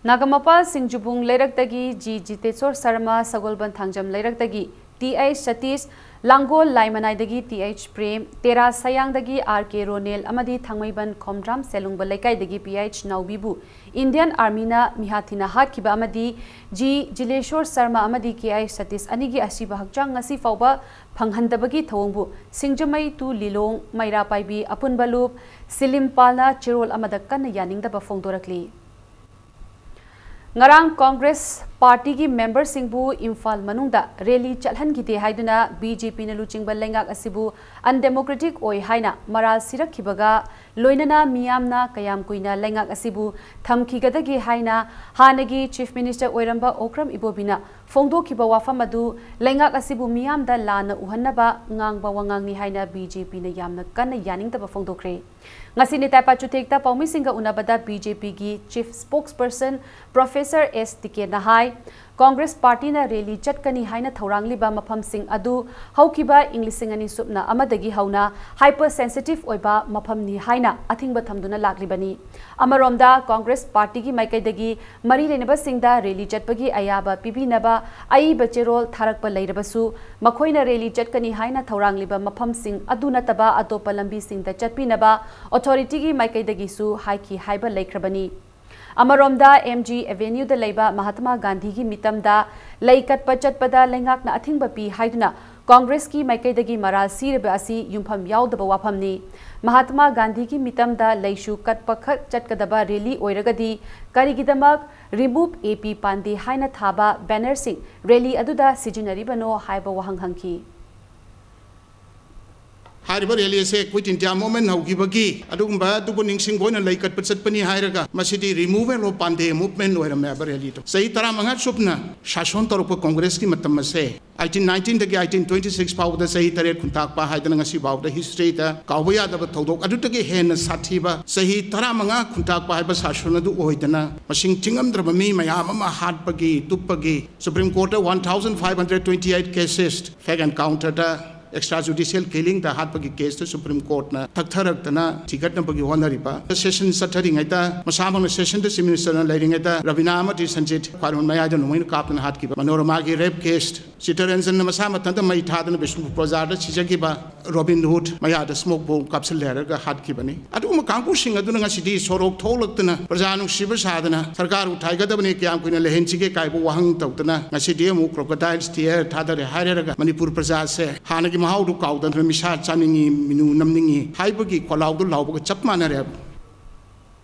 ꯅꯥꯒꯥꯃꯄꯥꯜ ꯁꯤꯡꯖꯨꯕꯨꯡ ꯂꯩꯔꯛꯇꯒꯤ ꯖꯤ ꯖꯤꯇꯦꯁꯣꯔ ꯁꯔꯃ, ꯁꯒꯣꯜꯕꯟ ꯊꯥꯡꯖꯝ ꯂꯩꯔꯛꯇꯒꯤ ꯇꯤ ꯑꯩꯆ ꯁꯇꯤꯁ, ꯂꯥꯡꯒꯣꯜ ꯂꯥꯏꯃꯅꯥꯏꯗꯒꯤ ꯇꯤ ꯑꯩꯆ ꯄ꯭ꯔꯦꯝ, ꯇꯦꯔꯥ ꯁꯌꯥꯡꯗꯒꯤ ꯑꯥꯔ ꯀꯦ ꯔꯣꯅꯦꯜ ꯑꯃꯗꯤ ꯊꯥꯡꯃꯩꯕꯟ ꯈꯣꯝꯗ꯭ꯔꯥꯝ ꯁꯦꯂꯨꯡꯕ ꯂꯩꯀꯥꯏꯗꯒꯤ ꯄꯤ ꯑꯩꯆ ꯅꯥꯎꯕꯤꯕꯨ ꯏꯟꯗꯤꯌꯟ ꯑꯥꯔꯃꯤꯅ ꯃꯤꯍꯥꯠ ꯊꯤꯅ ꯍꯥꯠꯈꯤꯕ ꯑꯃꯗꯤ ꯖꯤ ꯖꯤꯂꯦꯁꯣꯔ ꯁꯔꯃ ꯑꯃꯗꯤ ꯀꯦ ꯑꯥꯏ ꯁꯇꯤꯁ ꯑꯅꯤꯒꯤ ꯑꯁꯤꯕ ꯍꯛꯆꯥꯡ ꯉꯁꯤ ꯐꯥꯎꯕ ꯐꯪꯍꯟꯗꯕꯒꯤ ꯊꯧꯑꯣꯡꯕꯨ ꯁꯤꯡꯖꯃꯩ ꯇꯨ ꯂꯤꯂꯣꯡ ꯃꯩꯔꯥ ꯄꯥꯏꯕꯤ ꯑꯄꯨꯟꯕ ꯂꯨꯞ ꯁꯤꯂꯤꯝꯄꯥꯜꯅ ꯆꯦꯔꯣꯜ ꯑꯃꯗ ꯀꯟꯅ ꯌꯥꯅꯤꯡꯗꯕ ꯐꯣꯡꯗꯣꯔꯛꯂꯤ꯫ ꯉꯔꯥꯡ ꯀꯣꯡꯒ꯭ꯔꯦꯁ ꯄꯥꯔꯇꯤꯒꯤ ꯃꯦꯝꯕꯔꯁꯤꯡꯕꯨ ꯏꯝꯐꯥꯜ ꯃꯅꯨꯡꯗ ꯔꯦꯂꯤ ꯆꯠꯍꯟꯈꯤꯗꯦ ꯍꯥꯏꯗꯨꯅ ꯕꯤ ꯖꯦ ꯄꯤꯅ ꯂꯨꯆꯤꯡꯕ ꯂꯩꯉꯥꯛ ꯑꯁꯤꯕꯨ ꯑꯟꯗꯦꯃꯣꯀ꯭ꯔꯦꯇꯤꯛ ꯑꯣꯏ ꯍꯥꯏꯅ ꯃꯔꯥꯜ ꯁꯤꯔꯛꯈꯤꯕꯒ ꯂꯣꯏꯅꯅ ꯃꯤꯌꯥꯝꯅ ꯀꯌꯥꯝ ꯀꯨꯏꯅ ꯂꯩꯉꯥꯛ ꯑꯁꯤꯕꯨ ꯊꯝꯈꯤꯒꯗꯒꯦ ꯍꯥꯏꯅ ꯍꯥꯟꯅꯒꯤ ꯆꯤꯐ ꯃꯤꯅꯤꯁꯇꯔ ꯑꯣꯏꯔꯝꯕ ꯑꯣꯀ꯭ꯔꯝ ꯏꯕꯣꯕꯤꯅ ꯐꯣꯡꯗꯣꯛꯈꯤꯕ ꯋꯥꯐꯝ ꯑꯗꯨ ꯂꯩꯉꯥꯛ ꯑꯁꯤꯕꯨ ꯃꯤꯌꯥꯝꯗ ꯂꯥꯟꯅ ꯎꯍꯟꯅꯕ ꯉꯥꯡꯕ ꯋꯥꯉꯥꯡꯅꯤ ꯍꯥꯏꯅ ꯕꯤ ꯖꯦ ꯄꯤꯅ ꯌꯥꯝꯅ ꯀꯟꯅ ꯌꯥꯅꯤꯡꯗꯕ ꯐꯣꯡꯗꯣꯛꯈ꯭ꯔꯦ꯫ ꯉꯁꯤ ꯅꯤꯇꯥꯏ ꯄꯥꯆꯨꯊꯦꯛꯇ ꯄꯥꯎꯃꯤꯁꯤꯡꯒ ꯎꯅꯕꯗ ꯕꯤ ꯖꯦ ꯄꯤꯒꯤ ꯆꯤꯐ ꯁ꯭ꯄꯣꯛꯁꯄꯔꯁꯟ ꯄ꯭ꯔꯣꯐꯦꯁꯔ ꯑꯦꯁ ꯇꯤꯀꯦꯟꯅ ꯍꯥꯏ, ꯀꯣꯡꯒ꯭ꯔꯦꯁ ꯄꯥꯔꯇꯤꯅ ꯔꯦꯂꯤ ꯆꯠꯀꯅꯤ ꯍꯥꯏꯅ ꯊꯧꯔꯥꯡꯂꯤꯕ ꯃꯐꯝꯁꯤꯡ ꯑꯗꯨ ꯍꯧꯈꯤꯕ ꯏꯪ ꯂꯤꯁꯤꯡ ꯑꯅꯤ ꯁꯨꯞꯅ ꯑꯃꯗꯒꯤ ꯍꯧꯅ ꯍꯥꯏꯄꯔ ꯁꯦꯟꯁꯤꯇꯤꯚ ꯑꯣꯏꯕ ꯃꯐꯝꯅꯤ ꯍꯥꯏꯅ ꯑꯊꯤꯡꯕ ꯊꯝꯗꯨꯅ ꯂꯥꯛꯂꯤꯕꯅꯤ꯫ ꯑꯃꯔꯣꯝꯗ ꯀꯣꯡꯒ꯭ꯔꯦꯁ ꯄꯥꯔꯇꯤꯒꯤ ꯃꯥꯏꯀꯩꯗꯒꯤ ꯃꯔꯤ ꯂꯩꯅꯕꯁꯤꯡꯗ ꯔꯦꯂꯤ ꯆꯠꯄꯒꯤ ꯑꯌꯥꯕ ꯄꯤꯕꯤꯅꯕ ꯑꯏꯕ ꯆꯦꯔꯣꯜ ꯊꯥꯔꯛꯄ ꯂꯩꯔꯕꯁꯨ, ꯃꯈꯣꯏꯅ ꯔꯦꯂꯤ ꯆꯠꯀꯅꯤ ꯍꯥꯏꯅ ꯊꯧꯔꯥꯡꯂꯤꯕ ꯃꯐꯝꯁꯤꯡ ꯑꯗꯨ ꯅꯠꯇꯕ ꯑꯇꯣꯞꯄ ꯂꯝꯕꯤꯁꯤꯡꯗ ꯆꯠꯄꯤꯅꯕ ꯑꯣꯊꯣꯔꯤꯇꯤꯒꯤ ꯃꯥꯏꯀꯩꯗꯒꯤꯁꯨ ꯍꯥꯏꯈꯤ ꯍꯥꯏꯕ ꯂꯩꯈ꯭ꯔꯕꯅꯤ꯫ ꯑꯃꯔꯣꯝꯗ, ꯑꯦꯝ ꯖꯤ ꯑꯦꯚꯦꯅ꯭ꯌꯨꯗ ꯂꯩꯕ ꯃꯍꯥꯇꯃꯥ ꯒꯥꯟꯙꯤꯒꯤ ꯃꯤꯇꯝꯗ ꯂꯩ ꯀꯠꯄ ꯆꯠꯄꯗ ꯂꯩꯉꯥꯛꯅ ꯑꯊꯤꯡꯕ ꯄꯤ ꯍꯥꯏꯗꯨꯅ ꯀꯣꯡꯒ꯭ꯔꯦꯁꯀꯤ ꯃꯥꯏꯀꯩꯗꯒꯤ ꯃꯔꯥꯜ ꯁꯤꯔꯤꯕ ꯑꯁꯤ ꯌꯨꯝꯐꯝ ꯌꯥꯎꯗꯕ ꯋꯥꯐꯝꯅꯤ꯫ ꯃꯍꯥꯇꯃꯥ ꯒꯥꯟꯙꯤꯒꯤ ꯃꯤꯇꯝꯗ ꯂꯩꯁꯨ ꯀꯠꯄꯈꯛ ꯆꯠꯀꯗꯕ ꯔꯦꯂꯤ ꯑꯣꯏꯔꯒꯗꯤ ꯀꯔꯤꯒꯤꯗꯃꯛ "Remove A P Pandey" ꯍꯥꯏꯅ ꯊꯥꯕ ꯕꯦꯅꯔꯁꯤꯡ ꯔꯦꯂꯤ ꯑꯗꯨꯗ ꯁꯤꯖꯤꯟꯅꯔꯤꯕꯅꯣ ꯍꯥꯏꯕ ꯋꯥꯍꯪ ꯍꯪꯈꯤ꯫ ꯍꯥꯏꯔꯤꯕ ꯔꯦꯂꯤ ꯑꯁꯦ ꯀ꯭ꯋꯤꯠ ꯏꯟꯗꯤꯌꯥ ꯃꯨꯚꯃꯦꯟꯠ ꯍꯧꯈꯤꯕꯒꯤ ꯑꯗꯨꯒꯨꯝꯕ ꯑꯗꯨꯕꯨ ꯅꯤꯡꯁꯤꯡꯕ ꯑꯣꯏꯅ ꯂꯩ ꯀꯠꯄ ꯆꯠꯄꯅꯤ ꯍꯥꯏꯔꯒ ꯃꯁꯤꯗꯤ "Removal of Pandey Movement" ꯑꯣꯏꯔꯝꯃꯦ ꯍꯥꯏꯕ ꯔꯦꯂꯤꯗꯣ꯫ ꯆꯍꯤ ꯇꯔꯥꯃꯉꯥ ꯆꯨꯞꯅ ꯁꯥꯁꯣꯟ ꯇꯧꯔꯛꯄ ꯀꯣꯡꯒ꯭ꯔꯦꯁꯀꯤ ꯃꯇꯝ ꯑꯁꯦ ꯑꯩꯇꯤꯟ ꯅꯥꯏꯟꯇꯤꯟꯗꯒꯤ ꯑꯩꯇꯤꯟ ꯇ꯭ꯋꯦꯟꯇꯤ ꯁꯤꯛꯁ ꯐꯥꯎꯕꯗ ꯆꯍꯤ ꯇꯔꯦꯠ ꯈꯨꯟꯇꯥꯛꯄ ꯍꯥꯏꯗꯅ ꯉꯁꯤ ꯐꯥꯎꯗ ꯍꯤꯁꯇ꯭ꯔꯤꯗ ꯀꯥꯎꯕ ꯌꯥꯗꯕ ꯊꯧꯗꯣꯛ ꯑꯗꯨꯗꯒꯤ ꯍꯦꯟꯅ ꯁꯥꯊꯤꯕ ꯆꯍꯤ ꯇꯔꯥꯃꯉꯥ ꯈꯨꯟꯇꯥꯛꯄ ꯍꯥꯏꯕ ꯁꯥꯁꯣꯟ ꯑꯗꯨ ꯑꯣꯏꯗꯅ ꯃꯁꯤꯡ ꯊꯤꯉꯝꯗ꯭ꯔꯕ ꯃꯤ ꯃꯌꯥꯝ ꯑꯃ ꯍꯥꯠꯄꯒꯤ ꯇꯨꯞꯄꯒꯤ ꯁꯨꯄ꯭ꯔꯤꯝ ꯀꯣꯔꯠꯇ one thousand five hundred twenty eight cases fake ꯑꯦꯟꯀꯥꯎꯟꯇꯔꯗ ꯑꯦꯛꯁꯇ꯭ꯔꯥ ꯖꯨꯗꯤꯁꯤꯌꯦꯜ ꯀꯤꯂꯤꯡꯗ ꯍꯥꯠꯄꯒꯤ ꯀꯦꯁꯇ ꯁꯨꯄ꯭ꯔꯤꯝ ꯀꯣꯔꯠꯅ ꯊꯛꯊꯔꯛꯇꯅ ꯊꯤꯒꯠꯅꯕꯒꯤ ꯍꯣꯠꯅꯔꯤꯕ ꯁꯦꯁꯟ ꯆꯠꯊꯔꯤꯉꯩꯗ ꯃꯁꯥꯃꯛꯅ ꯁꯦꯁꯟꯗ ꯆꯤꯐ ꯃꯤꯅꯤꯁꯇꯔꯅ ꯂꯩꯔꯤꯉꯩꯗ ꯔꯕꯤꯅꯥ ꯑꯃꯗꯤ ꯁꯟꯖꯤꯠ ꯈ꯭ꯋꯥꯏꯔꯣꯟ ꯃꯌꯥꯏꯗ ꯅꯣꯡꯃꯩꯅ ꯀꯥꯞꯇꯨꯅ ꯍꯥꯠꯈꯤꯕ ꯃꯅꯣꯔꯃꯥꯒꯤ ꯔꯦꯞ ꯀꯦꯁ ꯆꯤꯇꯔꯟꯖꯟꯅ ꯃꯁꯥ ꯃꯊꯟꯇ ꯃꯩ ꯊꯥꯗꯨꯅ ꯕꯤꯁꯅꯨꯄꯨꯔ ꯕꯖꯥꯔꯗ ꯁꯤꯖꯈꯤꯕ ꯔꯣꯕꯤꯟ ꯍꯨꯗ ꯃꯌꯥꯗ ꯁ꯭ꯃꯣꯛ ꯕꯣꯝ ꯀꯥꯞꯁꯤꯜꯂꯦ ꯍꯥꯏꯔꯒ ꯍꯥꯠꯈꯤꯕꯅꯤ꯫ ꯑꯗꯨꯒꯨꯝꯕ ꯀꯥꯡꯕꯨꯁꯤꯡ ꯑꯗꯨꯅ ꯉꯁꯤꯗꯤ ꯁꯣꯔꯣꯛ ꯊꯣꯛꯂꯛꯇꯅ ꯄ꯭ꯔꯖꯥ ꯅꯨꯡꯁꯤꯕ ꯁꯥꯗꯅ ꯁꯔꯀꯥꯔ ꯎꯊꯥꯏꯒꯗꯕꯅꯤ, ꯀꯌꯥꯝ ꯀꯨꯏꯅ ꯂꯩꯍꯟꯁꯤꯒꯦ ꯀꯥꯏꯕ ꯋꯥꯍꯪ ꯇꯧꯗꯅ ꯉꯁꯤꯗꯤ ꯑꯃꯨꯛ ꯀ꯭ꯔꯣꯀꯣꯗꯥꯏꯜꯁ ꯇꯤꯌꯔ ꯊꯥꯗꯔꯦ ꯍꯥꯏꯔꯒ ꯃꯅꯤꯄꯨꯔ ꯄ꯭ꯔꯖꯥꯁꯦ ꯍꯥꯟꯅꯒꯤ ꯃꯍꯥꯎꯗꯨ ꯀꯥꯎꯗꯅ ꯅꯤꯁꯥ ꯆꯥꯅꯤꯡꯉꯤ, ꯃꯤꯅꯨ ꯅꯝꯅꯤꯡꯉꯤ ꯍꯥꯏꯕꯒꯤ ꯈꯣꯜꯂꯥꯎꯗꯨ ꯂꯥꯎꯕꯒ ꯆꯞ ꯃꯥꯟꯅꯔꯦ ꯍꯥꯏꯕ꯫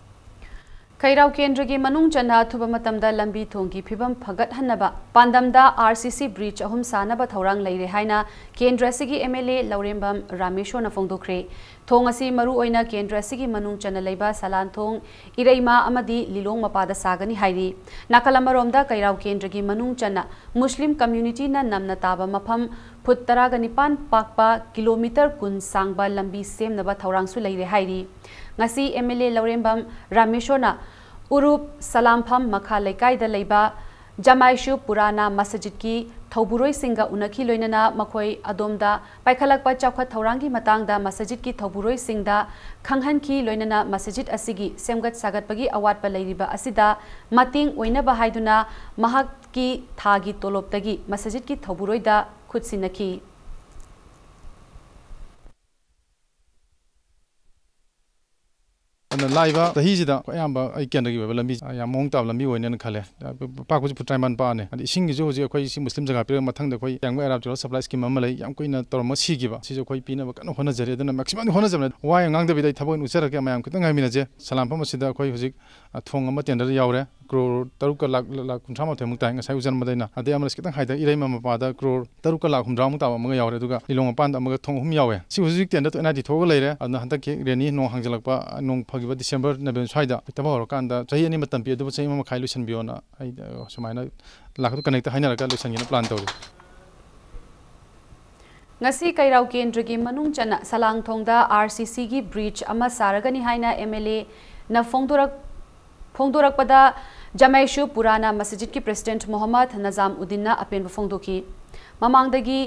ꯈꯩꯔꯥꯎ ꯀꯦꯟꯗ꯭ꯔꯒꯤ ꯃꯅꯨꯡ ꯆꯟꯅ ꯑꯊꯨꯕ ꯃꯇꯝꯗ ꯂꯝꯕꯤ ꯊꯣꯡꯒꯤ ꯐꯤꯕꯝ ꯐꯒꯠꯍꯟꯅꯕ ꯄꯥꯟꯗꯝꯗ ꯑꯥꯔ ꯁꯤ ꯁꯤ ꯕ꯭ꯔꯤꯖ ꯑꯍꯨꯝ ꯁꯥꯅꯕ ꯊꯧꯔꯥꯡ ꯂꯩꯔꯦ ꯍꯥꯏꯅ ꯀꯦꯟꯗ꯭ꯔ ꯑꯁꯤꯒꯤ ꯑꯦꯝ ꯑꯦꯜ ꯑꯦ ꯂꯧꯔꯦꯝꯕꯝ ꯔꯥꯃꯦꯁꯣꯔꯅ ꯐꯣꯡꯗꯣꯛꯈ꯭ꯔꯦ꯫ ꯊꯣꯡ ꯑꯁꯤ ꯃꯔꯨ ꯑꯣꯏꯅ ꯀꯦꯟꯗ꯭ꯔ ꯑꯁꯤꯒꯤ ꯃꯅꯨꯡ ꯆꯟꯅ ꯂꯩꯕ ꯁꯂꯥꯟꯊꯣꯡ, ꯏꯔꯩꯃꯥ ꯑꯃꯗꯤ ꯂꯤꯂꯣꯡ ꯃꯄꯥꯗ ꯁꯥꯒꯅꯤ ꯍꯥꯏꯔꯤ꯫ ꯅꯥꯀꯜ ꯑꯃꯔꯣꯝꯗ ꯀꯩꯔꯥꯎ ꯀꯦꯟꯗ꯭ꯔꯒꯤ ꯃꯅꯨꯡ ꯆꯟꯅ ꯃꯨꯁꯂꯤꯝ ꯀꯝꯃ꯭ꯌꯨꯅꯤꯇꯤꯅ ꯅꯝꯅ ꯇꯥꯕ ꯃꯐꯝ ꯐꯨꯠ ꯇꯔꯥꯒ ꯅꯤꯄꯥꯟ ꯄꯥꯛꯄ, ꯀꯤꯂꯣꯃꯤꯇꯔ ꯀꯨꯟ ꯁꯥꯡꯕ ꯂꯝꯕꯤ ꯁꯦꯝꯅꯕ ꯊꯧꯔꯥꯡꯁꯨ ꯂꯩꯔꯦ ꯍꯥꯏꯔꯤ꯫ ꯉꯁꯤ ꯑꯦꯝ ꯑꯦꯜ ꯑꯦ ꯂꯧꯔꯦꯝꯕꯝ ꯔꯥꯃꯦꯁꯣꯔꯅ ꯎꯔꯨꯞ ꯁꯂꯥꯝꯐꯝ ꯃꯈꯥ ꯂꯩꯀꯥꯏꯗ ꯂꯩꯕ ꯖꯃꯥꯏꯁꯨ ꯄꯨꯔꯥꯅꯥ ꯃꯁꯖꯤꯗꯀꯤ ꯊꯧꯕꯨꯔꯣꯏꯁꯤꯡꯒ ꯎꯅꯈꯤ, ꯂꯣꯏꯅꯅ ꯃꯈꯣꯏ ꯑꯗꯣꯝꯗ ꯄꯥꯏꯈꯠꯂꯛꯄ ꯆꯥꯎꯈꯠ ꯊꯧꯔꯥꯡꯒꯤ ꯃꯇꯥꯡꯗ ꯃꯁꯖꯤꯗꯀꯤ ꯊꯧꯕꯨꯔꯣꯏꯁꯤꯡꯗ ꯈꯪꯍꯟꯈꯤ, ꯂꯣꯏꯅꯅ ꯃꯁꯖꯤꯗ ꯑꯁꯤꯒꯤ ꯁꯦꯝꯒꯠ ꯁꯥꯒꯠꯄꯒꯤ ꯑꯋꯥꯠꯄ ꯂꯩꯔꯤꯕ ꯑꯁꯤꯗ ꯃꯇꯦꯡ ꯑꯣꯏꯅꯕ ꯍꯥꯏꯗꯨꯅ ꯃꯍꯥꯛꯀꯤ ꯊꯥꯒꯤ ꯇꯣꯂꯣꯞꯇꯒꯤ ꯃꯁꯖꯤꯗꯀꯤ ꯊꯧꯕꯨꯔꯣꯏꯗ ꯈꯨꯠ ꯁꯤꯟꯅꯈꯤ꯫ ꯂꯥꯛꯏꯕ ꯆꯍꯤꯁꯤꯗ ꯑꯩꯈꯣꯏ ꯑꯌꯥꯝꯕ ꯑꯩ ꯀꯦꯟꯗ꯭ꯔꯒꯤ ꯑꯣꯏꯕ ꯂꯝꯕꯤ ꯌꯥꯝ ꯃꯑꯣꯡ ꯇꯥꯕ ꯂꯝꯕꯤ ꯑꯣꯏꯅꯦꯅ ꯈꯜꯂꯦ꯫ ꯄꯥꯛꯄꯁꯤ ꯐꯨꯇ꯭ꯔꯥꯏꯃꯥꯟ ꯄꯥꯛꯑꯅꯤ꯫ ꯑꯗꯩ ꯏꯁꯤꯡꯒꯤꯁꯨ ꯍꯧꯖꯤꯛ ꯑꯩꯈꯣꯏ ꯁꯤ ꯃꯨꯁꯂꯤꯝ ꯖꯒꯥ ꯄꯤꯔꯒ ꯃꯊꯪꯗ ꯑꯩꯈꯣꯏ ꯌꯥꯡꯕ ꯑꯦꯔꯥꯞ ꯗꯦꯕꯂꯞ ꯁꯄ꯭ꯂꯥꯏ ꯁ꯭ꯀꯤꯝ ꯑꯃ ꯂꯩ, ꯌꯥꯝ ꯀꯨꯏꯅ ꯇꯧꯔꯝꯃ ꯁꯤꯈꯤꯕ꯫ ꯁꯤꯁꯨ ꯑꯩꯈꯣꯏ ꯄꯤꯅꯕ ꯀꯟꯅ ꯍꯣꯠꯅꯖꯔꯤ꯫ ꯑꯗꯨꯅ ꯃꯦꯛꯁꯤꯃꯝꯗꯤ ꯍꯣꯠꯅꯖꯕꯅꯦ꯫ ꯋꯥ ꯌꯥꯝ ꯉꯥꯡꯗꯕꯤꯗ ꯑꯩ ꯊꯕꯛ ꯑꯣꯏꯅ ꯎꯠꯆꯔꯛꯀꯦ꯫ ꯃꯌꯥꯝ ꯈꯤꯇꯪ ꯉꯥꯏꯃꯤꯟꯅꯁꯦ꯫ ꯁꯂꯥꯝꯐꯝ ꯑꯁꯤꯗ ꯑꯩꯈꯣꯏ ꯍꯧꯖꯤꯛ, ꯑ, ꯊꯣꯡ ꯑꯃ ꯇꯦꯟꯗꯔꯗ ꯌꯥꯎꯔꯦ꯫ ꯀ꯭ꯔꯣꯔ ꯇꯔꯨꯛꯀ ꯂꯥꯛ, ꯂꯥꯛ ꯀꯨꯟꯊ꯭ꯔꯥ ꯃꯥꯊꯣꯏꯃꯨꯛ ꯇꯥꯏ ꯉꯁꯥꯏ ꯎꯖꯟꯕꯗꯩꯅ꯫ ꯑꯗꯩ ꯑꯃꯅ ꯈꯤꯇꯪ ꯍꯥꯏꯊ ꯏꯔꯩꯃ ꯃꯄꯥꯗ ꯀ꯭ꯔꯣꯔ ꯇꯔꯨꯛꯀ ꯂꯥꯛ ꯍꯨꯝꯗ꯭ꯔꯥꯃꯨꯛ ꯇꯥꯕ ꯑꯃꯒ ꯌꯥꯎꯔꯦ꯫ ꯑꯗꯨꯒ ꯂꯤꯂꯣꯡ ꯃꯄꯥꯟꯗ ꯑꯃꯒ ꯊꯣꯡ ꯑꯍꯨꯝ ꯌꯥꯎꯋꯦ꯫ ꯁꯤ ꯍꯧꯖꯤꯛ ꯍꯧꯖꯤꯛ ꯇꯦꯟꯗꯔ ꯊꯣꯛꯑꯦꯅ ꯍꯥꯏꯗꯤ ꯊꯣꯛꯑꯒ ꯂꯩꯔꯦ꯫ ꯑꯗꯨꯅ ꯍꯟꯗꯛꯀꯤ ꯔꯦꯅꯤ ꯅꯣꯡ ꯍꯥꯡꯖꯤꯜꯂꯛꯄ, ꯅꯣꯡ ꯐꯈꯤꯕ ꯗꯤꯁꯦꯝꯕꯔ, ꯅꯕꯦꯝꯕꯔ ꯁ꯭ꯋꯥꯏꯗ ꯍꯦꯛꯇ ꯍꯧꯔꯀꯥꯟꯗ ꯆꯍꯤ ꯑꯅꯤ ꯃꯇꯝ ꯄꯤ, ꯑꯗꯨꯕꯨ ꯆꯍꯤ ꯑꯃ ꯃꯈꯥꯏ ꯂꯣꯏꯁꯤꯟꯕꯤꯌꯣꯅ ꯑꯩ, ꯑ, ꯁꯨꯃꯥꯏꯅ ꯂꯥꯛꯇꯨ ꯀꯅꯦꯛꯇ ꯍꯥꯏꯅꯔꯒ ꯂꯣꯏꯁꯤꯟꯒꯦꯅ ꯄ꯭ꯂꯥꯟ ꯇꯧꯔꯤ꯫ ꯉꯁꯤ ꯀꯩꯔꯥꯎ ꯀꯦꯟꯗ꯭ꯔꯒꯤ ꯃꯅꯨꯡ ꯆꯟꯅ ꯁꯂꯥꯡꯊꯣꯡꯗ ꯑꯥꯔ ꯁꯤ ꯁꯤꯒꯤ ꯕ꯭ꯔꯤꯖ ꯑꯃ ꯁꯥꯔꯒꯅꯤ ꯍꯥꯏꯅ ꯑꯦꯝ ꯑꯦꯜ ꯑꯦꯅ ꯐꯣꯡꯗꯣꯔꯛ-, ꯐꯣꯡꯗꯣꯔꯛꯄꯗ ꯖꯃꯥꯏꯁꯨ ꯄꯨꯔꯥꯅ ꯃꯁꯖꯤꯗꯀꯤ ꯄ꯭ꯔꯦꯁꯤꯗꯦꯟꯠ ꯃꯣꯍꯝꯃꯗ ꯅꯖꯥꯝ ꯎꯗꯤꯟꯅ ꯑꯄꯦꯟꯕ ꯐꯣꯡꯗꯣꯛꯈꯤ꯫ ꯃꯃꯥꯡꯗꯒꯤ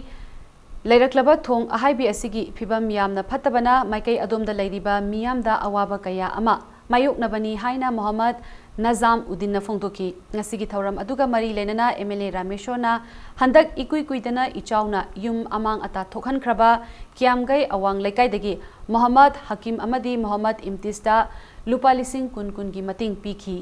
ꯂꯩꯔꯛꯂꯕ ꯊꯣꯡ ꯑꯍꯥꯏꯕꯤ ꯑꯁꯤꯒꯤ ꯐꯤꯕꯝ ꯌꯥꯝꯅ ꯐꯠꯇꯕꯅ ꯃꯥꯏꯀꯩ ꯑꯗꯣꯝꯗ ꯂꯩꯔꯤꯕ ꯃꯤꯌꯥꯝꯗ ꯑꯋꯥꯕ ꯀꯌꯥ ꯑꯃ ꯃꯥꯌꯣꯛꯅꯕꯅꯤ ꯍꯥꯏꯅ ꯃꯣꯍꯝꯃꯗ ꯅꯖꯥꯝ ꯎꯗꯤꯟꯅ ꯐꯣꯡꯗꯣꯛꯈꯤ꯫ ꯉꯁꯤꯒꯤ ꯊꯧꯔꯝ ꯑꯗꯨꯒ ꯃꯔꯤ ꯂꯩꯅꯅ ꯑꯦꯝ ꯑꯦꯜ ꯑꯦ ꯔꯥꯃꯦꯁꯣꯔꯅ ꯍꯟꯗꯛ ꯏꯀꯨꯏ ꯀꯨꯏꯗꯅ ꯏꯆꯥꯎꯅ ꯌꯨꯝ ꯑꯃꯥꯡ ꯑꯇꯥ ꯊꯣꯛꯍꯟꯈ꯭ꯔꯕ ꯀꯤꯌꯥꯝꯒꯩ ꯑꯋꯥꯡ ꯂꯩꯀꯥꯏꯗꯒꯤ ꯃꯣꯍꯝꯃꯗ ꯍꯀꯤꯝ ꯑꯃꯗꯤ ꯃꯣꯍꯝꯃꯗ ꯏꯝꯇꯤꯖꯇ ꯂꯨꯄꯥ ꯂꯤꯁꯤꯡ ꯀꯨꯟ ꯀꯨꯟꯒꯤ ꯃꯇꯦꯡ ꯄꯤꯈꯤ꯫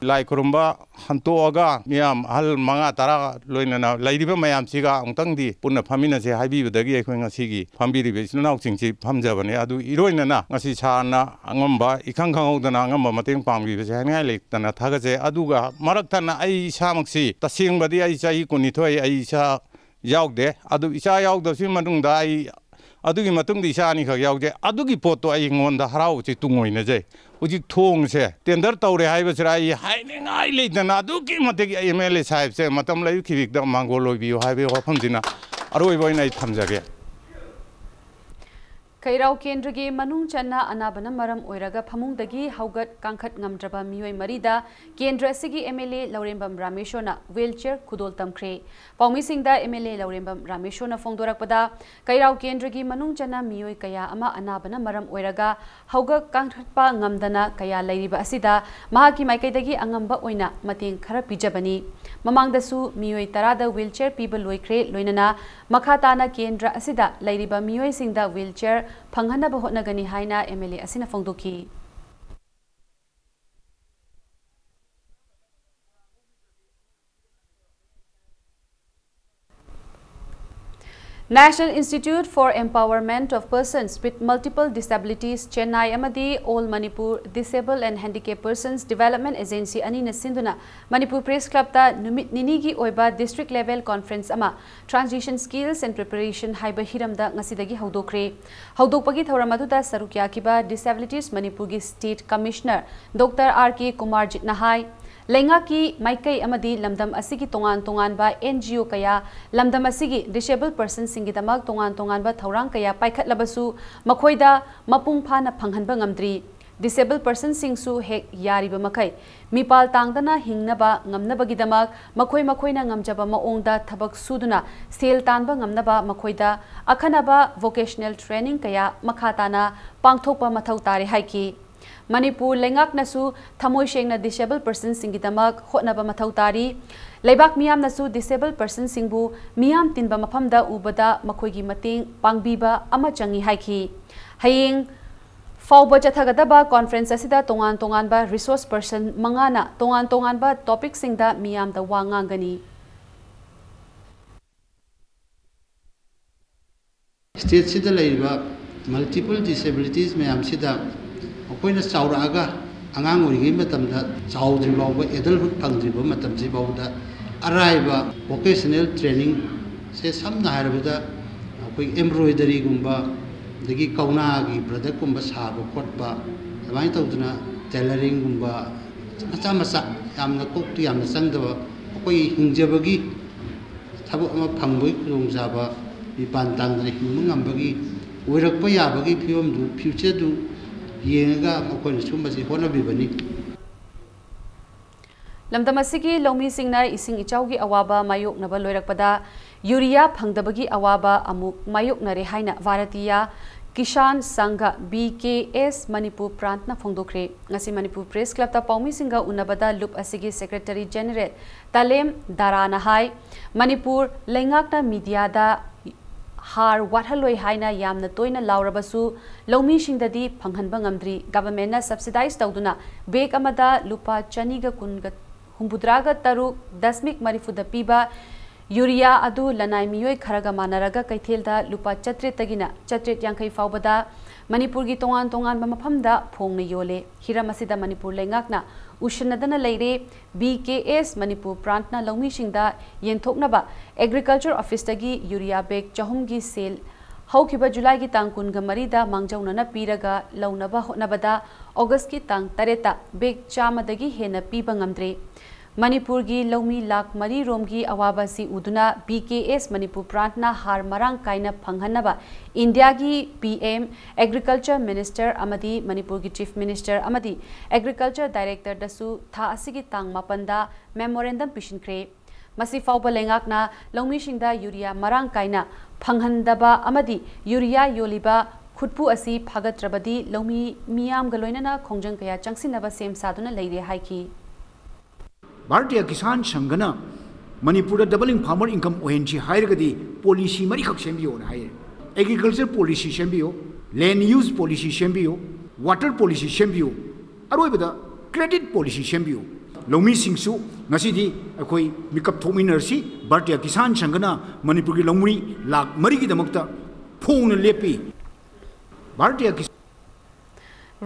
ꯂꯥꯏ ꯈꯨꯔꯨꯝꯕ ꯍꯟꯇꯣꯛꯑꯒ ꯃꯤꯌꯥꯝ ꯑꯍꯜ ꯃꯉꯥ ꯇꯔꯥ ꯂꯣꯏꯅꯅ ꯂꯩꯔꯤꯕ ꯃꯌꯥꯝꯁꯤꯒ ꯑꯃꯨꯛꯇꯪꯗꯤ ꯄꯨꯟꯅ ꯐꯝꯃꯤꯟꯅꯁꯦ ꯍꯥꯏꯕꯤꯕꯗꯒꯤ ꯑꯩꯈꯣꯏ ꯉꯁꯤꯒꯤ ꯐꯝꯕꯤꯔꯤꯕ ꯏꯆꯤꯟ ꯏꯅꯥꯎꯁꯤꯡꯁꯤ ꯐꯝꯖꯕꯅꯦ꯫ ꯑꯗꯨ ꯏꯔꯣꯏꯅꯅ ꯉꯁꯤ ꯁꯥꯔꯅ ꯑꯉꯝꯕ ꯏꯈꯪ ꯈꯪꯍꯧꯗꯅ ꯑꯉꯝꯕ ꯃꯇꯦꯡ ꯄꯥꯡꯕꯤꯕꯁꯦ ꯍꯥꯏꯅꯤꯡꯉꯥꯏ ꯂꯩꯇꯅ ꯊꯥꯒꯠꯆꯩ꯫ ꯑꯗꯨꯒ ꯃꯔꯛ ꯊꯠꯅ ꯑꯩ ꯏꯁꯥꯃꯛꯁꯤ ꯇꯁꯦꯡꯕꯗꯤ ꯑꯩ ꯆꯍꯤ ꯀꯨꯟꯅꯤꯊꯣꯏ ꯑꯩ ꯏꯁꯥ ꯌꯥꯎꯗꯦ꯫ ꯑꯗꯨ ꯏꯆꯥ ꯌꯥꯎꯗꯕꯁꯤ ꯃꯅꯨꯡꯗ ꯑꯩ ꯑꯗꯨꯒꯤ ꯃꯇꯨꯡꯗ ꯏꯆꯥ ꯑꯅꯤꯈꯛ ꯌꯥꯎꯖꯩ꯫ ꯑꯗꯨꯒꯤ ꯄꯣꯠꯇꯣ ꯑꯩꯉꯣꯟꯗ ꯍꯔꯥꯎꯕꯁꯤ ꯇꯨꯡꯑꯣꯏꯅꯖꯩ꯫ ꯍꯧꯖꯤꯛ ꯊꯣꯡꯁꯦ ꯇꯦꯟꯗꯔ ꯇꯧꯔꯦ ꯍꯥꯏꯕꯁꯤꯗ ꯑꯩ ꯍꯥꯏꯅꯤꯡꯉꯥꯏ ꯂꯩꯇꯅ ꯑꯗꯨꯛꯀꯤ ꯃꯇꯤꯛ ꯑꯦꯝ ꯑꯦꯜ ꯑꯦ ꯁꯥꯍꯦꯕꯁꯦ ꯃꯇꯝ ꯂꯩꯕ ꯈꯤꯕꯤꯛꯇ ꯃꯥꯡꯒꯣꯜ ꯑꯣꯏꯕꯤꯌꯨ ꯍꯥꯏꯕꯒꯤ ꯋꯥꯐꯝꯁꯤꯅ ꯑꯔꯣꯏꯕ ꯑꯣꯏꯅ ꯑꯩ ꯊꯝꯖꯒꯦ꯫ ꯈꯩꯔꯥꯎ ꯀꯦꯟꯗ꯭ꯔꯒꯤ ꯃꯅꯨꯡ ꯆꯟꯅ ꯑꯅꯥꯕꯅ ꯃꯔꯝ ꯑꯣꯏꯔꯒ ꯐꯃꯨꯡꯗꯒꯤ ꯍꯧꯒꯠ ꯀꯥꯡꯈꯠ ꯉꯝꯗ꯭ꯔꯕ ꯃꯤꯑꯣꯏ ꯃꯔꯤꯗ ꯀꯦꯟꯗ꯭ꯔ ꯑꯁꯤꯒꯤ M L A Laurembam ꯔꯥꯃꯦꯁꯣꯔꯅ will ꯆꯤꯌꯔ ꯈꯨꯗꯣꯜ ꯇꯝꯈ꯭ꯔꯦ꯫ ꯄꯥꯎꯃꯤꯁꯤꯡꯗ ꯑꯦꯝ ꯑꯦꯜ ꯑꯦ ꯂꯧꯔꯦꯝꯕꯝ ꯔꯥꯃꯦꯁꯣꯔꯅ ꯐꯣꯡꯗꯣꯔꯛꯄꯗ, ꯀꯩꯔꯥꯎ ꯀꯦꯟꯗ꯭ꯔꯒꯤ ꯃꯅꯨꯡ ꯆꯟꯅ ꯃꯤꯑꯣꯏ ꯀꯌꯥ ꯑꯃ ꯑꯅꯥꯕꯅ ꯃꯔꯝ ꯑꯣꯏꯔꯒ ꯍꯧꯒꯠ ꯀꯥꯡꯈꯠꯄ ꯉꯝꯗꯅ ꯀꯌꯥ ꯂꯩꯔꯤꯕ ꯑꯁꯤꯗ ꯃꯍꯥꯛꯀꯤ ꯃꯥꯏꯀꯩꯗꯒꯤ ꯑꯉꯝꯕ ꯑꯣꯏꯅ ꯃꯇꯦꯡ ꯈꯔ ꯄꯤꯖꯕꯅꯤ꯫ ꯃꯃꯥꯡꯗꯁꯨ ꯃꯤꯑꯣꯏ ꯇꯔꯥꯗ ꯋꯤꯜ ꯆꯤꯌꯔ ꯄꯤꯕ ꯂꯣꯏꯈ꯭ꯔꯦ, ꯂꯣꯏꯅꯅ ꯃꯈꯥ ꯇꯥꯅ ꯀꯦꯟꯗ꯭ꯔ ꯑꯁꯤꯗ ꯂꯩꯔꯤꯕ ꯃꯤꯑꯣꯏꯁꯤꯡꯗ ꯋꯤꯜ ꯆꯤꯌꯔ ꯐꯪꯍꯟꯅꯕ ꯍꯣꯠꯅꯒꯅꯤ ꯍꯥꯏꯅ ꯑꯦꯝ ꯑꯦꯜ ꯑꯦ ꯑꯁꯤꯅ ꯐꯣꯡꯗꯣꯛꯈꯤ꯫ National Institute for Empowerment of Persons with Multiple Disabilities, Chennai ꯑꯃꯗꯤ All Manipur Disabled and Handicapped Persons Development Agency ꯑꯅꯤꯅ ꯁꯤꯟꯗꯨꯅ ꯃꯅꯤꯄꯨꯔ ꯄ꯭ꯔꯦꯁ ꯀ꯭ꯂꯕꯇ ꯅꯨꯃꯤꯠ ꯅꯤꯅꯤꯒꯤ ꯑꯣꯏꯕ district level conference ꯑꯃ Transition Skills and Preparation ꯍꯥꯏꯕ ꯍꯤꯔꯝꯗ ꯉꯁꯤꯗꯒꯤ ꯍꯧꯗꯣꯛꯈ꯭ꯔꯦ꯫ ꯍꯧꯗꯣꯛꯄꯒꯤ ꯊꯧꯔꯝ ꯑꯗꯨꯗ ꯁꯔꯨꯛ ꯌꯥꯈꯤꯕ Disabilities ꯃꯅꯤꯄꯨꯔꯒꯤ State Commissioner Doctor R K ꯀꯨꯃꯥꯔꯖꯤꯠꯅ ꯍꯥꯏ, ꯂꯩꯉꯥꯛꯀꯤ ꯃꯥꯏꯀꯩ ꯑꯃꯗꯤ ꯂꯝꯗꯝ ꯑꯁꯤꯒꯤ ꯇꯣꯉꯥꯟ ꯇꯣꯉꯥꯟꯕ N G O ꯀꯌꯥ ꯂꯝꯗꯝ ꯑꯁꯤꯒꯤ disabled personꯁꯤꯡꯒꯤꯗꯃꯛ ꯇꯣꯉꯥꯟ ꯇꯣꯉꯥꯟꯕ ꯊꯧꯔꯥꯡ ꯀꯌꯥ ꯄꯥꯏꯈꯠꯂꯕꯁꯨ ꯃꯈꯣꯏꯗ ꯃꯄꯨꯡ ꯐꯥꯅ ꯐꯪꯍꯟꯕ ꯉꯝꯗ꯭ꯔꯤ꯫ Disabled personꯁꯤꯡꯁꯨ ꯍꯦꯛ ꯌꯥꯔꯤꯕ ꯃꯈꯩ ꯃꯤꯄꯥꯜ ꯇꯥꯡꯗꯅ ꯍꯤꯡꯅꯕ ꯉꯝꯅꯕꯒꯤꯗꯃꯛ ꯃꯈꯣꯏ ꯃꯈꯣꯏꯅ ꯉꯝꯖꯕ ꯃꯑꯣꯡꯗ ꯊꯕꯛ ꯁꯨꯗꯨꯅ ꯁꯦꯜ ꯇꯥꯟꯕ ꯉꯝꯅꯕ ꯃꯈꯣꯏꯗ ꯑꯈꯟꯅꯕ vocational training ꯀꯌꯥ ꯃꯈꯥ ꯇꯥꯅ ꯄꯥꯡꯊꯣꯛꯄ ꯃꯊꯧ ꯇꯥꯔꯦ ꯍꯥꯏꯈꯤ꯫ ꯃꯅꯤꯄꯨꯔ ꯂꯩꯉꯥꯛꯅꯁꯨ ꯊꯃꯣꯏ ꯁꯦꯡꯅ disabled personꯁꯤꯡꯒꯤꯗꯃꯛ ꯍꯣꯠꯅꯕ ꯃꯊꯧ ꯇꯥꯔꯤ꯫ ꯂꯩꯕꯥꯛ ꯃꯤꯌꯥꯝꯅꯁꯨ disabled personꯁꯤꯡꯕꯨ ꯃꯤꯌꯥꯝ ꯇꯤꯟꯕ ꯃꯐꯝꯗ ꯎꯕꯗ ꯃꯈꯣꯏꯒꯤ ꯃꯇꯦꯡ ꯄꯥꯡꯕꯤꯕ ꯑꯃ ꯆꯪꯏ ꯍꯥꯏꯈꯤ꯫ ꯍꯌꯦꯡ ꯐꯥꯎꯕ ꯆꯠꯊꯒꯗꯕ conference ꯑꯁꯤꯗ ꯇꯣꯉꯥꯟ ꯇꯣꯉꯥꯟꯕ resource person ꯃꯉꯥꯅ ꯇꯣꯉꯥꯟ ꯇꯣꯉꯥꯟꯕ topicꯁꯤꯡꯗ ꯃꯤꯌꯥꯝꯗ ꯋꯥ ꯉꯥꯡꯒꯅꯤ꯫ Stateꯁꯤꯗ ꯂꯩꯔꯤꯕ multiple disabilities ꯃꯌꯥꯝꯁꯤꯗ ꯑꯩꯈꯣꯏꯅ ꯆꯥꯎꯔꯛꯑꯒ ꯑꯉꯥꯡ ꯑꯣꯏꯔꯤꯉꯩ ꯃꯇꯝꯗ ꯆꯥꯎꯗ꯭ꯔꯤ ꯐꯥꯎꯕ, adulthood ꯐꯪꯗ꯭ꯔꯤꯕ ꯃꯇꯝꯁꯤ ꯐꯥꯎꯕꯗ ꯑꯔꯥꯏꯕ vocational trainingꯁꯦ, ꯁꯝꯅ ꯍꯥꯏꯔꯕꯗ ꯑꯩꯈꯣꯏ embroideryꯒꯨꯝꯕ, ꯑꯗꯒꯤ ꯀꯧꯅꯥꯒꯤ productꯀꯨꯝꯕ ꯁꯥꯕ ꯈꯣꯠꯄ, ꯑꯗꯨꯃꯥꯏꯅ ꯇꯧꯗꯅ tailoringꯒꯨꯝꯕ ꯃꯆꯥ ꯃꯆꯥ, ꯌꯥꯝꯅ ꯀꯣꯛꯇ ꯌꯥꯝꯅ ꯆꯪꯗꯕ, ꯑꯩꯈꯣꯏ ꯍꯤꯡꯖꯕꯒꯤ ꯊꯕꯛ ꯑꯃ ꯐꯪꯕꯒꯤ ꯈꯨꯗꯣꯡꯆꯥꯕ, ꯃꯤꯄꯥꯟ ꯇꯥꯡꯗꯅ ꯍꯤꯡꯕ ꯉꯝꯕꯒꯤ ꯑꯣꯏꯔꯛꯄ ꯌꯥꯕꯒꯤ ꯐꯤꯕꯝꯗꯨ, futureꯗꯨ ꯌꯦꯡꯉꯒ ꯃꯈꯣꯏꯅ ꯁꯨꯝꯕꯁꯤ ꯍꯣꯠꯅꯕꯤꯕꯅꯤ꯫ ꯂꯝꯗꯝ ꯑꯁꯤꯒꯤ ꯂꯧꯃꯤꯁꯤꯡꯅ ꯏꯁꯤꯡ ꯏꯆꯥꯎꯒꯤ ꯑꯋꯥꯕ ꯃꯥꯌꯣꯛꯅꯕ ꯂꯣꯏꯔꯛꯄꯗ ꯌꯨꯔꯤꯌꯥ ꯐꯪꯗꯕꯒꯤ ꯑꯋꯥꯕ ꯑꯃꯨꯛ ꯃꯥꯌꯣꯛꯅꯔꯦ ꯍꯥꯏꯅ ꯚꯥꯔꯇꯤꯌꯥ ꯀꯤꯁꯥꯟ ꯁꯪꯘ, B K S, ꯃꯅꯤꯄꯨꯔ ꯄ꯭ꯔꯥꯟꯠꯅ ꯐꯣꯡꯗꯣꯛꯈ꯭ꯔꯦ꯫ ꯉꯁꯤ ꯃꯅꯤꯄꯨꯔ ꯄ꯭ꯔꯦꯁ ꯀ꯭ꯂꯕꯇ ꯄꯥꯎꯃꯤꯁꯤꯡꯒ ꯎꯅꯕꯗ ꯂꯨꯞ ꯑꯁꯤꯒꯤ ꯁꯦꯀ꯭ꯔꯦꯇꯔꯤ ꯖꯦꯅꯦꯔꯦꯜ ꯇꯥꯂꯦꯝ ꯗꯥꯔꯥꯅ ꯍꯥꯏ, ꯃꯅꯤꯄꯨꯔ ꯂꯩꯉꯥꯛꯅ ꯃꯤꯗꯤꯌꯥꯗ ꯍꯥꯔ ꯋꯥꯠꯍꯜꯂꯣꯏ ꯍꯥꯏꯅ ꯌꯥꯝꯅ ꯇꯣꯏꯅ ꯂꯥꯎꯔꯕꯁꯨ ꯂꯧꯃꯤꯁꯤꯡꯗꯗꯤ ꯐꯪꯍꯟꯕ ꯉꯝꯗ꯭ꯔꯤ꯫ ꯒꯚꯔꯟꯃꯦꯟꯠꯅ ꯁꯕꯁꯤꯗꯥꯏꯖ ꯇꯧꯗꯨꯅ ꯕꯦꯒ ꯑꯃꯗ ꯂꯨꯄꯥ ꯆꯅꯤꯒ ꯀꯨꯟꯒ ꯍꯨꯝꯐꯨꯇꯔꯥꯒ ꯇꯔꯨꯛ ꯗꯁꯃꯤꯛ ꯃꯔꯤꯐꯨꯗ ꯄꯤꯕ ꯌꯨꯔꯤꯌꯥ ꯑꯗꯨ ꯂꯅꯥꯏ ꯃꯤꯑꯣꯏ ꯈꯔꯒ ꯃꯥꯟꯅꯔꯒ ꯀꯩꯊꯦꯜꯗ ꯂꯨꯄꯥ ꯆꯥꯇ꯭ꯔꯦꯠꯇꯒꯤꯅ ꯆꯥꯇ꯭ꯔꯦꯠ ꯌꯥꯡꯈꯩ ꯐꯥꯎꯕꯗ ꯃꯅꯤꯄꯨꯔꯒꯤ ꯇꯣꯉꯥꯟ ꯇꯣꯉꯥꯟꯕ ꯃꯐꯝꯗ ꯐꯣꯡꯅ ꯌꯣꯜꯂꯦ꯫ ꯍꯤꯔꯝ ꯑꯁꯤꯗ ꯃꯅꯤꯄꯨꯔ ꯂꯩꯉꯥꯛꯅ ꯎꯁꯤꯟꯅꯗꯅ ꯂꯩꯔꯦ꯫ ꯕꯤ ꯀꯦ ꯑꯦꯁ ꯃꯅꯤꯄꯨꯔ ꯄ꯭ꯔꯥꯟꯠꯅ ꯂꯧꯃꯤꯁꯤꯡꯗ ꯌꯦꯟꯊꯣꯛꯅꯕ ꯑꯦꯒ꯭ꯔꯤꯀꯜꯆꯔ ꯑꯣꯐꯤꯁꯇꯒꯤ ꯌꯨꯔꯤꯌꯥ ꯕꯦꯒ ꯆꯍꯨꯝꯒꯤ ꯁꯦꯜ ꯍꯧꯈꯤꯕ ꯖꯨꯂꯥꯏꯒꯤ ꯇꯥꯡ ꯀꯨꯟꯒ ꯃꯔꯤꯗ ꯃꯥꯡꯖꯧꯅꯅ ꯄꯤꯔꯒ ꯂꯧꯅꯕ ꯍꯣꯠꯅꯕꯗ ꯑꯣꯒꯁꯀꯤ ꯇꯥꯡ ꯇꯔꯦꯠꯇ ꯕꯦꯒ ꯆꯥꯝꯃꯗꯒꯤ ꯍꯦꯟꯅ ꯄꯤꯕ ꯉꯝꯗ꯭ꯔꯦ꯫ ꯃꯅꯤꯄꯨꯔꯒꯤ ꯂꯧꯃꯤ ꯂꯥꯈ ꯃꯔꯤ ꯔꯣꯝꯒꯤ ꯑꯋꯥꯕ ꯑꯁꯤ ꯎꯗꯨꯅ ꯕꯤ ꯀꯦ ꯑꯦꯁ ꯃꯅꯤꯄꯨꯔ ꯄ꯭ꯔꯥꯟꯠꯅ ꯍꯥꯔ ꯃꯔꯥꯡ ꯀꯥꯏꯅ ꯐꯪꯍꯟꯅꯕ ꯏꯟꯗꯤꯌꯥꯒꯤ ꯄꯤ ꯑꯦꯝ ꯑꯦꯒ꯭ꯔꯤꯀꯜꯆꯔ ꯃꯤꯅꯤꯁꯇꯔ ꯑꯃꯗꯤ ꯃꯅꯤꯄꯨꯔꯒꯤ ꯆꯤꯐ ꯃꯤꯅꯤꯁꯇꯔ ꯑꯃꯗꯤ ꯑꯦꯒ꯭ꯔꯤꯀꯜꯆꯔ ꯗꯥꯏꯔꯦꯛꯇꯔꯗꯁꯨ ꯊꯥ ꯑꯁꯤꯒꯤ ꯇꯥꯡ ꯃꯥꯄꯟꯗ ꯃꯦꯃꯣꯔꯦꯟꯗꯝ ꯄꯤꯁꯤꯟꯈ꯭ꯔꯦ꯫ ꯃꯁꯤ ꯐꯥꯎꯕ ꯂꯩꯉꯥꯛꯅ ꯂꯧꯃꯤꯁꯤꯡꯗ ꯌꯨꯔꯤꯌꯥ ꯃꯔꯥꯡ ꯀꯥꯏꯅ ꯐꯪꯍꯟꯗꯕ ꯑꯃꯗꯤ ꯌꯨꯔꯤꯌꯥ ꯌꯣꯜꯂꯤꯕ ꯈꯨꯠꯄꯨ ꯑꯁꯤ ꯐꯥꯒꯠꯇ꯭ꯔꯕꯗꯤ ꯂꯧꯃꯤ ꯃꯤꯌꯥꯝꯒ ꯂꯣꯏꯅꯅ ꯈꯣꯡꯖꯪ ꯀꯌꯥ ꯆꯪꯁꯤꯟꯅꯕ ꯁꯦꯝ ꯁꯥꯗꯨꯅ ꯂꯩꯔꯦ ꯍꯥꯏꯈꯤ꯫ ꯚꯥꯔꯇꯤꯌꯥ ꯀꯤꯁꯥꯟ ꯁꯪꯘꯅ ꯃꯅꯤꯄꯨꯔꯗ ꯗꯕꯂꯤꯡ ꯐꯥꯔꯃꯔ ꯏꯟꯀꯝ ꯑꯣꯏꯍꯟꯁꯤ ꯍꯥꯏꯔꯒꯗꯤ ꯄꯣꯂꯤꯁꯤ ꯃꯔꯤꯈꯛ ꯁꯦꯝꯕꯤꯌꯣꯅ ꯍꯥꯏꯔꯦ꯫ ꯑꯦꯒ꯭ꯔꯤꯀꯜꯆꯔ ꯄꯣꯂꯤꯁꯤ ꯁꯦꯝꯕꯤꯌꯨ, ꯂꯦꯟ ꯌꯨꯁ ꯄꯣꯂꯤꯁꯤ ꯁꯦꯝꯕꯤꯌꯨ, ꯋꯥꯇꯔ ꯄꯣꯂꯤꯁꯤ ꯁꯦꯝꯕꯤꯌꯨ, ꯑꯔꯣꯏꯕꯗ ꯀ꯭ꯔꯦꯗꯤꯠ ꯄꯣꯂꯤꯁꯤ ꯁꯦꯝꯕꯤꯌꯨ꯫ ꯂꯧꯃꯤꯁꯤꯡꯁꯨ ꯉꯁꯤꯗꯤ ꯑꯩꯈꯣꯏ ꯃꯤꯀꯞ ꯊꯣꯛꯃꯤꯟꯅꯔꯁꯤ꯫ ꯚꯥꯔꯇꯤꯌꯥ ꯀꯤꯁꯥꯟ ꯁꯪꯘꯅ ꯃꯅꯤꯄꯨꯔꯒꯤ ꯂꯧꯃꯤ ꯂꯥꯈ ꯃꯔꯤꯒꯤꯗꯃꯛꯇ ꯐꯣꯡꯅ ꯂꯦꯞꯄꯤ꯫ ꯚꯥꯔꯇꯤꯌꯥ ꯀꯤꯁꯥꯟ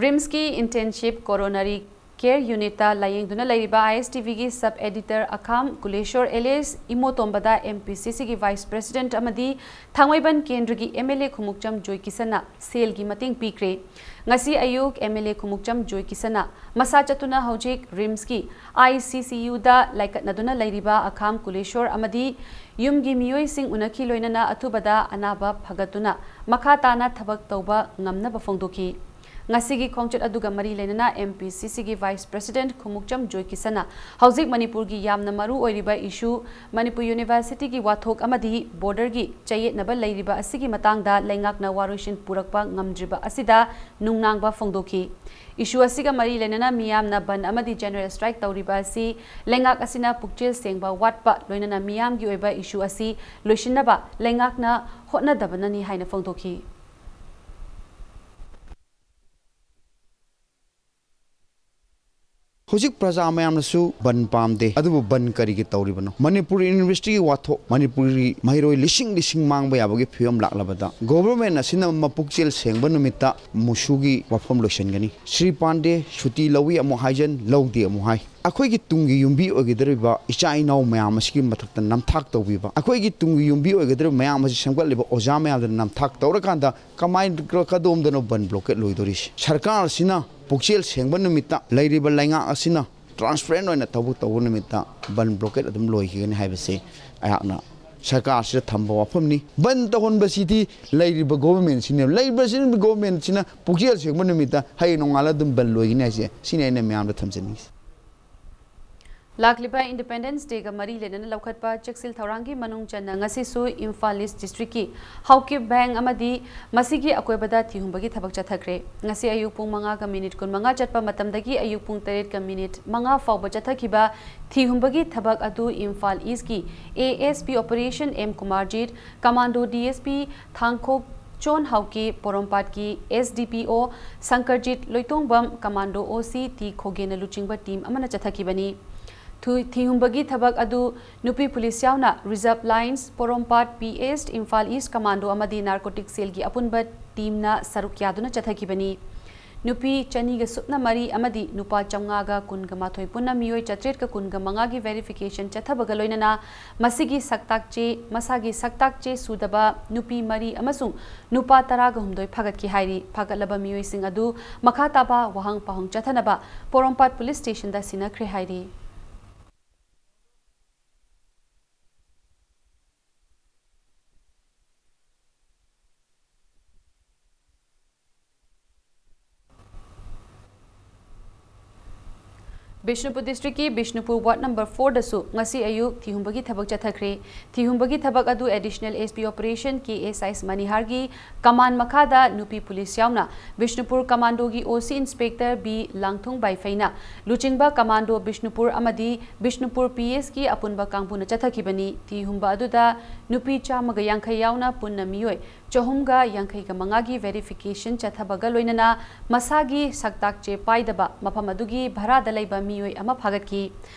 ꯔꯤꯝꯁꯀꯤ ꯏꯟꯇꯦꯟꯁꯤꯚ ꯀꯣꯔꯣꯅꯔꯤ ꯀꯦꯌꯔ ꯌꯨꯅꯤꯠꯇ ꯂꯥꯌꯦꯡꯗꯨꯅ ꯂꯩꯔꯤꯕ ꯑꯥꯏ ꯑꯦꯁ ꯇꯤ ꯚꯤꯒꯤ ꯁꯕ ꯑꯦꯗꯤꯇꯔ ꯑꯈꯥꯝ ꯀꯨꯂꯦꯁꯣꯔ ꯑꯦꯂꯤꯌꯥꯁ ꯏꯃꯣꯇꯣꯝꯕꯗ ꯑꯦꯝ ꯄꯤ ꯁꯤ ꯁꯤꯒꯤ ꯚꯥꯏꯁ ꯄ꯭ꯔꯦꯁꯤꯗꯦꯟꯠ ꯑꯃꯗꯤ ꯊꯥꯡꯃꯩꯕꯟ ꯀꯦꯟꯗ꯭ꯔꯒꯤ ꯑꯦꯝ ꯑꯦꯜ ꯑꯦ ꯈꯨꯃꯨꯛꯆꯝ ꯖꯣꯏꯀꯤꯁꯟꯅ ꯁꯦꯜꯒꯤ ꯃꯇꯦꯡ ꯄꯤꯈ꯭ꯔꯦ꯫ ꯉꯁꯤ ꯑꯌꯨꯛ ꯑꯦꯝ ꯑꯦꯜ ꯑꯦ ꯈꯨꯃꯨꯛꯆꯝ ꯖꯣꯏꯀꯤꯁꯟꯅ ꯃꯁꯥ ꯆꯠꯇꯨꯅ ꯍꯧꯖꯤꯛ ꯔꯤꯝꯁꯀꯤ ꯑꯥꯏ ꯁꯤ ꯁꯤ ꯌꯨꯗ ꯂꯥꯏꯀꯠꯅꯗꯨꯅ ꯂꯩꯔꯤꯕ ꯑꯈꯥꯝ ꯀꯨꯂꯦꯁꯣꯔ ꯑꯃꯗꯤ ꯌꯨꯝꯒꯤ ꯃꯤꯑꯣꯏꯁꯤꯡ ꯎꯅꯈꯤ꯫ ꯂꯣꯏꯅꯅ ꯑꯊꯨꯕꯗ ꯑꯅꯥꯕ ꯐꯒꯠꯇꯨꯅ ꯃꯈꯥ ꯇꯥꯅ ꯊꯕꯛ ꯇꯧꯕ ꯉꯝꯅꯕ ꯐꯣꯡꯗꯣꯛꯈꯤ꯫ ꯉꯁꯤꯒꯤ ꯈꯣꯡꯆꯠ ꯑꯗꯨꯒ ꯃꯔꯤ ꯂꯩꯅꯅ M P C Cꯒꯤ Vice President Khumukcham ꯖꯣꯏꯀꯤꯁꯟꯅ ꯍꯧꯖꯤꯛ ꯃꯅꯤꯄꯨꯔꯒꯤ ꯌꯥꯝꯅ ꯃꯔꯨ ꯑꯣꯏꯔꯤꯕ issue, ꯃꯅꯤꯄꯨꯔ Universityꯒꯤ ꯋꯥꯊꯣꯛ ꯑꯃꯗꯤ borderꯒꯤ ꯆꯌꯦꯠꯅꯕ ꯂꯩꯔꯤꯕ ꯑꯁꯤꯒꯤ ꯃꯇꯥꯡꯗ ꯂꯩꯉꯥꯛꯅ ꯋꯥꯔꯣꯏꯁꯤꯟ ꯄꯨꯔꯛꯄ ꯉꯝꯗ꯭ꯔꯤꯕ ꯑꯁꯤꯗ ꯅꯨꯡꯅꯥꯡꯕ ꯐꯣꯡꯗꯣꯛꯈꯤ꯫ Issue ꯑꯁꯤꯒ ꯃꯔꯤ ꯂꯩꯅꯅ ꯃꯤꯌꯥꯝꯅ ꯕꯟꯗ ꯑꯃꯗꯤ general strike ꯇꯧꯔꯤꯕ ꯑꯁꯤ ꯂꯩꯉꯥꯛ ꯑꯁꯤꯅ ꯄꯨꯛꯆꯦꯜ ꯁꯦꯡꯕ ꯋꯥꯠꯄ, ꯂꯣꯏꯅꯅ ꯃꯤꯌꯥꯝꯒꯤ ꯑꯣꯏꯕ issue ꯑꯁꯤ ꯂꯣꯏꯁꯤꯟꯅꯕ ꯂꯩꯉꯥꯛꯅ ꯍꯣꯠꯅꯗꯕꯅꯅꯤ ꯍꯥꯏꯅ ꯐꯣꯡꯗꯣꯛꯈꯤ꯫ ꯍꯧꯖꯤꯛ ꯄ꯭ꯔꯖꯥ ꯃꯌꯥꯝꯅꯁꯨ ꯕꯟ ꯄꯥꯝꯗꯦ, ꯑꯗꯨꯕꯨ ꯕꯟ ꯀꯔꯤꯒꯤ ꯇꯧꯔꯤꯕꯅꯣ? ꯃꯅꯤꯄꯨꯔ Universityꯒꯤ ꯋꯥꯊꯣꯛ, ꯃꯅꯤꯄꯨꯔꯒꯤ ꯃꯍꯩꯔꯣꯏ ꯂꯤꯁꯤꯡ ꯂꯤꯁꯤꯡ ꯃꯥꯡꯕ ꯌꯥꯕꯒꯤ ꯐꯤꯕꯝ ꯂꯥꯛꯂꯕꯗ, government ꯑꯁꯤꯅ ꯃꯄꯨꯛꯆꯦꯜ ꯁꯦꯡꯕ ꯅꯨꯃꯤꯠꯇ ꯃꯨꯁꯨꯒꯤ ꯋꯥꯐꯝ ꯂꯣꯏꯁꯤꯟꯒꯅꯤ꯫ ꯁ꯭ꯔꯤ ꯄꯥꯟꯗꯦ ꯁꯨꯇꯤ ꯂꯧꯏ ꯑꯃꯨꯛ ꯍꯥꯏꯖꯟ, ꯂꯧꯗꯦ ꯑꯃꯨꯛ ꯍꯥꯏ꯫ ꯑꯩꯈꯣꯏꯒꯤ ꯇꯨꯡꯒꯤ ꯌꯨꯝꯕꯤ ꯑꯣꯏꯒꯗꯧꯔꯤꯕ ꯏꯆꯥ ꯏꯅꯥꯎ ꯃꯌꯥꯝ ꯑꯁꯤꯒꯤ ꯃꯊꯛꯇ ꯅꯝꯊꯥꯛ ꯇꯧꯕꯤꯕ, ꯑꯩꯈꯣꯏꯒꯤ ꯇꯨꯡꯒꯤ ꯌꯨꯝꯕꯤ ꯑꯣꯏꯒꯗꯧꯔꯤꯕ ꯃꯌꯥꯝ ꯑꯁꯤ ꯁꯦꯝꯒꯠꯂꯤꯕ ꯑꯣꯖꯥ ꯃꯌꯥꯝꯗꯨꯅ ꯅꯝꯊꯥꯛ ꯇꯧꯔꯀꯥꯟꯗ, ꯀꯃꯥꯏꯅ, ꯀ-, ꯀꯗꯣꯝꯗꯅꯣ ꯕꯟ blockade ꯂꯣꯏꯗꯣꯔꯤꯁꯤ? ꯁꯔꯀꯥꯔ ꯑꯁꯤꯅ ꯄꯨꯛꯆꯦꯜ ꯁꯦꯡꯕ ꯅꯨꯃꯤꯠꯇ, ꯂꯩꯔꯤꯕ ꯂꯩꯉꯥꯛ ꯑꯁꯤꯅ transparent ꯑꯣꯏꯅ ꯊꯕꯛ ꯇꯧꯕ ꯅꯨꯃꯤꯠꯇ ꯕꯟ blockade ꯑꯗꯨꯝ ꯂꯣꯏꯈꯤꯒꯅꯤ ꯍꯥꯏꯕꯁꯤ ꯑꯩꯍꯥꯛꯅ ꯁꯔꯀꯥꯔꯁꯤꯗ ꯊꯝꯕ ꯋꯥꯐꯝꯅꯤ꯫ ꯕꯟ ꯇꯧꯍꯟꯕꯁꯤꯗꯤ ꯂꯩꯔꯤꯕ governmentꯁꯤꯅꯦꯕ꯫ ꯂꯩꯔꯤꯕꯁꯤꯅ, governmentꯁꯤꯅ ꯄꯨꯛꯆꯦꯜ ꯁꯦꯡꯕ ꯅꯨꯃꯤꯠꯇ ꯍꯌꯦꯡ ꯅꯣꯡꯉꯥꯜꯂ ꯑꯗꯨꯝ ꯕꯟ ꯂꯣꯏꯒꯅꯤ ꯍꯥꯏꯁꯦ, ꯁꯤꯅꯤ ꯑꯩꯅ ꯃꯌꯥꯝꯗ ꯊꯝꯖꯅꯤꯡꯉꯤꯁꯦ꯫ ꯂꯥꯛꯂꯤꯕ Independence Dayꯒ ꯃꯔꯤ ꯂꯩꯅꯅ ꯂꯧꯈꯠꯄ ꯆꯦꯛꯁꯤꯜ ꯊꯧꯔꯥꯡꯒꯤ ꯃꯅꯨꯡ ꯆꯟꯅ ꯉꯁꯤꯁꯨ ꯏꯝꯐꯥꯜ East Districtꯀꯤ ꯍꯥꯎꯀꯤꯞ ꯚꯦꯡ ꯑꯃꯗꯤ ꯃꯁꯤꯒꯤ ꯑꯀꯣꯏꯕꯗ ꯊꯤꯍꯨꯝꯕꯒꯤ ꯊꯕꯛ ꯆꯠꯊꯈ꯭ꯔꯦ꯫ ꯉꯁꯤ ꯑꯌꯨꯛ ꯄꯨꯡ ꯃꯉꯥꯒ minute ꯀꯨꯟꯃꯉꯥ ꯆꯠꯄ ꯃꯇꯝꯗꯒꯤ ꯑꯌꯨꯛ ꯄꯨꯡ ꯇꯔꯦꯠꯀ minute ꯃꯉꯥ ꯐꯥꯎꯕ ꯆꯠꯊꯈꯤꯕ ꯊꯤꯍꯨꯝꯕꯒꯤ ꯊꯕꯛ ꯑꯗꯨ Imphal Eastꯀꯤ A S P Operation M Kumarjit, Commando D S P ꯊꯥꯡꯈꯣꯛ ꯆꯣꯟ ꯍꯥꯎꯀꯤ, ꯄꯣꯔꯣꯝꯄꯥꯠꯀꯤ S D P O ꯁꯪꯀꯔꯖꯤꯠ Loitongbam, Commando O C T ꯈꯣꯒꯦꯟꯅ ꯂꯨꯆꯤꯡꯕ team ꯑꯃꯅ ꯆꯠꯊꯈꯤꯕꯅꯤ꯫ ꯊꯨ-, ꯊꯤꯍꯨꯝꯕꯒꯤ ꯊꯕꯛ ꯑꯗꯨ ꯅꯨꯄꯤ police ꯌꯥꯎꯅ Reserve Lines, ꯄꯣꯔꯣꯝꯄꯥꯠ P S, Imphal East Commando ꯑꯃꯗꯤ Narcotic Cellꯒꯤ ꯑꯄꯨꯟꯕ teamꯅ ꯁꯔꯨꯛ ꯌꯥꯗꯨꯅ ꯆꯠꯊꯈꯤꯕꯅꯤ꯫ ꯅꯨꯄꯤ ꯆꯅꯤꯒ ꯁꯨꯞꯅ ꯃꯔꯤ ꯑꯃꯗꯤ ꯅꯨꯄꯥ ꯆꯥꯝꯃꯉꯥꯒ ꯀꯨꯟꯒ ꯃꯥꯊꯣꯏ ꯄꯨꯟꯅ ꯃꯤꯑꯣꯏ ꯆꯥꯇ꯭ꯔꯦꯠꯀ ꯀꯨꯟꯒ ꯃꯉꯥꯒꯤ verification ꯆꯠꯊꯕꯒ ꯂꯣꯏꯅꯅ ꯃꯁꯤꯒꯤ ꯁꯛꯇꯥꯛ ꯆꯦ, ꯃꯁꯥꯒꯤ ꯁꯛꯇꯥꯛ ꯆꯦ ꯁꯨꯗꯕ ꯅꯨꯄꯤ ꯃꯔꯤ ꯑꯃꯁꯨꯡ ꯅꯨꯄꯥ ꯇꯔꯥꯒ ꯍꯨꯝꯗꯣꯏ ꯐꯥꯒꯠꯈꯤ ꯍꯥꯏꯔꯤ꯫ ꯐꯥꯒꯠꯂꯕ ꯃꯤꯑꯣꯏꯁꯤꯡ ꯑꯗꯨ ꯃꯈꯥ ꯇꯥꯕ ꯋꯥꯍꯪ ꯄꯥꯎꯍꯪ ꯆꯠꯊꯅꯕ ꯄꯣꯔꯣꯝꯄꯥꯠ police stationꯗ ꯁꯤꯟꯅꯈ꯭ꯔꯦ ꯍꯥꯏꯔꯤ꯫ ꯕꯤꯁꯅꯨꯄꯨꯔ ꯗꯤꯁꯇ꯭ꯔꯤꯛꯀꯤ ꯕꯤꯁꯅꯨꯄꯨꯔ ꯋꯥꯔꯗ ꯅꯝꯕꯔ ꯐꯣꯔꯗꯁꯨ ꯉꯁꯤ ꯑꯌꯨꯛ ꯊꯤꯍꯨꯝꯕꯒꯤ ꯊꯕꯛ ꯆꯠꯊꯈ꯭ꯔꯦ꯫ ꯊꯤꯍꯨꯝꯕꯒꯤ ꯊꯕꯛ ꯑꯗꯨ ꯑꯦꯗꯤꯁꯅꯦꯜ ꯑꯦꯁ ꯄꯤ ꯑꯣꯄꯔꯦꯁꯟ ꯀꯦ ꯑꯦꯁ ꯑꯥꯏꯁ ꯃꯅꯤꯍꯥꯔꯒꯤ ꯀꯃꯥꯟ ꯃꯈꯥꯗ ꯅꯨꯄꯤ ꯄꯨꯂꯤꯁ ꯌꯥꯎꯅ ꯕꯤꯁꯅꯨꯄꯨꯔ ꯀꯃꯥꯟꯗꯣꯒꯤ ꯑꯣ ꯁꯤ ꯏꯟꯁꯄꯦꯛꯇꯔ ꯕꯤ ꯂꯥꯡꯊꯨꯡ ꯕꯥꯏꯐꯩꯅ ꯂꯨꯆꯤꯡꯕ ꯀꯃꯥꯟꯗꯣ ꯕꯤꯁꯅꯨꯄꯨꯔ ꯑꯃꯗꯤ ꯕꯤꯁꯅꯨꯄꯨꯔ ꯄꯤ ꯑꯦꯁꯀꯤ ꯑꯄꯨꯟꯕ ꯀꯥꯡꯕꯨꯅ ꯆꯠꯊꯈꯤꯕꯅꯤ꯫ ꯊꯤꯍꯨꯝꯕ ꯑꯗꯨꯗ ꯅꯨꯄꯤ ꯆꯥꯝꯃꯒ ꯌꯥꯡꯈꯩ ꯌꯥꯎꯅ ꯄꯨꯟꯅ ꯃꯤꯑꯣꯏ ꯆꯍꯨꯝꯒ ꯌꯥꯡꯈꯩꯒ ꯃꯉꯥꯒꯤ ꯚꯦꯔꯤꯐꯤꯀꯦꯁꯟ ꯆꯠꯊꯕꯒ ꯂꯣꯏꯅꯅ ꯃꯁꯥꯒꯤ ꯁꯛꯇꯥꯛꯆꯦ ꯄꯥꯏꯗꯕ ꯃꯐꯝ ꯑꯗꯨꯒꯤ ꯚꯔꯥꯗ ꯂꯩꯕ ꯃꯤꯑꯣꯏ ꯑꯃ ꯐꯥꯒꯠꯈꯤ꯫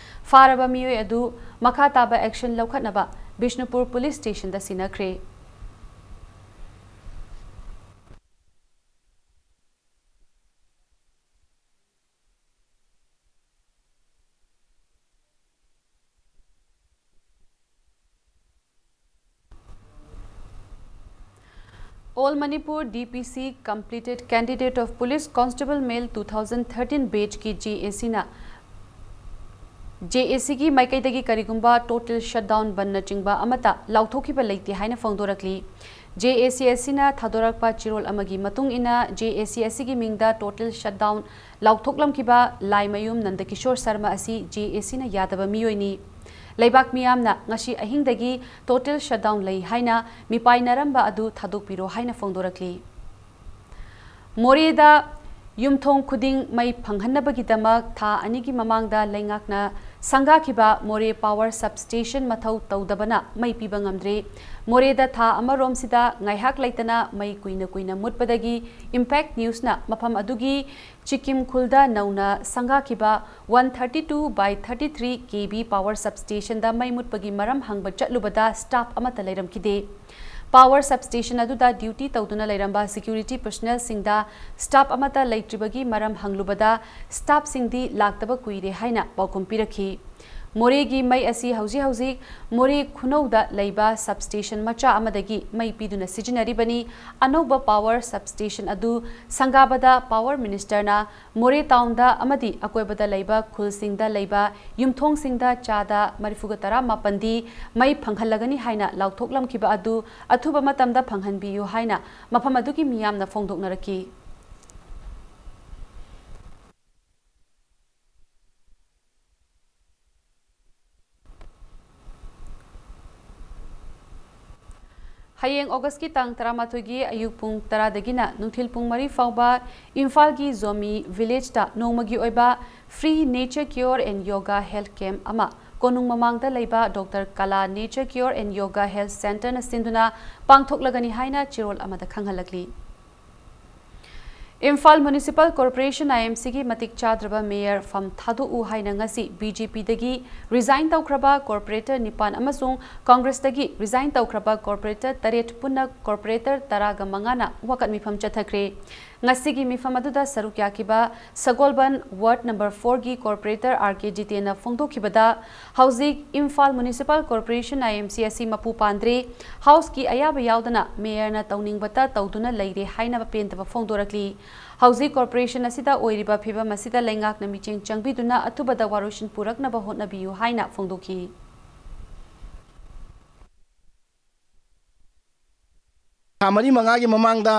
ꯐꯥꯔꯕ ꯃꯤꯑꯣꯏ ꯑꯗꯨ ꯃꯈꯥ ꯇꯥꯕ ꯑꯦꯛꯁꯟ ꯂꯧꯈꯠꯅꯕ ꯕꯤꯁꯅꯨꯄꯨꯔ ꯄꯨꯂꯤꯁ ꯁ꯭ꯇꯦꯁꯟꯗ ꯁꯤꯟꯅꯈ꯭ꯔꯦ꯫ All Manipur D P C completed candidate of Police Constable Male two thousand thirteen batch ꯀꯤ J A C ꯅ J A C ꯒꯤ ꯃꯥꯏꯀꯩꯗꯒꯤ ꯀꯔꯤꯒꯨꯝꯕ total shutdown ꯕꯟꯅꯆꯤꯡꯕ ꯑꯃꯠꯇ ꯂꯥꯎꯊꯣꯛꯈꯤꯕ ꯂꯩꯇꯦ ꯍꯥꯏꯅ ꯐꯣꯡꯗꯣꯔꯛꯂꯤ꯫ J A C ꯑꯁꯤꯅ ꯊꯥꯗꯣꯔꯛꯄ ꯆꯦꯔꯣꯜ ꯑꯃꯒꯤ ꯃꯇꯨꯡ ꯏꯟꯅ, J A C ꯑꯁꯤꯒꯤ ꯃꯤꯡꯗ total shutdown ꯂꯥꯎꯊꯣꯛꯂꯝꯈꯤꯕ ꯂꯥꯏꯃꯌꯨꯝ ꯅꯟꯗꯀꯤꯁꯣꯔ ꯁꯔꯃ ꯑꯁꯤ J A C ꯅ ꯌꯥꯗꯕ ꯃꯤꯑꯣꯏꯅꯤ꯫ ꯂꯩꯕꯥꯛ ꯃꯤꯌꯥꯝꯅ ꯉꯁꯤ ꯑꯍꯤꯡꯗꯒꯤ total shutdown ꯂꯩ ꯍꯥꯏꯅ ꯃꯤꯄꯥꯏꯅꯔꯝꯕ ꯑꯗꯨ ꯊꯥꯗꯣꯛꯄꯤꯔꯣ ꯍꯥꯏꯅ ꯐꯣꯡꯗꯣꯔꯛꯂꯤ꯫ ꯃꯣꯔꯦꯗ ꯌꯨꯝꯊꯣꯡ ꯈꯨꯗꯤꯡ ꯃꯩ ꯐꯪꯍꯟꯅꯕꯒꯤꯗꯃꯛ ꯊꯥ ꯑꯅꯤꯒꯤ ꯃꯃꯥꯡꯗ ꯂꯩꯉꯥꯛꯅ ꯁꯪꯒꯥꯈꯤꯕ ꯃꯣꯔꯦ power substation ꯃꯊꯧ ꯇꯧꯗꯕꯅ ꯃꯩ ꯄꯤꯕ ꯉꯝꯗ꯭ꯔꯦ꯫ ꯃꯣꯔꯦꯗ ꯊꯥ ꯑꯃꯔꯣꯝꯁꯤꯗ ꯉꯥꯏꯍꯥꯛ ꯂꯩꯇꯅ ꯃꯩ ꯀꯨꯏꯅ ꯀꯨꯏꯅ ꯃꯨꯠꯄꯗꯒꯤ Impact Newsꯅ ꯃꯐꯝ ꯑꯗꯨꯒꯤ ꯆꯤꯀꯤꯝ ꯈꯨꯜꯗ ꯅꯧꯅ ꯁꯪꯒꯥꯈꯤꯕ one thirty two by thirty three K V power substationꯗ ꯃꯩ ꯃꯨꯠꯄꯒꯤ ꯃꯔꯝ ꯍꯪꯕ ꯆꯠꯂꯨꯕꯗ staff ꯑꯃꯠꯇ ꯂꯩꯔꯝꯈꯤꯗꯦ꯫ Power substation ꯑꯗꯨꯗ duty ꯇꯧꯗꯨꯅ ꯂꯩꯔꯝꯕ security personnelꯁꯤꯡꯗ staff ꯑꯃꯠꯇ ꯂꯩꯇ꯭ꯔꯤꯕꯒꯤ ꯃꯔꯝ ꯍꯪꯂꯨꯕꯗ staffꯁꯤꯡꯗꯤ ꯂꯥꯛꯇꯕ ꯀꯨꯏꯔꯦ ꯍꯥꯏꯅ ꯄꯥꯎꯈꯨꯝ ꯄꯤꯔꯛꯈꯤ꯫ ꯃꯣꯔꯦꯒꯤ ꯃꯩ ꯑꯁꯤ ꯍꯧꯖꯤꯛ ꯍꯧꯖꯤꯛ ꯃꯣꯔꯦ ꯈꯨꯅꯧꯗ ꯂꯩꯕ substation ꯃꯆꯥ ꯑꯃꯗꯒꯤ ꯃꯩ ꯄꯤꯗꯨꯅ ꯁꯤꯖꯤꯟꯅꯔꯤꯕꯅꯤ꯫ ꯑꯅꯧꯕ power substation ꯑꯗꯨ ꯁꯪꯒꯥꯕꯗ power ministerꯅ ꯃꯣꯔꯦ townꯗ ꯑꯃꯗꯤ ꯑꯀꯣꯏꯕꯗ ꯂꯩꯕ ꯈꯨꯜꯁꯤꯡꯗ ꯂꯩꯕ ꯌꯨꯝꯊꯣꯡꯁꯤꯡꯗ ꯆꯥꯗ ꯃꯔꯤꯐꯨꯒ ꯇꯔꯥ ꯃꯥꯄꯟꯗꯤ ꯃꯩ ꯐꯪꯍꯜꯂꯒꯅꯤ ꯍꯥꯏꯅ ꯂꯥꯎꯊꯣꯛꯂꯝꯈꯤꯕ ꯑꯗꯨ ꯑꯊꯨꯕ ꯃꯇꯝꯗ ꯐꯪꯍꯟꯕꯤꯌꯨ ꯍꯥꯏꯅ ꯃꯐꯝ ꯑꯗꯨꯒꯤ ꯃꯤꯌꯥꯝꯅ ꯐꯣꯡꯗꯣꯛꯅꯔꯛꯈꯤ꯫ ꯍꯌꯦꯡ ꯑꯣꯒꯁꯀꯤ ꯇꯥꯡ ꯇꯔꯥꯃꯥꯊꯣꯏꯒꯤ ꯑꯌꯨꯛ ꯄꯨꯡ ꯇꯔꯥꯗꯒꯤꯅ ꯅꯨꯡꯊꯤꯜ ꯄꯨꯡ ꯃꯔꯤ ꯐꯥꯎꯕ ꯏꯝꯐꯥꯜꯒꯤ ꯖꯣꯃꯤ ꯚꯤꯂꯦꯖꯇ ꯅꯣꯡꯃꯒꯤ ꯑꯣꯏꯕ Free Nature Cure and Yoga Health Camp ꯑꯃ ꯀꯣꯅꯨꯡ ꯃꯃꯥꯡꯗ ꯂꯩꯕ ꯗꯣꯛꯇꯔ ꯀꯂꯥ Nature Cure and Yoga Health Centreꯅ ꯁꯤꯟꯗꯨꯅ ꯄꯥꯡꯊꯣꯛꯂꯒꯅꯤ ꯍꯥꯏꯅ ꯆꯦꯔꯣꯜ ꯑꯃꯗ ꯈꯪꯍꯜꯂꯛꯂꯤ꯫ ꯏꯝꯐꯥꯜ Municipal Corporation, IMCꯒꯤ ꯃꯇꯤꯛ ꯆꯥꯗ꯭ꯔꯕ ꯃꯦꯌꯔ ꯐꯝ ꯊꯥꯗꯣꯛꯎ ꯍꯥꯏꯅ ꯉꯁꯤ BJPꯗꯒꯤ resign ꯇꯧꯈ꯭ꯔꯕ ꯀꯣꯔꯄꯣꯔꯦꯇꯔ ꯅꯤꯄꯥꯟ ꯑꯃꯁꯨꯡ ꯀꯣꯡꯒ꯭ꯔꯦꯁꯇꯒꯤ resign ꯇꯧꯈ꯭ꯔꯕ ꯀꯣꯔꯄꯣꯔꯦꯇꯔ ꯇꯔꯦꯠ ꯄꯨꯟꯅ ꯀꯣꯔꯄꯣꯔꯦꯇꯔ ꯇꯔꯥꯒ ꯃꯉꯥꯅ ꯋꯥꯀꯠ ꯃꯤꯐꯝ ꯆꯠꯊꯈ꯭ꯔꯦ꯫ ꯉꯁꯤꯒꯤ ꯃꯤꯐꯝ ꯑꯗꯨꯗ ꯁꯔꯨꯛ ꯌꯥꯈꯤꯕ ꯁꯒꯣꯜꯕꯟ ꯋꯥꯔꯗ ꯅꯝꯕꯔ ꯐꯣꯔꯒꯤ ꯀꯣꯔꯄꯣꯔꯦꯇꯔ R K ꯖꯤꯇꯦꯟꯅ ꯐꯣꯡꯗꯣꯛꯈꯤꯕꯗ, ꯍꯧꯖꯤꯛ ꯏꯝꯐꯥꯜ Municipal Corporation, IMC ꯑꯁꯤ ꯃꯄꯨ ꯄꯥꯟꯗ꯭ꯔꯦ, ꯍꯥꯎꯁꯀꯤ ꯑꯌꯥꯕ ꯌꯥꯎꯗꯅ ꯃꯦꯌꯔꯅ ꯇꯧꯅꯤꯡꯕꯇ ꯇꯧꯗꯨꯅ ꯂꯩꯔꯦ ꯍꯥꯏꯅ ꯄꯦꯟꯗꯕ ꯐꯣꯡꯗꯣꯔꯛꯂꯤ꯫ ꯍꯧꯖꯤꯛ ꯀꯣꯔꯄꯣꯔꯦꯁꯟ ꯑꯁꯤꯗ ꯑꯣꯏꯔꯤꯕ ꯐꯤꯚꯝ ꯑꯁꯤꯗ ꯂꯩꯉꯥꯛꯅ ꯃꯤꯠꯌꯦꯡ ꯆꯪꯕꯤꯗꯨꯅ ꯑꯊꯨꯕꯗ ꯋꯥꯔꯣꯏꯁꯤꯟ ꯄꯨꯔꯛꯅꯕ ꯍꯣꯠꯅꯕꯤꯌꯨ ꯍꯥꯏꯅ ꯐꯣꯡꯗꯣꯛꯈꯤ꯫ ꯊꯥ ꯃꯔꯤ ꯃꯉꯥꯒꯤ ꯃꯃꯥꯡꯗ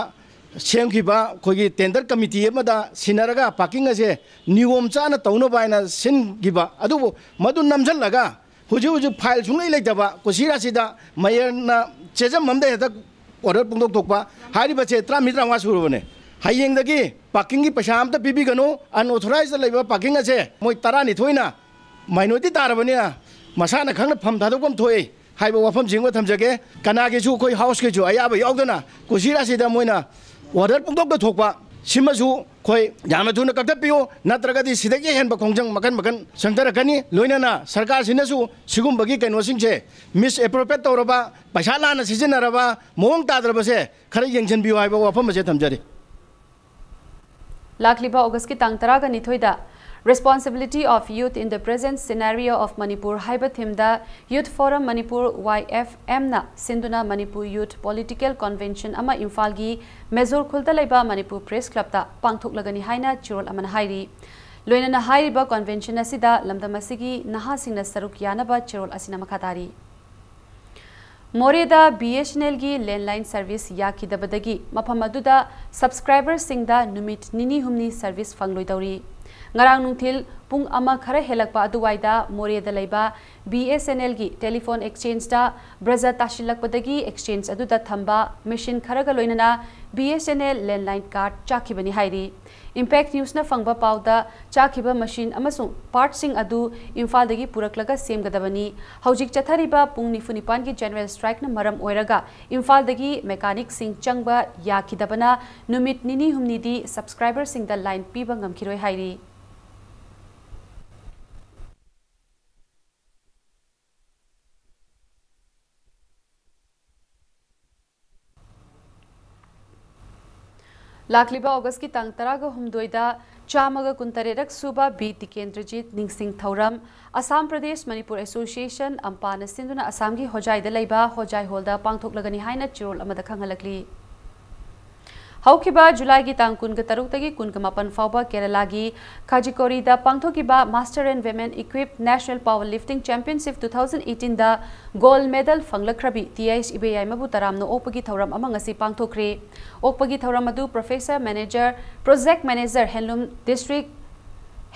ꯁꯦꯝꯈꯤꯕ ꯑꯩꯈꯣꯏꯒꯤ ꯇꯦꯟꯗꯔ ꯀꯃꯤꯇꯤ ꯑꯃꯗ ꯁꯤꯟꯅꯔꯒ ꯄꯥꯔꯀꯤꯡ ꯑꯁꯦ ꯅꯤꯌꯣꯝ ꯆꯥꯅ ꯇꯧꯅꯕ ꯍꯥꯏꯅ ꯁꯤꯟꯈꯤꯕ, ꯑꯗꯨꯕꯨ ꯃꯗꯨ ꯅꯝꯁꯤꯜꯂꯒ ꯍꯧꯖꯤꯛ ꯍꯧꯖꯤꯛ ꯐꯥꯏꯜ ꯁꯨꯡꯂꯩ ꯂꯩꯇꯕ ꯀꯨꯁꯤꯔꯥꯁꯤꯗ ꯃꯦꯌꯔꯅ ꯆꯦꯖꯝ ꯑꯃꯗ ꯍꯦꯛꯇ ꯑꯣꯔꯗꯔ ꯐꯣꯡꯗꯣꯛꯊꯣꯛꯄ꯫ ꯍꯥꯏꯔꯤꯕꯁꯦ ꯇꯔꯥꯃꯔꯤ ꯇꯔꯥꯃꯉꯥ ꯁꯨꯔꯕꯅꯦ꯫ ꯍꯌꯦꯡꯗꯒꯤ ꯄꯥꯔꯀꯤꯡꯒꯤ ꯄꯩꯁꯥ ꯑꯝꯇ ꯄꯤꯕꯤꯒꯅꯨ, ꯑꯟꯑꯣꯊꯣꯔꯥꯏꯖꯇ ꯂꯩꯕ ꯄꯥꯔꯀꯤꯡ ꯑꯁꯦ ꯃꯣꯏ ꯇꯔꯥꯅꯤꯊꯣꯏꯅ ꯃꯥꯏꯅꯣꯔꯤꯇꯤ ꯇꯥꯔꯕꯅꯤꯅ ꯃꯁꯥꯅ ꯈꯪꯅ ꯐꯝ ꯊꯥꯗꯣꯛꯐꯝ ꯊꯣꯛꯏ ꯍꯥꯏꯕ ꯋꯥꯐꯝꯁꯤꯃ ꯊꯝꯖꯒꯦ꯫ ꯀꯅꯥꯒꯤꯁꯨ ꯑꯩꯈꯣꯏ ꯍꯥꯎꯁꯀꯤꯁꯨ ꯑꯌꯥꯕ ꯌꯥꯎꯗꯅ ꯀꯨꯁꯤꯔꯥꯁꯤꯗ ꯃꯣꯏꯅ ꯑꯣꯔꯗꯔ ꯄꯨꯡꯊꯣꯛꯇ ꯊꯣꯛꯄ ꯁꯤꯃꯁꯨ ꯑꯩꯈꯣꯏ ꯌꯥꯝꯅ ꯊꯨꯅ ꯀꯛꯊꯠꯄꯤꯌꯨ, ꯅꯠꯇ꯭ꯔꯒꯗꯤ ꯁꯤꯗꯒꯤ ꯍꯦꯟꯕ ꯈꯣꯡꯖꯪ ꯃꯈꯟ ꯃꯈꯟ ꯆꯪꯊꯔꯛꯀꯅꯤ꯫ ꯂꯣꯏꯅꯅ ꯁꯔꯀꯥꯔꯁꯤꯅꯁꯨ ꯁꯤꯒꯨꯝꯕꯒꯤ ꯀꯩꯅꯣꯁꯤꯡꯁꯦ, ꯃꯤꯁꯑꯦꯄ꯭ꯔꯣꯄ꯭ꯔꯤꯌꯦꯠ ꯇꯧꯔꯕ, ꯄꯩꯁꯥ ꯂꯥꯟꯅ ꯁꯤꯖꯤꯟꯅꯔꯕ, ꯃꯑꯣꯡ ꯇꯥꯗ꯭ꯔꯕꯁꯦ ꯈꯔ ꯌꯦꯡꯁꯤꯟꯕꯤꯌꯨ ꯍꯥꯏꯕ ꯋꯥꯐꯝ ꯑꯁꯦ ꯊꯝꯖꯔꯤ꯫ ꯂꯥꯛꯂꯤꯕ ꯑꯣꯒꯁꯀꯤ ꯇꯥꯡ ꯇꯔꯥꯒ ꯅꯤꯊꯣꯏꯗ Responsibility of Youth in the Present Scenario of Manipur ꯍꯥꯏꯕ ꯊꯤꯝꯗ Youth Forum Manipur, YFMꯅ ꯁꯤꯟꯗꯨꯅ ꯃꯅꯤꯄꯨꯔ ꯌꯨꯊ ꯄꯣꯂꯤꯇꯤꯀꯦꯜ ꯀꯟꯚꯦꯟꯁꯟ ꯑꯃ ꯏꯝꯐꯥꯜꯒꯤ ꯃꯦꯖꯣꯔ ꯈꯨꯜꯗ ꯂꯩꯕ ꯃꯅꯤꯄꯨꯔ ꯄ꯭ꯔꯦꯁ ꯀ꯭ꯂꯕꯇ ꯄꯥꯡꯊꯣꯛꯂꯒꯅꯤ ꯍꯥꯏꯅ ꯆꯦꯔꯣꯜ ꯑꯃꯅ ꯍꯥꯏꯔꯤ꯫ ꯂꯣꯏꯅꯅ ꯍꯥꯏꯔꯤꯕ ꯀꯟꯚꯦꯟꯁꯟ ꯑꯁꯤꯗ ꯂꯝꯗꯝ ꯑꯁꯤꯒꯤ ꯅꯍꯥꯁꯤꯡꯅ ꯁꯔꯨꯛ ꯌꯥꯅꯕ ꯆꯦꯔꯣꯜ ꯑꯁꯤꯅ ꯃꯈꯥ ꯇꯥꯔꯤ꯫ ꯃꯣꯔꯦꯗ BSNLꯒꯤ ꯂꯦꯟꯂꯥꯏꯟ ꯁꯔꯚꯤꯁ ꯌꯥꯈꯤꯗꯕꯗꯒꯤ ꯃꯐꯝ ꯑꯗꯨꯗ ꯁꯕꯁꯀ꯭ꯔꯥꯏꯕꯔꯁꯤꯡꯗ ꯅꯨꯃꯤꯠ ꯅꯤꯅꯤ ꯍꯨꯝꯅꯤ ꯁꯔꯚꯤꯁ ꯐꯪꯂꯣꯏꯗꯧꯔꯤ꯫ ꯉꯔꯥꯡ ꯅꯨꯡꯊꯤꯜ ꯄꯨꯡ ꯑꯃ ꯈꯔ ꯍꯦꯜꯂꯛꯄ ꯑꯗꯨꯋꯥꯏꯗ ꯃꯣꯔꯦꯗ ꯂꯩꯕ BSNLꯒꯤ telephone exchangeꯇ ꯕ꯭ꯔꯖ ꯇꯥꯁꯤꯜꯂꯛꯄꯗꯒꯤ exchange ꯑꯗꯨꯗ ꯊꯝꯕ machine ꯈꯔꯒ ꯂꯣꯏꯅꯅ BSNL landline card ꯆꯥꯛꯈꯤꯕꯅꯤ ꯍꯥꯏꯔꯤ꯫ Impact Newsꯅ ꯐꯪꯕ ꯄꯥꯎꯗ, ꯆꯥꯛꯈꯤꯕ machine ꯑꯃꯁꯨꯡ partꯁꯤꯡ ꯑꯗꯨ ꯏꯝꯐꯥꯜꯗꯒꯤ ꯄꯨꯔꯛꯂꯒ ꯁꯦꯝꯒꯗꯕꯅꯤ꯫ ꯍꯧꯖꯤꯛ ꯆꯠꯊꯔꯤꯕ ꯄꯨꯡ ꯅꯤꯐꯨ ꯅꯤꯄꯥꯟꯒꯤ general strikeꯅ ꯃꯔꯝ ꯑꯣꯏꯔꯒ ꯏꯝꯐꯥꯜꯗꯒꯤ mechanicꯁꯤꯡ ꯆꯪꯕ ꯌꯥꯈꯤꯗꯕꯅ ꯅꯨꯃꯤꯠ ꯅꯤꯅꯤ ꯍꯨꯝꯅꯤꯗꯤ subscriberꯁꯤꯡꯗ line ꯄꯤꯕ ꯉꯝꯈꯤꯔꯣꯏ ꯍꯥꯏꯔꯤ꯫ ꯂꯥꯛꯂꯤꯕ ꯑꯣꯒꯁꯀꯤ ꯇꯥꯡ ꯇꯔꯥꯒ ꯍꯨꯝꯗꯣꯏꯗ ꯆꯥꯝꯃꯒ ꯀꯨꯟꯇꯔꯦꯠꯔꯛ ꯁꯨꯕ ꯕꯤ ꯇꯤꯀꯦꯟꯗ꯭ꯔꯖꯤꯠ ꯅꯤꯡꯁꯤꯡ ꯊꯧꯔꯝ ꯑꯁꯥꯝ ꯄ꯭ꯔꯗꯦꯁ ꯃꯅꯤꯄꯨꯔ ꯑꯦꯁꯣꯁꯤꯌꯦꯁꯟ, ꯑꯝꯄꯥꯅ ꯁꯤꯟꯗꯨꯅ ꯑꯁꯥꯝꯒꯤ ꯍꯣꯖꯥꯏꯗ ꯂꯩꯕ ꯍꯣꯖꯥꯏ ꯍꯣꯜꯗ ꯄꯥꯡꯊꯣꯛꯂꯒꯅꯤ ꯍꯥꯏꯅ ꯆꯦꯔꯣꯜ ꯑꯃꯗ ꯈꯪꯍꯜꯂꯛꯂꯤ꯫ ꯍꯧꯈꯤꯕ ꯖꯨꯂꯥꯏꯒꯤ ꯇꯥꯡ ꯀꯨꯟꯒ ꯇꯔꯨꯛꯇꯒꯤ ꯀꯨꯟꯒ ꯃꯥꯄꯟ ꯐꯥꯎꯕ ꯀꯦꯔꯂꯥꯒꯤ ꯀꯥꯖꯤꯀꯣꯔꯤꯗ ꯄꯥꯡꯊꯣꯛꯈꯤꯕ Master and Women Equipped National Power Lifting Championship two thousand eighteenꯗ gold medal ꯐꯪꯂꯛꯈ꯭ꯔꯕꯤ ꯇꯤ ꯑꯩꯆ ꯏꯕꯦꯌꯥꯏꯃꯕꯨ ꯇꯔꯥꯝꯅ ꯑꯣꯛꯄꯒꯤ ꯊꯧꯔꯝ ꯑꯃ ꯉꯁꯤ ꯄꯥꯡꯊꯣꯛꯈ꯭ꯔꯦ꯫ ꯑꯣꯛꯄꯒꯤ ꯊꯧꯔꯝ ꯑꯗꯨ Professor Manager, Project Manager, Handloom District,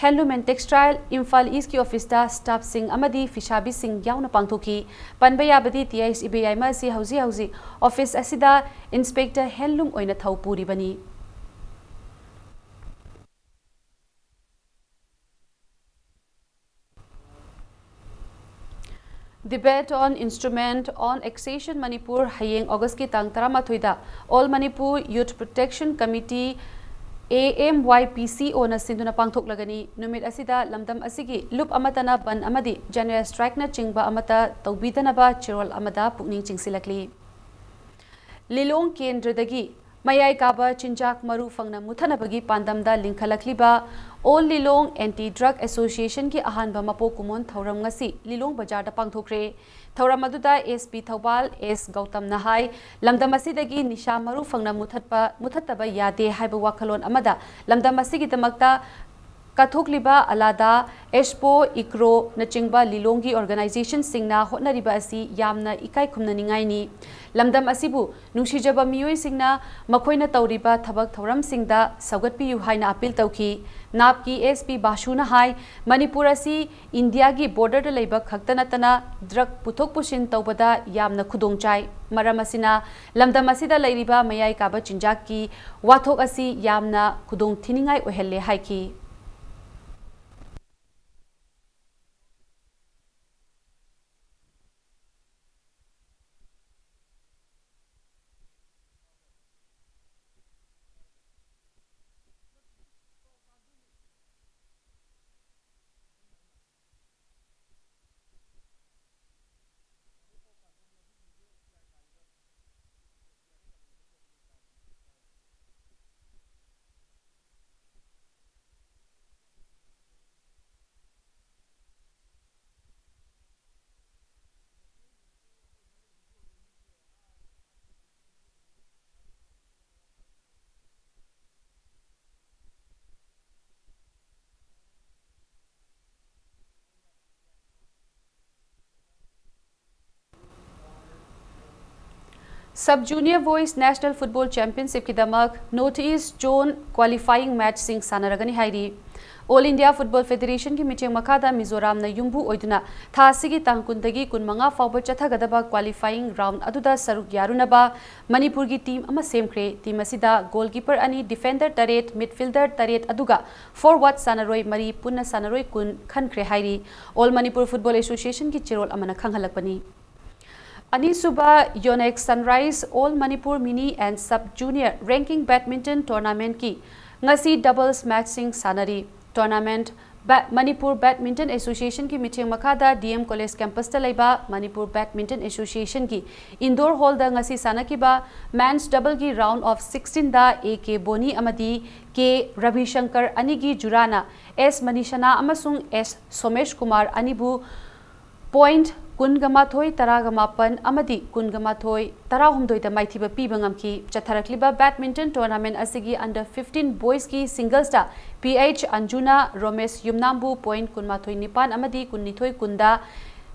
Handloom and Textile, Imphal ꯏꯁꯀꯤ officeꯇ staffꯁꯤꯡ ꯑꯃꯗꯤ ꯐꯤꯁꯥꯕꯤꯁꯤꯡ ꯌꯥꯎꯅ ꯄꯥꯡꯊꯣꯛꯈꯤ꯫ ꯄꯟꯕ ꯌꯥꯕꯗꯤ, ꯇꯤ ꯑꯩꯆ ꯏꯕꯦꯌꯥꯏꯃ ꯑꯁꯤ ꯍꯧꯖꯤꯛ ꯍꯧꯖꯤꯛ office ꯑꯁꯤꯗ inspector handloom ꯑꯣꯏꯅ ꯊꯧ ꯄꯨꯔꯤꯕꯅꯤ꯫ Debate on Instrument on Accession Manipur ꯍꯌꯦꯡ ꯑꯣꯒꯁꯀꯤ ꯇꯥꯡ ꯇꯔꯥꯃꯥꯊꯣꯏꯗ All Manipur Youth Protection Committee, AMYPCOꯅ ꯁꯤꯟꯗꯨꯅ ꯄꯥꯡꯊꯣꯛꯂꯒꯅꯤ꯫ ꯅꯨꯃꯤꯠ ꯑꯁꯤꯗ ꯂꯝꯗꯝ ꯑꯁꯤꯒꯤ ꯂꯨꯞ ꯑꯃꯠꯇꯅ ꯕꯟ ꯑꯃꯗꯤ general strikeꯅꯆꯤꯡꯕ ꯑꯃꯠꯇ ꯇꯧꯕꯤꯗꯅꯕ ꯆꯦꯔꯣꯜ ꯑꯃꯗ ꯄꯨꯛꯅꯤꯡ ꯆꯤꯡꯁꯤꯜꯂꯛꯂꯤ꯫ ꯂꯤꯂꯣꯡ ꯀꯦꯟꯗ꯭ꯔꯗꯒꯤ ꯃꯌꯥꯏ ꯀꯥꯕ ꯆꯤꯟꯖꯥꯛ ꯃꯔꯨ ꯐꯪꯅ ꯃꯨꯠꯊꯅꯕꯒꯤ ꯄꯥꯟꯗꯝꯗ ꯂꯤꯡꯈꯠꯂꯛꯂꯤꯕ All Lilong Anti Drug Associationꯒꯤ ꯑꯍꯥꯟꯕ ꯃꯄꯣꯛ ꯀꯨꯝꯑꯣꯟ ꯊꯧꯔꯝ ꯉꯁꯤ ꯂꯤꯂꯣꯡ ꯕꯖꯥꯔꯗ ꯄꯥꯡꯊꯣꯛꯈ꯭ꯔꯦ꯫ ꯊꯧꯔꯝ ꯑꯗꯨꯗ SP ꯊꯧꯕꯥꯜ ꯑꯦꯁ ꯒꯧꯇꯝꯅ ꯍꯥꯏ, ꯂꯝꯗꯝ ꯑꯁꯤꯗꯒꯤ ꯅꯤꯁꯥ ꯃꯔꯨ ꯐꯪꯅ ꯃꯨꯊꯠꯄ, ꯃꯨꯊꯠꯇꯕ ꯌꯥꯗꯦ ꯍꯥꯏꯕ ꯋꯥꯈꯜꯂꯣꯟ ꯑꯃꯗ ꯂꯝꯗꯝ ꯑꯁꯤꯒꯤꯗꯃꯛꯇ ꯀꯠꯊꯣꯛꯂꯤꯕ ꯑꯂꯥꯗꯥ, ꯑꯦꯁꯄꯣ, ꯏꯀ꯭ꯔꯣꯅꯆꯤꯡꯕ ꯂꯤꯂꯣꯡꯒꯤ organizationꯁꯤꯡꯅ ꯍꯣꯠꯅꯔꯤꯕ ꯑꯁꯤ ꯌꯥꯝꯅ ꯏꯀꯥꯏ ꯈꯨꯝꯅꯅꯤꯡꯉꯥꯏꯅꯤ꯫ ꯂꯝꯗꯝ ꯑꯁꯤꯕꯨ ꯅꯨꯡꯁꯤꯖꯕ ꯃꯤꯑꯣꯏꯁꯤꯡꯅ ꯃꯈꯣꯏꯅ ꯇꯧꯔꯤꯕ ꯊꯕꯛ ꯊꯧꯔꯝꯁꯤꯡꯗ ꯁꯧꯒꯠꯄꯤꯌꯨ ꯍꯥꯏꯅ appeal ꯇꯧꯈꯤ꯫ ꯅꯥꯞꯀꯤ SP ꯕꯥꯁꯨꯅ ꯍꯥꯏ, ꯃꯅꯤꯄꯨꯔ ꯑꯁꯤ ꯏꯟꯗꯤꯌꯥꯒꯤ borderꯗ ꯂꯩꯕ ꯈꯛꯇ ꯅꯠꯇꯅ drug ꯄꯨꯊꯣꯛ ꯄꯨꯁꯤꯟ ꯇꯧꯕꯗ ꯌꯥꯝꯅ ꯈꯨꯗꯣꯡ ꯆꯥꯏ꯫ ꯃꯔꯝ ꯑꯁꯤꯅ ꯂꯝꯗꯝ ꯑꯁꯤꯗ ꯂꯩꯔꯤꯕ ꯃꯌꯥꯏ ꯀꯥꯕ ꯆꯤꯟꯖꯥꯛꯀꯤ ꯋꯥꯊꯣꯛ ꯑꯁꯤ ꯌꯥꯝꯅ ꯈꯨꯗꯣꯡ ꯊꯤꯅꯤꯡꯉꯥꯏ ꯑꯣꯏꯍꯜꯂꯦ ꯍꯥꯏꯈꯤ꯫ Sub Junior Boys National Football Championshipꯀꯤꯗꯃꯛ North East Zone qualifying matchꯁꯤꯡ ꯁꯥꯟꯅꯔꯒꯅꯤ ꯍꯥꯏꯔꯤ꯫ All India Football Federationꯒꯤ ꯃꯤꯠꯌꯦꯡ ꯃꯈꯥꯗ ꯃꯤꯖꯣꯔꯥꯝꯅ ꯌꯨꯝꯕꯨ ꯑꯣꯏꯗꯨꯅ ꯊꯥ ꯑꯁꯤꯒꯤ ꯇꯥꯡ ꯀꯨꯟꯗꯒꯤ ꯀꯨꯟꯃꯉꯥ ꯐꯥꯎꯕ ꯆꯠꯊꯒꯗꯕ qualifying round ꯑꯗꯨꯗ ꯁꯔꯨꯛ ꯌꯥꯔꯨꯅꯕ ꯃꯅꯤꯄꯨꯔꯒꯤ team ꯑꯃ ꯁꯦꯝꯈ꯭ꯔꯦ꯫ Team ꯑꯁꯤꯗ goalkeeper ꯑꯅꯤ, defender ꯇꯔꯦꯠ, midfielder ꯇꯔꯦꯠ, ꯑꯗꯨꯒ forward ꯁꯥꯟꯅꯔꯣꯏ ꯃꯔꯤ, ꯄꯨꯟꯅ ꯁꯥꯟꯅꯔꯣꯏ ꯀꯨꯟ ꯈꯟꯈ꯭ꯔꯦ ꯍꯥꯏꯔꯤ꯫ All Manipur Football Associationꯒꯤ ꯆꯦꯔꯣꯜ ꯑꯃꯅ ꯈꯪꯍꯜꯂꯛꯄꯅꯤ꯫ ꯑꯅꯤꯁꯨꯕ Yonex Sunrise All Manipur Mini and Sub Junior Ranking Badminton Tournamentꯀꯤ ꯉꯁꯤ doubles matchꯁꯤꯡ ꯁꯥꯟꯅꯔꯤ꯫ Tournament ꯕꯦ-, Manipur Badminton Associationꯒꯤ ꯃꯤꯠꯌꯦꯡ ꯃꯈꯥꯗ DM College campusꯇ ꯂꯩꯕ Manipur Badminton Associationꯒꯤ indoor hallꯗ ꯉꯁꯤ ꯁꯥꯟꯅꯈꯤꯕ men's doubleꯒꯤ round of sixteenꯗ A K Boni ꯑꯃꯗꯤ K Ravi Shankar ꯑꯅꯤꯒꯤ ꯖꯨꯔꯥꯅ S Manishana ꯑꯃꯁꯨꯡ S Somesh Kumar ꯑꯅꯤꯕꯨ point ꯀꯨꯟꯒ ꯃꯥꯊꯣꯏ, ꯇꯔꯥꯒ ꯃꯥꯄꯟ ꯑꯃꯗꯤ ꯀꯨꯟꯒ ꯃꯥꯊꯣꯏ, ꯇꯔꯥꯍꯨꯝꯗꯣꯏꯗ ꯃꯥꯏꯊꯤꯕ ꯄꯤꯕ ꯉꯝꯈꯤ꯫ ꯆꯠꯊꯔꯛꯂꯤꯕ badminton tournament ꯑꯁꯤꯒꯤ under fifteen boysꯀꯤ singlesꯇ P H ꯑꯟꯖꯨꯅ ꯔꯣꯃꯦꯁ ꯌꯨꯝꯅꯥꯝꯕꯨ point ꯀꯨꯟꯃꯥꯊꯣꯏ ꯅꯤꯄꯥꯟ ꯑꯃꯗꯤ ꯀꯨꯟꯅꯤꯊꯣꯏ ꯀꯨꯟꯗ,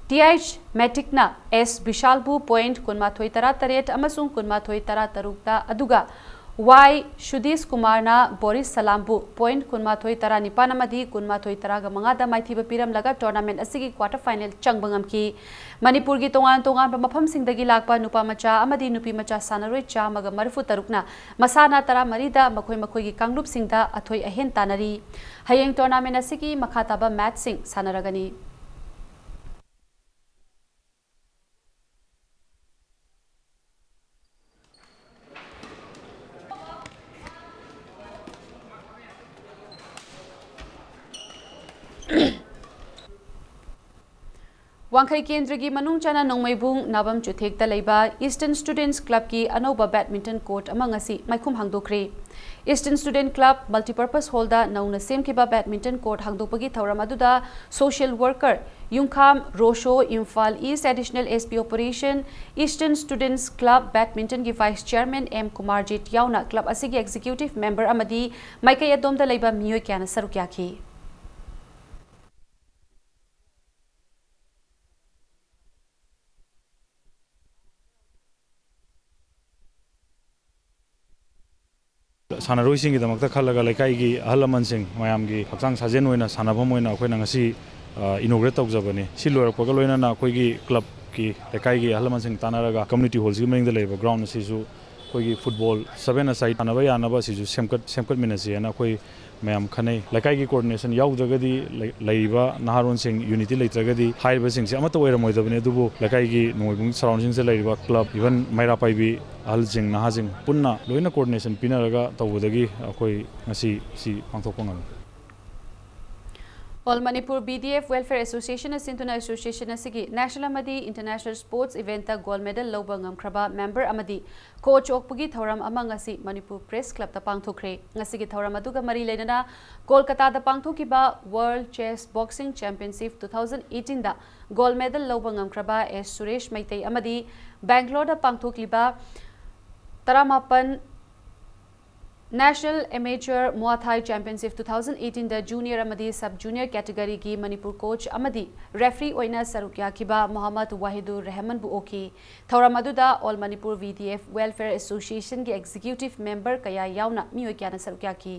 T H ꯃꯦꯇꯤꯛꯅ S ꯕꯤꯁꯥꯜꯕꯨ point ꯀꯨꯟꯃꯥꯊꯣꯏ ꯇꯔꯥꯇꯔꯦꯠ ꯑꯃꯁꯨꯡ ꯀꯨꯟꯃꯥꯊꯣꯏ ꯇꯔꯥꯇꯔꯨꯛꯇ, ꯑꯗꯨꯒ Y ꯁꯨꯗꯤꯁ ꯀꯨꯃꯥꯔꯅ ꯕꯣꯔꯤꯁ ꯁꯂꯥꯝꯕꯨ point ꯀꯨꯟꯃꯥꯊꯣꯏ ꯇꯔꯥꯅꯤꯄꯥꯟ ꯑꯃꯗꯤ ꯀꯨꯟꯃꯥꯊꯣꯏ ꯇꯔꯥꯒ ꯃꯉꯥꯗ ꯃꯥꯏꯊꯤꯕ ꯄꯤꯔꯝꯂꯒ tournament ꯑꯁꯤꯒꯤ quarter final ꯆꯪꯕ ꯉꯝꯈꯤ꯫ ꯃꯅꯤꯄꯨꯔꯒꯤ ꯇꯣꯉꯥꯟ ꯇꯣꯉꯥꯟꯕ ꯃꯐꯝꯁꯤꯡꯗꯒꯤ ꯂꯥꯛꯄ ꯅꯨꯄꯥ ꯃꯆꯥ ꯑꯃꯗꯤ ꯅꯨꯄꯤ ꯃꯆꯥ ꯁꯥꯟꯅꯔꯣꯏ ꯆꯥꯝꯃꯒ ꯃꯔꯤꯐꯨ ꯇꯔꯨꯛꯅ ꯃꯁꯥꯟꯅ ꯇꯔꯥꯃꯔꯤꯗ ꯃꯈꯣꯏ ꯃꯈꯣꯏꯒꯤ ꯀꯥꯡꯂꯨꯞꯁꯤꯡꯗ ꯑꯊꯣꯏ ꯑꯍꯦꯟ ꯇꯥꯟꯅꯔꯤ꯫ ꯍꯌꯦꯡ tournament ꯑꯁꯤꯒꯤ ꯃꯈꯥ ꯇꯥꯕ matchꯁꯤꯡ ꯁꯥꯟꯅꯔꯒꯅꯤ꯫ ꯋꯥꯡꯈꯩ ꯀꯦꯟꯗ꯭ꯔꯒꯤ ꯃꯅꯨꯡ ꯆꯟꯅ ꯅꯣꯡꯃꯩꯕꯨꯡ ꯅꯥꯕꯝ ꯆꯨꯊꯦꯛꯇ ꯂꯩꯕ Eastern Students Clubꯀꯤ ꯑꯅꯧꯕ badminton court ꯑꯃ ꯉꯁꯤ ꯃꯥꯏꯈꯨꯝ ꯍꯥꯡꯗꯣꯛꯈ꯭ꯔꯦ꯫ Eastern Student Club Multipurpose Hallꯗ ꯅꯧꯅ ꯁꯦꯝꯈꯤꯕ badminton court ꯍꯥꯡꯗꯣꯛꯄꯒꯤ ꯊꯧꯔꯝ ꯑꯗꯨꯗ social worker ꯌꯨꯝꯈꯥꯝ ꯔꯣꯁꯣ, Imphal East Additional S P Operation, Eastern Students Club badmintonꯒꯤ vice chairman M Kumarjit ꯌꯥꯎꯅ club ꯑꯁꯤꯒꯤ executive member ꯑꯃꯗꯤ ꯃꯥꯏꯀꯩ ꯑꯗꯣꯝꯗ ꯂꯩꯕ ꯃꯤꯑꯣꯏ ꯀꯌꯥꯅ ꯁꯔꯨꯛ ꯌꯥꯈꯤ꯫ ꯁꯥꯟꯅꯔꯣꯏꯁꯤꯡꯒꯤꯗꯃꯛꯇ ꯈꯜꯂꯒ ꯂꯩꯀꯥꯏꯒꯤ ꯑꯍꯜ ꯂꯃꯟꯁꯤꯡ ꯃꯌꯥꯝꯒꯤ ꯍꯛꯆꯥꯡ ꯁꯥꯖꯦꯜ ꯑꯣꯏꯅ ꯁꯥꯟꯅꯐꯝ ꯑꯣꯏꯅ ꯑꯩꯈꯣꯏꯅ ꯉꯁꯤ, ꯑ, inaugurate ꯇꯧꯖꯕꯅꯤ꯫ ꯁꯤ ꯂꯣꯏꯔꯛꯄꯒ ꯂꯣꯏꯅꯅ ꯑꯩꯈꯣꯏꯒꯤ clubꯀꯤ, ꯂꯩꯀꯥꯏꯒꯤ ꯑꯍꯜ ꯂꯃꯟꯁꯤꯡ ꯇꯥꯟꯅꯔꯒ community hallꯁꯤꯒꯤ ꯃꯅꯤꯡꯗ ꯂꯩꯕ ground ꯑꯁꯤꯁꯨ ꯑꯩꯈꯣꯏꯒꯤ football seven-a-side ꯁꯥꯟꯅꯕ ꯌꯥꯅꯕ ꯑꯁꯤꯁꯨ ꯁꯦꯝꯒꯠ-, ꯁꯦꯝꯒꯠꯃꯤꯟꯅꯁꯦꯅ ꯑꯩꯈꯣꯏ ꯃꯌꯥꯝ ꯈꯟꯅꯩ꯫ ꯂꯩꯀꯥꯏꯒꯤ coordination ꯌꯥꯎꯗ꯭ꯔꯒꯗꯤ ꯂꯩ-, ꯂꯩꯔꯤꯕ ꯅꯍꯥꯔꯣꯟꯁꯤꯡ unity ꯂꯩꯇ꯭ꯔꯒꯗꯤ ꯍꯥꯏꯔꯤꯕꯁꯤꯡꯁꯦ ꯑꯃꯠꯇ ꯑꯣꯏꯔꯝꯃꯣꯏꯗꯕꯅꯤ꯫ ꯑꯗꯨꯕꯨ ꯂꯩꯀꯥꯏꯒꯤ ꯅꯣꯡꯃꯩꯕꯨꯡ surroundingꯗ ꯂꯩꯔꯤꯕ club, even ꯃꯩꯔꯥ ꯄꯥꯏꯕꯤ ꯑꯍꯜꯁꯤꯡ, ꯅꯍꯥꯁꯤꯡ ꯄꯨꯟꯅ ꯂꯣꯏꯅ coordination ꯄꯤꯅꯔꯒ ꯇꯧꯕꯗꯒꯤ ꯑꯩꯈꯣꯏ ꯉꯁꯤ ꯁꯤ ꯄꯥꯡꯊꯣꯛꯄ ꯉꯝꯃꯤ꯫ All Manipur B D F Welfare Association ꯑꯁꯤꯟꯗꯨꯅ association ꯑꯁꯤꯒꯤ national ꯑꯃꯗꯤ international sports event gold medal ꯂꯧꯕ ꯉꯝꯈ꯭ꯔꯕ member ꯑꯃꯗꯤ coach ꯑꯣꯛꯄꯒꯤ ꯊꯧꯔꯝ ꯑꯃ ꯉꯁꯤ Manipur Press Club ꯇ ꯄꯥꯡꯊꯣꯛꯈ꯭ꯔꯦ꯫ ꯉꯁꯤꯒꯤ ꯊꯧꯔꯝ ꯑꯗꯨꯒ ꯃꯔꯤ ꯂꯩꯅꯅ ꯀꯣꯜꯀꯇꯥꯗ ꯄꯥꯡꯊꯣꯛꯈꯤꯕ World Chess Boxing Championship two thousand eighteen ꯗ gold medal ꯂꯧꯕ ꯉꯝꯈ꯭ꯔꯕ ꯑꯦꯁ ꯁꯨꯔꯦꯁ ꯃꯩꯇꯩ ꯑꯃꯗꯤ ꯕꯦꯡꯒ꯭ꯂꯣꯔꯗ ꯄꯥꯡꯊꯣꯛꯂꯤꯕ ꯇꯔꯥꯃꯥꯄꯟ National Amateur Muay Thai Championship two thousand eighteen ꯗ junior ꯑꯃꯗꯤ sub junior category ꯒꯤ ꯃꯅꯤꯄꯨꯔ coach ꯑꯃꯗꯤ referee ꯑꯣꯏꯅ ꯁꯔꯨꯛ ꯌꯥꯈꯤꯕ ꯃꯣꯍꯝꯃꯗ ꯋꯥꯍꯤꯗꯨꯔ ꯔꯦꯍꯃꯟꯕꯨ ꯑꯣꯛꯈꯤ꯫ ꯊꯧꯔꯝ ꯑꯗꯨꯗ All Manipur B D F Welfare Association ꯒꯤ executive member ꯀꯌꯥ ꯌꯥꯎꯅ ꯃꯤꯑꯣꯏ ꯀꯌꯥꯅ ꯁꯔꯨꯛ ꯌꯥꯈꯤ꯫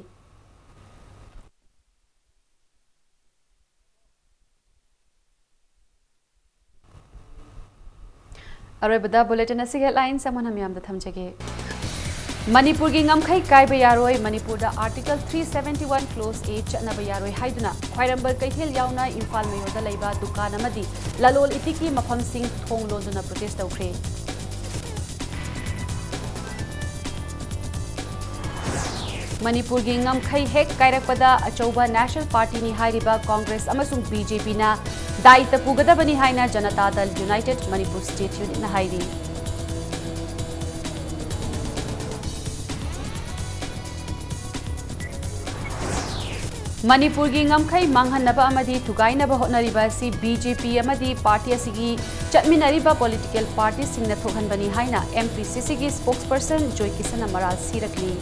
ꯑꯔꯣꯏꯕꯗ bulletin ꯑꯁꯤꯒꯤ headlines ꯑꯃꯨꯛ ꯍꯟꯅ ꯃꯤꯌꯥꯝꯗ ꯊꯝꯖꯒꯦ꯫ ꯃꯅꯤꯄꯨꯔꯒꯤ ꯉꯝꯈꯩ ꯀꯥꯏꯕ ꯌꯥꯔꯣꯏ, ꯃꯅꯤꯄꯨꯔꯗ Article three seventy one Clause A ꯆꯠꯅꯕ ꯌꯥꯔꯣꯏ ꯍꯥꯏꯗꯨꯅ ꯈ꯭ꯋꯥꯏꯔꯝꯕꯟ ꯀꯩꯊꯦꯜ ꯌꯥꯎꯅ ꯏꯝꯐꯥꯜ ꯃꯌꯣꯜꯗ ꯂꯩꯕ ꯗꯨꯀꯥꯟ ꯑꯃꯗꯤ ꯂꯂꯣꯜ ꯏꯇꯤꯛꯀꯤ ꯃꯐꯝꯁꯤꯡ ꯊꯣꯡ ꯂꯣꯟꯗꯨꯅ protest ꯇꯧꯈ꯭ꯔꯦ꯫ ꯃꯅꯤꯄꯨꯔꯒꯤ ꯉꯝꯈꯩ ꯍꯦꯛ ꯀꯥꯏꯔꯛꯄꯗ ꯑꯆꯧꯕ national party ꯅꯤ ꯍꯥꯏꯔꯤꯕ ꯀꯣꯡꯒ꯭ꯔꯦꯁ ꯑꯃꯁꯨꯡ B J P ꯅ ꯗꯥꯏꯇ ꯄꯨꯒꯗꯕꯅꯤ ꯍꯥꯏꯅ ꯖꯅꯇꯥ ꯗꯜ United Manipur State Unit ꯅ ꯍꯥꯏꯔꯤ꯫ ꯃꯅꯤꯄꯨꯔꯒꯤ ꯉꯝꯈꯩ ꯃꯥꯡꯍꯟꯅꯕ ꯑꯃꯗꯤ ꯊꯨꯒꯥꯏꯅꯕ ꯍꯣꯠꯅꯔꯤꯕ ꯑꯁꯤ B J P ꯑꯃꯗꯤ party ꯑꯁꯤꯒꯤ ꯆꯠꯃꯤꯟꯅꯔꯤꯕ political party ꯁꯤꯡꯅ ꯊꯣꯛꯍꯟꯕꯅꯤ ꯍꯥꯏꯅ M P C C ꯒꯤ spokesperson ꯖꯣꯏꯀꯤꯁꯟꯅ ꯃꯔꯥꯜ ꯁꯤꯔꯛꯂꯤ꯫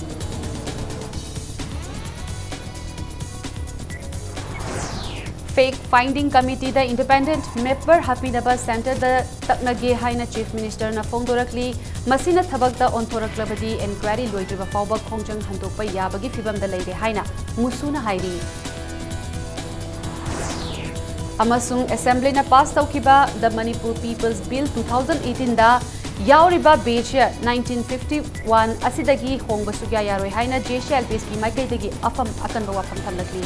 Fact Finding Committee ꯗ independent member ꯍꯥꯞꯄꯤꯅꯕ centre ꯗ ꯇꯛꯅꯒꯦ ꯍꯥꯏꯅ Chief Minister ꯅ ꯐꯣꯡꯗꯣꯔꯛꯂꯤ꯫ ꯃꯁꯤꯅ ꯊꯕꯛꯇ ꯑꯣꯟꯊꯣꯔꯛꯂꯕꯗꯤ inquiry ꯂꯣꯏꯗ꯭ꯔꯤꯕ ꯐꯥꯎꯕ ꯈꯣꯡꯖꯪ ꯍꯟꯗꯣꯛꯄ ꯌꯥꯕꯒꯤ ꯐꯤꯚꯝꯗ ꯂꯩꯔꯦ ꯍꯥꯏꯅ ꯃꯨꯁꯨꯅ ꯍꯥꯏꯔꯤ꯫ ꯑꯃꯁꯨꯡ assembly ꯅ pass ꯇꯧꯈꯤꯕ The Manipur People's Bill two thousand eighteen ꯗ ꯌꯥꯎꯔꯤꯕ batch nineteen fifty one ꯑꯁꯤꯗꯒꯤ ꯍꯣꯡꯕ ꯁꯨꯛꯌꯥ ꯌꯥꯔꯣꯏ ꯍꯥꯏꯅ J C L P S ꯀꯤ ꯃꯥꯏꯀꯩꯗꯒꯤ ꯑꯐꯝ ꯑꯀꯟꯕ ꯋꯥꯐꯝ ꯊꯝꯂꯛꯂꯤ꯫